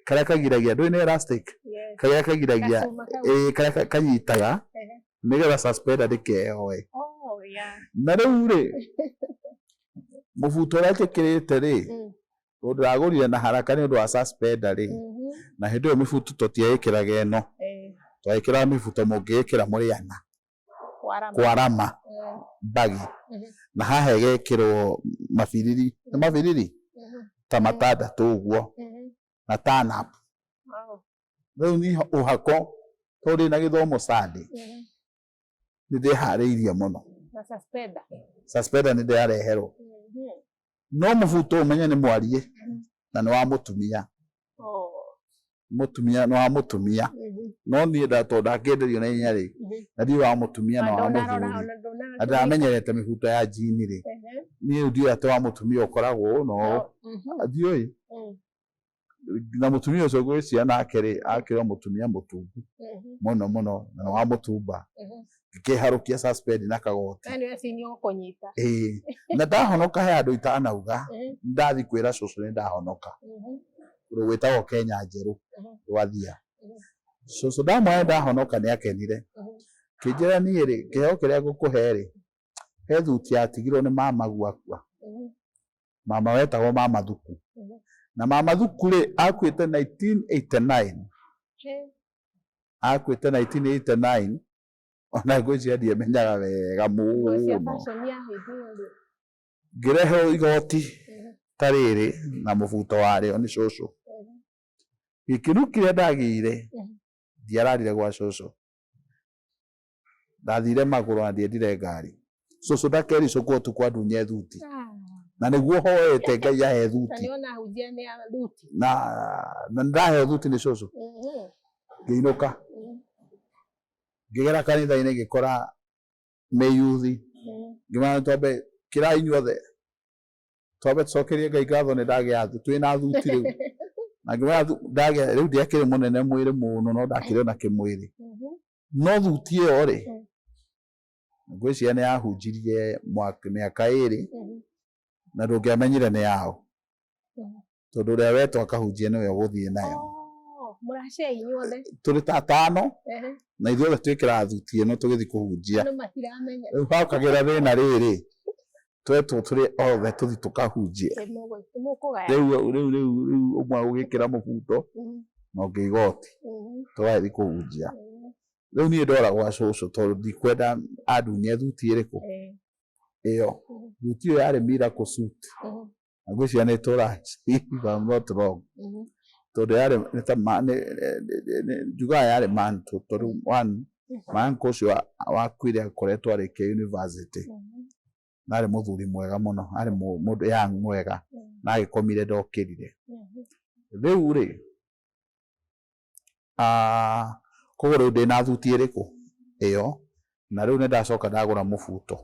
karĩa kagiragia, ndũĩ nĩ elastic, karĩa kagiragia, karĩa kanyitaga nĩgetha suspender ndĩkeyoe. Na rĩu rĩ, mũbuto ũrĩa njĩkĩrĩte rĩ, tondũ ndĩragũrire na haraka nĩ ũndũ wa suspender rĩ, na hĩndĩ ĩyo mĩbuto tũtiaĩkĩraga ĩno, twaĩkĩraga mĩbuto mũngĩĩkĩra mũrĩ ana kwarama mbagi, na haha ĩgekĩrwo mabiriri, nĩ mabiriri ta matandatũ ũguo, na turn up. Rĩu niĩ ũhako tondũ ndĩna gĩthomo Sunday, nĩ ndĩharĩirie mũno. Suspender nĩ ndĩrareherwo. No mũbuto ũmenye nĩ mwarie na nĩ wa mũtumia. Mũtumia nĩ wa mũtumia. No niĩ tondũ ndakĩenderio na ihenya rĩ, na ndiũĩ wa mũtumia na wa mũthuri. Na ndĩramenyerete mĩbuto ya jini rĩ, niĩ ndiũĩ atĩ wa mũtumia ũkoragwo ũũ na ũũ. Ndiũĩ. Na mũtumia ũcio ngwĩciria nake rĩ, akĩrĩ o mũtumia mũtungu mũno mũno, na nĩ wa mũtumba. Ngĩkĩharũkia suspend na kagoti. Ĩĩ. Na ndahonoka he handũ itanauga, ndathiĩ kwĩra cũcũ nĩ ndahonoka. Kũndũ gwĩtagwo Kenya Njerũ, Rwathia. Cũcũ ndamwĩra ndahonoka nĩ akenire. Kĩnjĩra niĩ rĩ, kĩheo kĩrĩa ngũkũhe rĩ, he thuti yatigirwo nĩ mama gwakua. Mama wetagwo Mama Thuku. Na Mama Thuku rĩ, akuĩte 1989. Akuĩte 1989, ona ngwĩciria ndiamenyaga wega mũno. Ngĩrehwo igoti ta rĩrĩ na mũbuto warĩo nĩ cũcũ. Gĩkĩro kĩrĩa ndagĩire, ndiararire gwa cũcũ. Ndathire magũrũ na ndiendire ngari. Cũcũ ndakericũkwo ũtukũ andunye thuti. Na nĩguo hoete Ngai ahe thuti. Na nĩndaheo thuti nĩ cũcũ. Ngĩinũka. Ngĩgera kanitha-inĩ ngĩkora mĩyuthi. Ngĩmera twambe kĩrai inyuothe. Twambe tũcokerie Ngai ngatho nĩ ndagĩa twĩna thuti rĩu. Na ngĩmera ndagĩa rĩu ndiakĩrĩ mũnene mwĩrĩ mũno no ndakĩrĩ ona kĩmwĩrĩ. No thuti ĩyo rĩ, ngwĩciria nĩ yahunjirie mĩaka ĩrĩ na ndũngĩamenyire nĩ yaũ. Tondu uria wetwo akahunjia niwe uguthie nayo. Oh, mũracea inyuothe. Turi ta atano na ithuothe twikiraga thuti ĩno tũgĩthiĩ kũhunjia. Andũ matiramenya. Rĩu haukagira thĩna rĩrĩ, twetwo tũrĩ othe tũthiĩ tũkahunjie. Mũkũgaya. Rĩu rĩu rĩu rĩu ũmwe ũgĩkĩra mũbuto na ũngĩ igoti, tũgagĩthiĩ kũhunjia. Rĩu niĩ ndora gwa cũcũ tondũ ndikwenda andunye thuti ĩrĩkũ ĩyo. Thuti ĩyo yarĩ miracle suit. Na ngwĩciria nĩ tũraci, if I'm not wrong. Tondũ yarĩ nĩ ta njugaga yarĩ mantle tondũ one, my uncle ũcio wakuire akoretwo arĩkia university. Na arĩ mũthuri mwega mũno, arĩ mũndũ young mwega, na agĩkomire ndokĩrire. Rĩu rĩ, koguo rĩu ndĩna thuti ĩrĩkũ ĩyo, na rĩu nĩndacoka ndagũra mũbuto,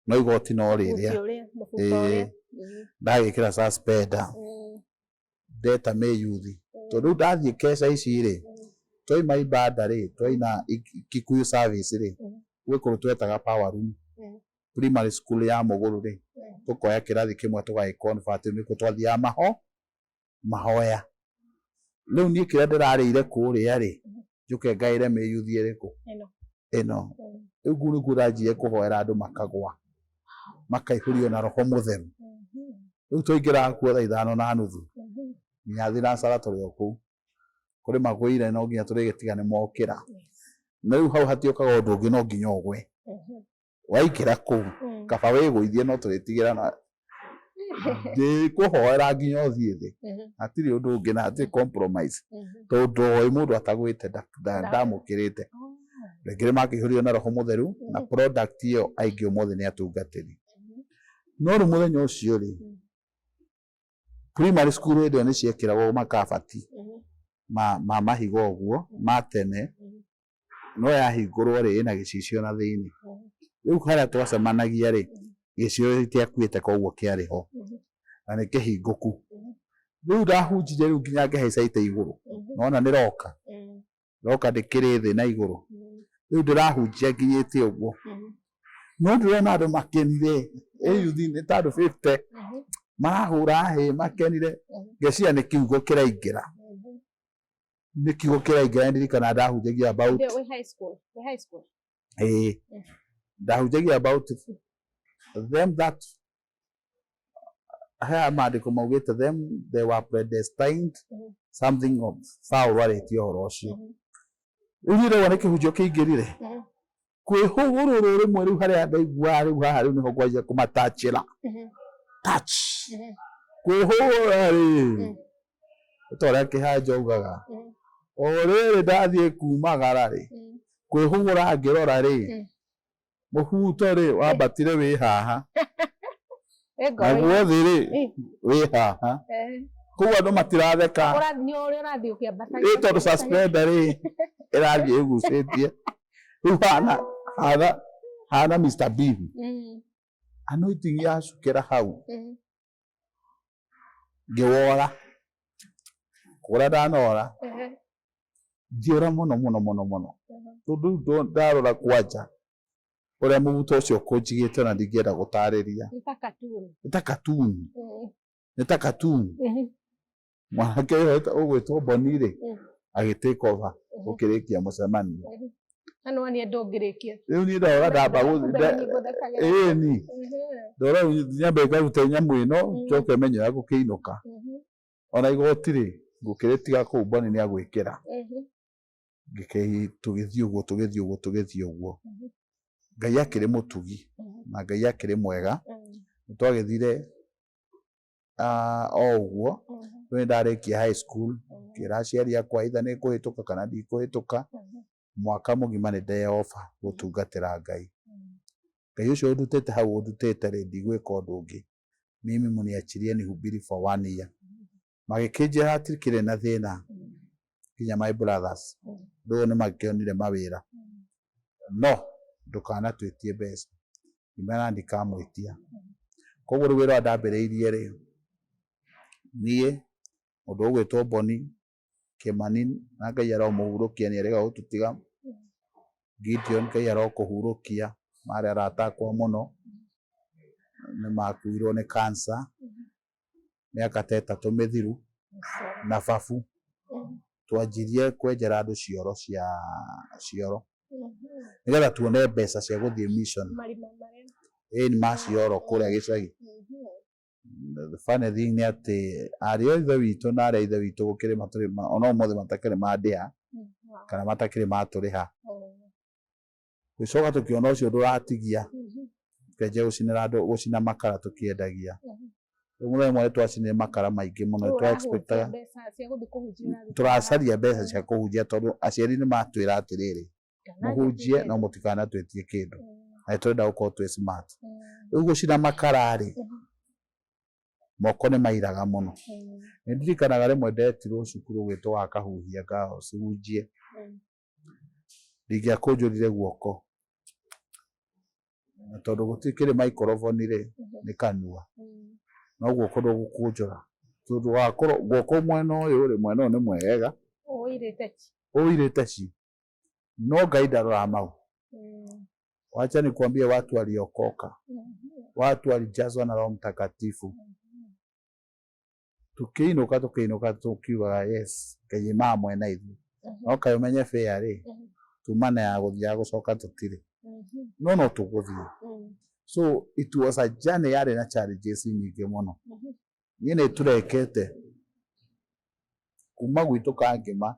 no igoti no rĩrĩa. Thuti ũrĩa, mũbuto ũrĩa. Ndagĩkĩra suspender, ndeta mĩyuthi, tondũ rĩu ndathiĩ keca ici rĩ, twaima ibada rĩ, twaina Kikuyu service rĩ, gwĩ kũndũ twetaga power room. Primary school ya Mũgũrũ rĩ, tũkoya kĩrathi kĩmwe tũgagĩ convert, nĩkuo twathiaga mahoya. Rĩu niĩ kĩrĩa ndĩrarĩire kũrĩa rĩ, njũke ngaĩre mĩyuthi ĩrĩkũ? Ĩno. Ĩno. Rĩu kũu nĩkuo ndanjirie kũhoera andũ makagwa, makaihũrio na Roho Mũtheru. Rĩu twaingĩraga kuo thaa 5:30 nginya thinacara tũrĩ o kũu. Kũrĩ magũire no nginya tũrĩgĩtiga nĩ mokĩra. Na rĩu hau hatiokaga ũndũ ũngĩ no nginya ũgwe. Waingĩra kũu, kaba wĩgũithie no tũrĩtigĩra na ndĩkũhoera nginya ũthiĩ thĩ. Hatirĩ ũndũ ũngĩ na hatirĩ compromise. Tondũ ndoĩ mũndũ atagwĩte ndamũkĩrĩte. Rĩngĩ nĩ makĩihũrio na Roho Mũtheru na product ĩyo aingĩ ũmũthĩ nĩ atungatĩri. No rĩu mũthenya ũcio rĩ, primary school hĩndĩ ĩyo nĩ ciekĩragwo makabati ma mahiga ũguo ma tene, no yahingũrwo rĩ ĩna gĩcicio na thĩinĩ. Rĩu harĩa twacemanagia rĩ, gĩcicio gĩtiakuĩte koguo kĩarĩ ho na nĩ kĩhingũku. Rĩu ndahunjirie rĩu nginya ngĩhaica itĩ igũrũ, nona nĩroka roka ndĩkĩrĩ thĩ na igũrũ. Rĩu ndĩrahunjia nginyĩte ũguo, no ndĩrona andũ makenire, ĩyuthi nĩ ta andũ 50 marahũra hĩ makenire, ngeciria nĩ kiugo kĩraingĩra, nĩ kiugo kĩraingĩra. Ndirikana ndahunjagia about Wĩ high school, wĩ high school. Ĩĩ, ndahunjagia about them that haya maandĩko maugĩte them they were predestined, something of Paul arĩtie ũhoro ũcio. Rĩu niĩ ndauga nĩ kĩhunjio kĩingĩrire kwĩhũgũrũrũ rĩmwe, rĩu harĩa ndaiguaga rĩu haha rĩu nĩho ngwanjia kũmatachĩra touch kwĩhũgũra rĩ, ta ũrĩa kĩhanja augaga o rĩrĩ ndathiĩ kumagara rĩ, kwĩhũgũra ngĩrora rĩ, mũbuto rĩ wambatire wĩ haha, Wĩ ngoro-inĩ. Naguo thĩ rĩ wĩ haha, koguo andũ matiratheka. Ũrathiĩ ũrĩa ũrathiĩ ũkĩambatagia. Ĩ tondũ suspender rĩ ĩrathiĩ ĩgucĩtie rĩu hana hana hana Mr Bean. Anointing yacukĩra hau, ngĩwora kũra ndanora, ngĩũra mũno mũno mũno mũno, tondũ rĩu ndarora kwanja ũrĩa mũbuto ũcio ũkũnjigĩte ona ndingĩenda gũtarĩria. Nĩ ta cartoon. Nĩ ta cartoon, nĩ ta cartoon. Mwanake ũyũ ũgwĩtwo Boni rĩ, agĩ take over gũkĩrĩkia mũcemanio. Na nĩ wonire ndũngĩrĩkia. Rĩu niĩ ndora ndamba Kumbe nĩ nyimbo thekagĩra. Ĩni ndora rĩu nyambe ngarute nyamũ ĩno, njoke menye ũrĩa ngũkĩinũka. Ona igoti rĩ ngũkĩrĩtiga kũu, Boni nĩ agwĩkĩra. Tũgĩthiĩ ũguo, tũgĩthiĩ ũguo, tũgĩthiĩ ũguo. Ngai akĩrĩ mũtugi na Ngai akĩrĩ mwega. Nĩ twagĩthire o ũguo. Rĩu nĩ ndarĩkia high school, ngĩra aciari akwa either nĩ ngũhĩtũka kana ndikũhĩtũka. Mwaka mũgima nĩ ndeoba gũtungatĩra Ngai. Ngai ũcio ũndutĩte hau ũndutĩte rĩ, ndigwĩka ũndũ ũngĩ. Mimi mniachilie nihubiri for one year. Magĩkĩnjĩra hatikĩrĩ na thĩna, nginya my brothers rĩu nĩ makĩonire mawĩra, no ndũkanatwĩtie mbeca. Ngĩmera ndikamwĩtia. Koguo rĩu wĩra ũrĩa ndambĩrĩirie rĩ, niĩ mũndũ ũgwĩtwo Boni Kĩmani, na Ngai aromũhurũkia, nĩ erĩga gũtũtiga. Gideon, Ngai arokũhurũkia, marĩ arata akwa mũno, nĩ makuirwo nĩ cancer. Mĩaka ta 3 mĩthiru na babu twanjirie kwenjera andũ cioro cia cioro nĩgetha tuone mbeca cia gũthiĩ mission. Marima marĩa. Ĩĩ, nĩ ma cioro kũrĩa gĩcagi. The funny thing nĩ atĩ ariũ a ithe witũ na arĩa a ithe witũ gũkĩrĩma tũrĩma ona ũmũthĩ matakĩrĩ mandĩha kana matakĩrĩ matũrĩha. Gũcoka tũkĩona ũcio ndũratigia, tũkĩanjia gũcinĩra andũ, gũcina makara tũkĩendagia. Rĩu mũthenya ũmwe nĩ twacinire makara maingĩ mũno. Rĩu twa expectaga ũrahunjia mbeca cia gũthiĩ kũhunjia ũraruta. Tũracaria mbeca cia kũhunjia tondũ aciari nĩ matwĩra atĩrĩrĩ, mũhunjie no mũtikanatwĩtie kĩndũ, na nĩ tũrenda gũkorwo twĩ smart. Rĩu gũcina makara rĩ, moko nĩ mairaga mũno. Nĩ ndirikanaga rĩmwe ndetirwo cukuru ũgwĩtwo wa Kahuhia Girls hunjie, ndingĩakũnjũrire guoko na tondũ gũtikĩrĩ microphone rĩ, nĩ kanua, no guoko ndũgũkũnjũra tondũ wakorwo guoko mwena ũyũ rĩ, mwena ũyũ nĩ mwega. Ũirĩte chi. Ũirĩte ci, no Ngai ndaroraga mau. Wacha nikwambie, watu waliokoka, watu walijazwa na Roho Mtakatifu, tukiinuka tukiinuka tukiugaga, yes, Ngai ma hamwe na ithuĩ. No kaĩ ũmenye fare rĩ, tuma na ya gũthiĩ ya gũcoka tũtirĩ, no tũgũthiĩ. So it was a journey yarĩ na challenges nyingĩ mũno. Niĩ nĩ tũrekete kuma gwitũ Kangĩma,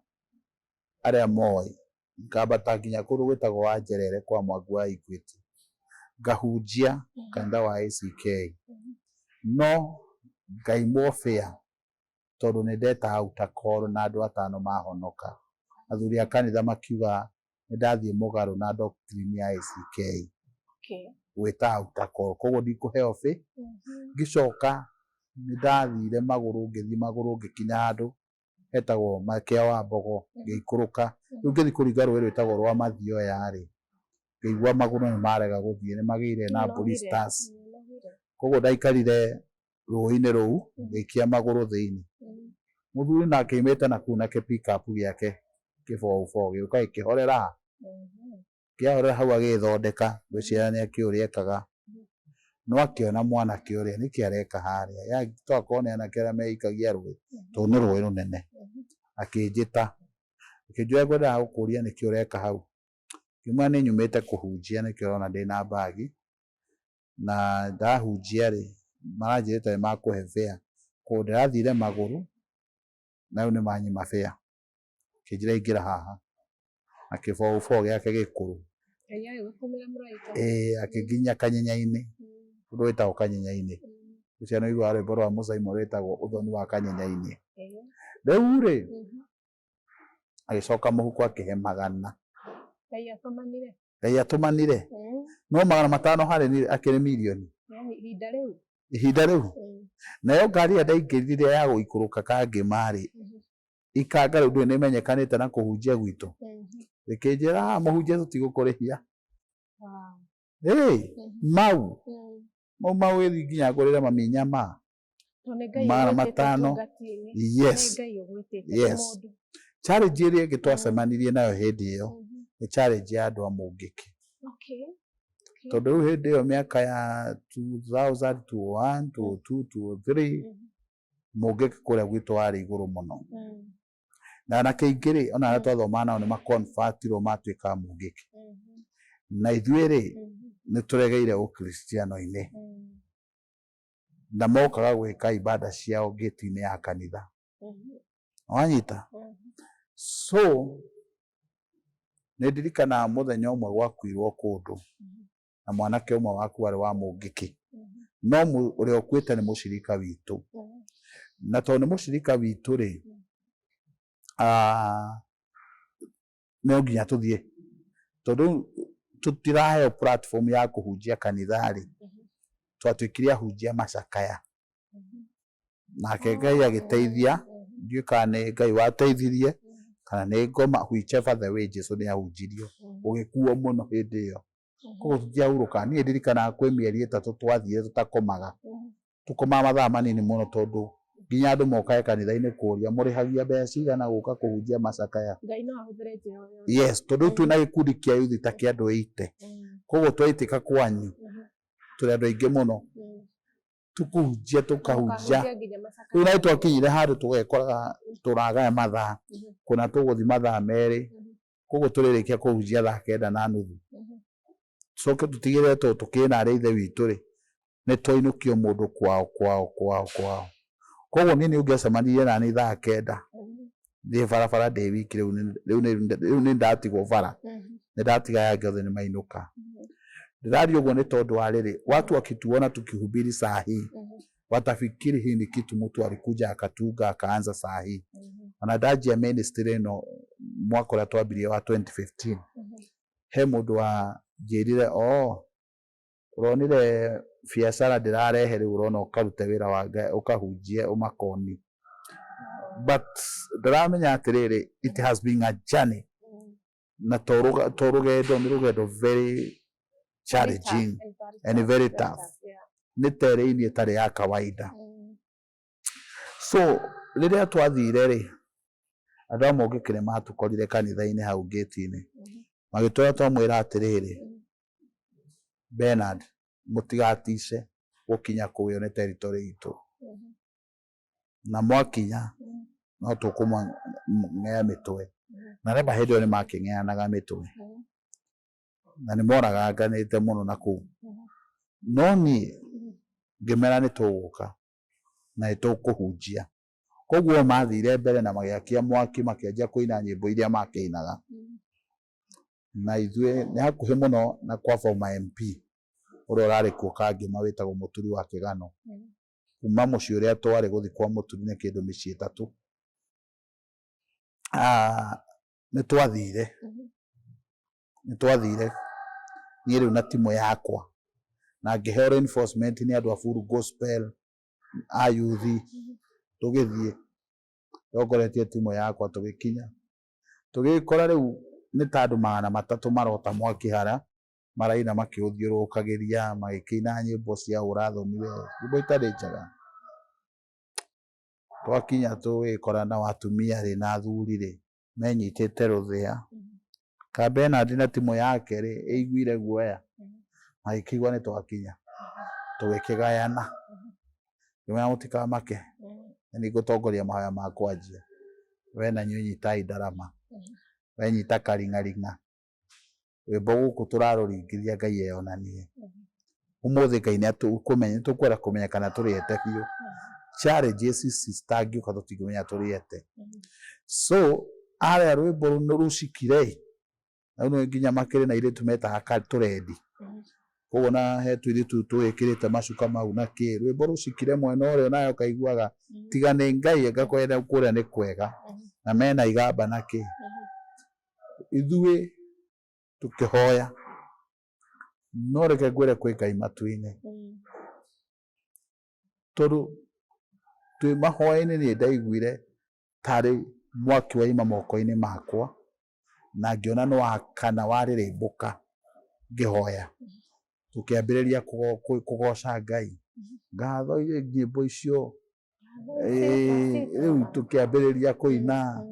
arĩa moĩ, ngambata nginya kũndũ gwĩtagwo Wanjerere kwa Mwangu wa Equity, ngahunjia kanitha wa ACK, no ngaimwo fare tondũ nĩ ndetaga altar call na andũ 5 mahonoka. Athuri a kanitha makiuga nĩ ndathiĩ mũgarũ na doctrine ya ACK gwĩta altar call, koguo ndikũheo fare. Ngĩcoka nĩ ndathire magũrũ, ngĩthiĩ magũrũ ngĩkinya handũ hetagwo Makia wa Mbogo, ngĩikũrũka. Rĩu ngĩthiĩ kũringa rũĩ rwĩtagwo rwa Mathioya rĩ, ngĩigua magũrũ nĩ marega gũthiĩ, nĩ magĩire na blisters. Koguo ndaikarire rũĩ-inĩ rũu ngĩikia magũrũ thĩinĩ. Mũthuri nake aimĩte na kũu na kĩ pick up gĩake kĩboũbũũ gĩũka gĩkĩhorera haha, kĩahorera hau agĩthondeka, ngwĩciria nĩ akĩũĩ ũrĩa ekaga, no akĩona mwanake ũrĩa nĩkĩ areka harĩa, toakorwo nĩ anake arĩa meikagia rũĩ tondũ nĩ rũĩ rũnene. Akĩnjĩta, akĩnjũria, ngwendaga gũkũria nĩkĩ ũreka hau. Ngĩmwĩra nĩ nyumĩte kũhunjia, nĩkĩo ũrona ndĩna bagi, na ndahunjia rĩ, maranjĩrĩte nĩ makũhe fare, koguo ndĩrathire magũrũ na rĩu nĩ manyima fare. Akĩnjĩra ingĩra haha na kĩboũbũũ gĩake gĩkũrũ. Ngai agĩgũtũmĩra mũraika. Ĩĩ, akĩnginyia kanyenya-inĩ, kũndũ gwĩtagwo kanyenya-inĩ. Ũcio nĩ ũiguaga rwĩmbo rwa Mũcaimo rwĩtagwo ũthoni wa kanyenya-inĩ. Rĩu rĩ, agĩcoka mũhuko akĩhe 100. Ngai atũmanire. Ngai atũmanire. No 500 harĩ niĩ akĩrĩ mirioni. Yani ihinda rĩu. Ihinda rĩu. Nayo ngari ĩrĩa ndaingĩrire ya gũikũrũka Kangĩma rĩ, ikanga rĩu ndũĩ nĩmenyekanĩte na kũhunjia gwitũ. Rĩkĩnjĩra, haha mũhunjia tũtigũkũrĩhia. Ĩĩ, mau. Mau mau ĩthi nginya ngũrĩre mami nyama. Tondũ nĩ Ngai Magana ũgwĩtĩte matano. ũtungati-inĩ. Yes. Nĩ Ngai ũgwĩtĩte, ti Yes. mũndũ. Challenge ĩrĩa ĩngĩ twacemanirie nayo hĩndĩ ĩyo nĩ challenge ya andũ a Mũngĩkĩ. Tondũ rĩu hĩndĩ ĩyo mĩaka ya 2001, 2002, 2003, Mũngĩkĩ kũrĩa gwitũ warĩ igũrũ mũno. Na anake aingĩ rĩ, ona arĩa twathomaga nao nĩ maconvertirwo matuĩka a Mũngĩkĩ. Na ithuĩ rĩ, nĩ tũregeire ũkristiano-inĩ. Na mokaga gwĩka ibada ciao gate-inĩ ya kanitha. Wanyita? So nĩ ndirikanaga mũthenya ũmwe gwakuirwo kũndũ na mwanake ũmwe waku warĩ wa Mũngĩkĩ, no ũrĩa ũkuĩte nĩ mũcirika witũ, na tondũ nĩ mũcirika witũ rĩ, no nginya tũthiĩ tondũ tũtiraheo platform ya kũhunjia kanitha rĩ, twatuĩkire ahunjia macakaya. Nake Ngai agĩteithia, ndiũĩ kana nĩ Ngai wateithirie kana nĩ ngoma, whichever the way, Jesu nĩ ahunjirio gũgĩkuo mũno hĩndĩ ĩyo, koguo tũtiahurũkaga. Niĩ ndirikanaga kwĩ mĩeri 3 twathire tũtakomaga, tũkomaga mathaa manini mũno, tondũ nginya andũ mokaga kanitha-inĩ kũria mũrĩhagia mbeca cigana gũka kũhunjia macakaya. Ngai no ahũthĩre njĩra o yothe. Yes, tondũ rĩu twĩna gĩkundi kĩa youth ta kĩa andũ 80, koguo twaitĩka kwanyu tũrĩ andũ aingĩ mũno. Tukũhunjia, tũkahunjia. Rĩu na twakinyire handũ tũgekoraga tũragaya mathaa kũna, tũgũthiĩ mathaa 2, koguo tũrĩrĩkia kũhunjia thaa 9:30, tucoke tũtigĩrĩre tondũ tũkĩrĩ na arĩa ithe witũ rĩ, nĩ twainũkio mũndũ kwao kwao kwao kwao. Koguo niĩ nĩ ũngĩacemanirie na niĩ thaa 9 thiĩ barabara ndĩ wiki. Rĩu nĩ ndatigwo bara, nĩ ndatiga aya angĩ othe nĩ mainũka. Ndĩraria ũguo nĩ tondũ wa rĩrĩ, watu wakituona tukihubiri saa hii watafikiri hii ni kitu mtu alikuja akatunga akaanza saa hii. Ona ndanjia ministry ĩno mwaka ũrĩa twambirie wa 2015, he mũndũ wa njĩrire, "Oh, ũronire biacara ndĩrarehe rĩu, ũrona ũkarute wĩra wa Ngai, ũkahunjie ũmakoni." But ndĩramenya atĩrĩrĩ, it has been a journey, na to rũgendo, nĩ rũgendo very challenging and very tough, nĩ terrain ĩtarĩ ya kawaida. So rĩrĩa twathire rĩ, andũ a Mũngĩkĩ nĩ matũkorire kanitha-inĩ hau ngĩti-inĩ, magĩtwĩra twamwĩra atĩrĩrĩ, "Bernard, mũtigatice gũkinya kũu, ĩyo nĩ territory itũ, na mwakinya no tũkũmũng'ea mĩtwe." Na rĩma hĩndĩ ĩyo nĩ makĩng'eanaga mĩtwe na nĩ moraganganĩte mũno na kũu, no niĩ ngĩmera nĩ tũgũka na nĩ tũkũhunjia. Koguo mathire mbere na magĩakia mwaki, makĩanjia kũina nyĩmbo iria makĩinaga, na ithuĩ nĩ hakuhĩ mũno na kwa former MP ũrĩa ũrarĩ kuo Kangĩma, wĩtagwo Mũturi wa Kĩgano. Kuma mũciĩ ũrĩa twarĩ gũthiĩ kwa Mũturi nĩ kĩndũ mĩciĩ 3. Nĩ twathire, niĩ rĩu na timu yakwa, na ngĩheo reinforcement nĩ andũ a Full Gospel a youth. Tũgĩthiĩ tongoretie timu yakwa, tũgĩkinya, tũgĩkora rĩu nĩ ta andũ 300 marota mwaki hara maraina makĩũthiũrũrũkagĩria, magĩkĩina nyĩmbo cia ũrathoni, we, nyĩmbo itarĩ njega. Twakinya tũgĩkora nao atumia rĩ na athuri rĩ menyitĩte rũthĩa. Ka Bernard na timu yake rĩ ĩiguire guoya, magĩkĩigua nĩ twakinya, tũgĩkĩgayana. Ngĩmera, "Mũtikamake, nĩ ngũtongoria mahoya ma kwanjia. We na inyuĩ nyitai ndarama, we nyita karing'aring'a, rwĩmbo gũkũ tũrarũringithia Ngai eyonanie ũmũthĩ. Ngai nĩ tũkwenda kũmenya kana tũrĩete biũ. Challenges ici citangĩũka tũtingĩmenya tũrĩete." So arĩa rwĩmbo rũu rũcikire rĩu nĩ nginya makĩrĩ na airĩtu metaga tũrendi, koguo na he tũirĩtu twĩkĩrĩte macuka mau na kĩ. Rwĩmbo rũcikire mwena ũrĩa nawe ũkaiguaga tiga nĩ Ngai ngakwenda kũrĩa nĩ kwega, na mena igamba na kĩ. Ithuĩ tũkĩhoya, no reke ngwĩre kwĩ Ngai matu-inĩ, tondũ twĩ mahoya-inĩ niĩ ndaiguire tarĩ mwaki waima moko-inĩ makwa, na ngĩona nĩ wakana warĩrĩmbũka ngĩhoya. Tũkĩambĩrĩria kũgoca Ngai, ngatho nyĩmbo icio. Rĩu tũkĩambĩrĩria kũina,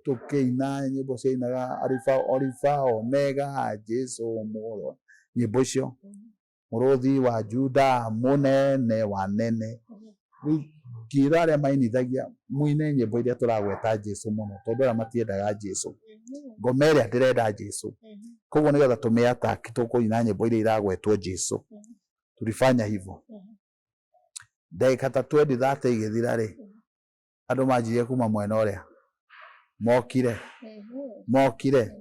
tũkĩina nyĩmbo ciainaga Alifa, Alifa Omega, Jesu mũrũ, nyĩmbo icio, mũrũthi wa Juda, mũnene wa nene. Rĩu ngĩra arĩa mainithagia, "Muine nyĩmbo iria tũragweta Jesu mũno," tondũ arĩa matiendaga Jesu, ngoma ĩrĩa ndĩrenda Jesu, koguo nĩgetha tũmĩ-attack tũkũina nyĩmbo iria iragwetwo Jesu. Tulifanya hivyo. Ndagĩka ta 20, 30 igĩthira rĩ, andũ manjirie kuma mwena ũrĩa mokire, mokire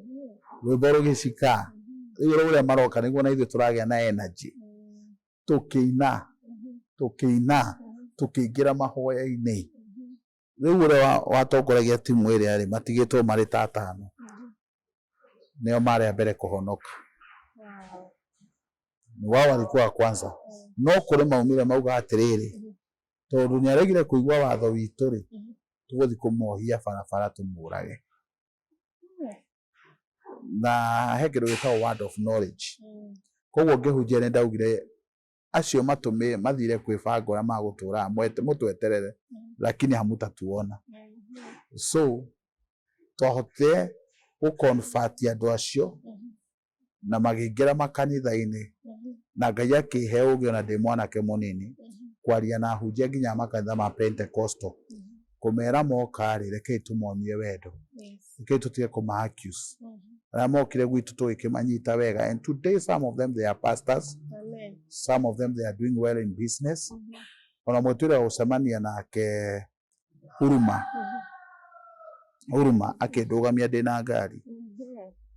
rwĩmbo rũgĩcika. Rĩu ũrĩa maroka nĩguo na ithuĩ tũragĩa na energy, tũkĩina, tũkĩina, tũkĩingĩra mahoya-inĩ. Rĩu ũrĩa watongoragia timu ĩrĩa rĩ, matigĩtwo marĩ ta atano, nĩo marĩ a mbere kũhonoka. Wao walikuwa wa kwanza, no kũrĩ maumire mauga atĩrĩrĩ, tondũ nĩ aregire kũigua watho witũ rĩ, tũgũthiĩ kũmohia barabara tũmũrage. Na he kĩndũ gĩtagwo word of knowledge. Koguo ngĩhunjia nĩ ndaugire acio matũmĩ mathire kwĩbanga ũrĩa magũtũraga, mũtweterere, lakini hamutatuona. So twahotire gũ convert andũ acio. Na magĩingĩra makanitha-inĩ, na Ngai akĩhe ũgĩ ona ndĩ mwanake mũnini kwaria na ahunjia nginya makanitha ma Pentecostal, kũmera moka rĩ, rekei tũmonie wendo, rekei tũtige kũma accuse. Arĩa mokire gwitũ tũgĩkĩmanyita wega, and today some of them, they are pastors. Amen. Some of them, they are doing well in business. Ona mwe twĩra gũcemania nake Huruma, Huruma akĩndũgamia ndĩna ngari,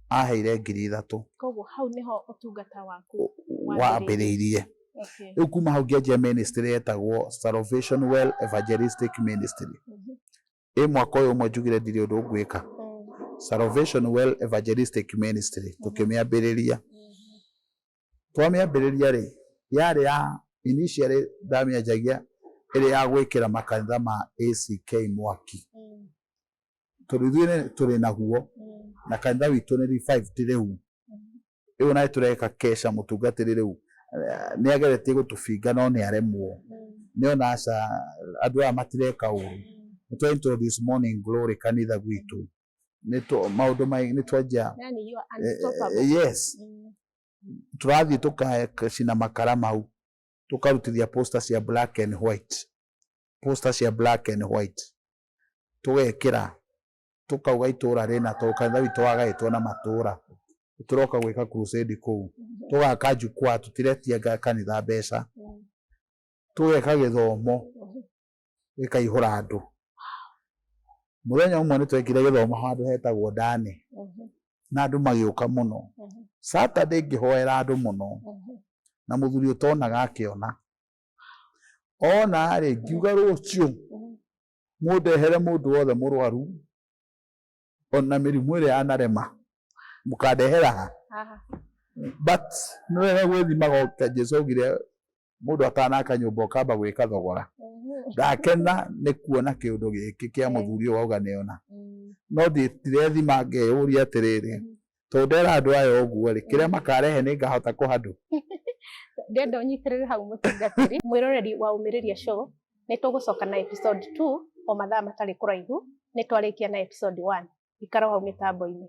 aheire 3,000. Koguo hau niho ũtungata waku wambĩrĩirie. Rĩu kuma hau ngĩanjia ministry yetagwo Salvation Well Evangelistic Ministry. Ĩ mwaka ũyũ ũmwe njugire ndirĩ ũndũ ngwĩka. Salvation Well Evangelistic Ministry tũkĩmĩambĩrĩria. Twamĩambĩrĩria rĩ, yarĩ ya initially ndamĩanjagia ĩrĩ ya gwĩkĩra makanitha ma ACK mwaki, tondũ ithuĩ tũrĩ naguo na kanitha witũ nĩ revived rĩu. Rĩu ona tũreka kesha mũtungatĩri rĩu nĩ ageretie gũtũbinga no nĩ aremwo. Nĩ ona aca andũ aya matireka ũru. Nĩ twa introduce Morning Glory kanitha gwitũ, nĩ maũndũ maingĩ nĩ twanjia. Yani you are unstoppable. Yes. Tũrathiĩ tũkacina makara mau, tũkarutithia poster cia black and white, poster cia black and white tũgekĩra, tũkauga itũra rĩna, tondũ kanitha witũ wagaĩtwo na matũra, tũroka gwĩka crusade kũu, tũgaka jukwaa, tũtiretia kanitha mbeca, tũgeka gĩthomo gĩkaihũra andũ. Mũthenya ũmwe nĩ twekire gĩthomo handũ hetagwo Ndani na andũ magĩũka mũno. Saturday ngĩhoera andũ mũno, na mũthuri ũtonaga akĩona ona rĩ, ngiuga rũciũ mũndehere mũndũ wothe mũrwaru ona mĩrimũ ĩrĩa yanarema, mũkandehera ha. But nĩ wega gwĩthimaga. Jesũ augire mũndũ atanaka nyũmba ũkamba gwĩka thogora. Ndakena nĩ kuona kĩũndũ gĩkĩ kĩa mũthuri ũyũ wauga nĩona, no ndirethima ngeyũria atĩrĩrĩ, tondũ ndera andũ aya ũguo rĩ, kĩrĩa makarehe nĩ ngahota kũhandũ. Ndĩrenda ũnyitĩrĩre hau, mũtungatĩri. Mwĩroreri wa Ũmĩrĩria Show, nĩ tũgũcoka na episode 2 o mathaa matarĩ kũraihu nĩ twarĩkia na episode 1. Ikara hau mĩtambo-inĩ.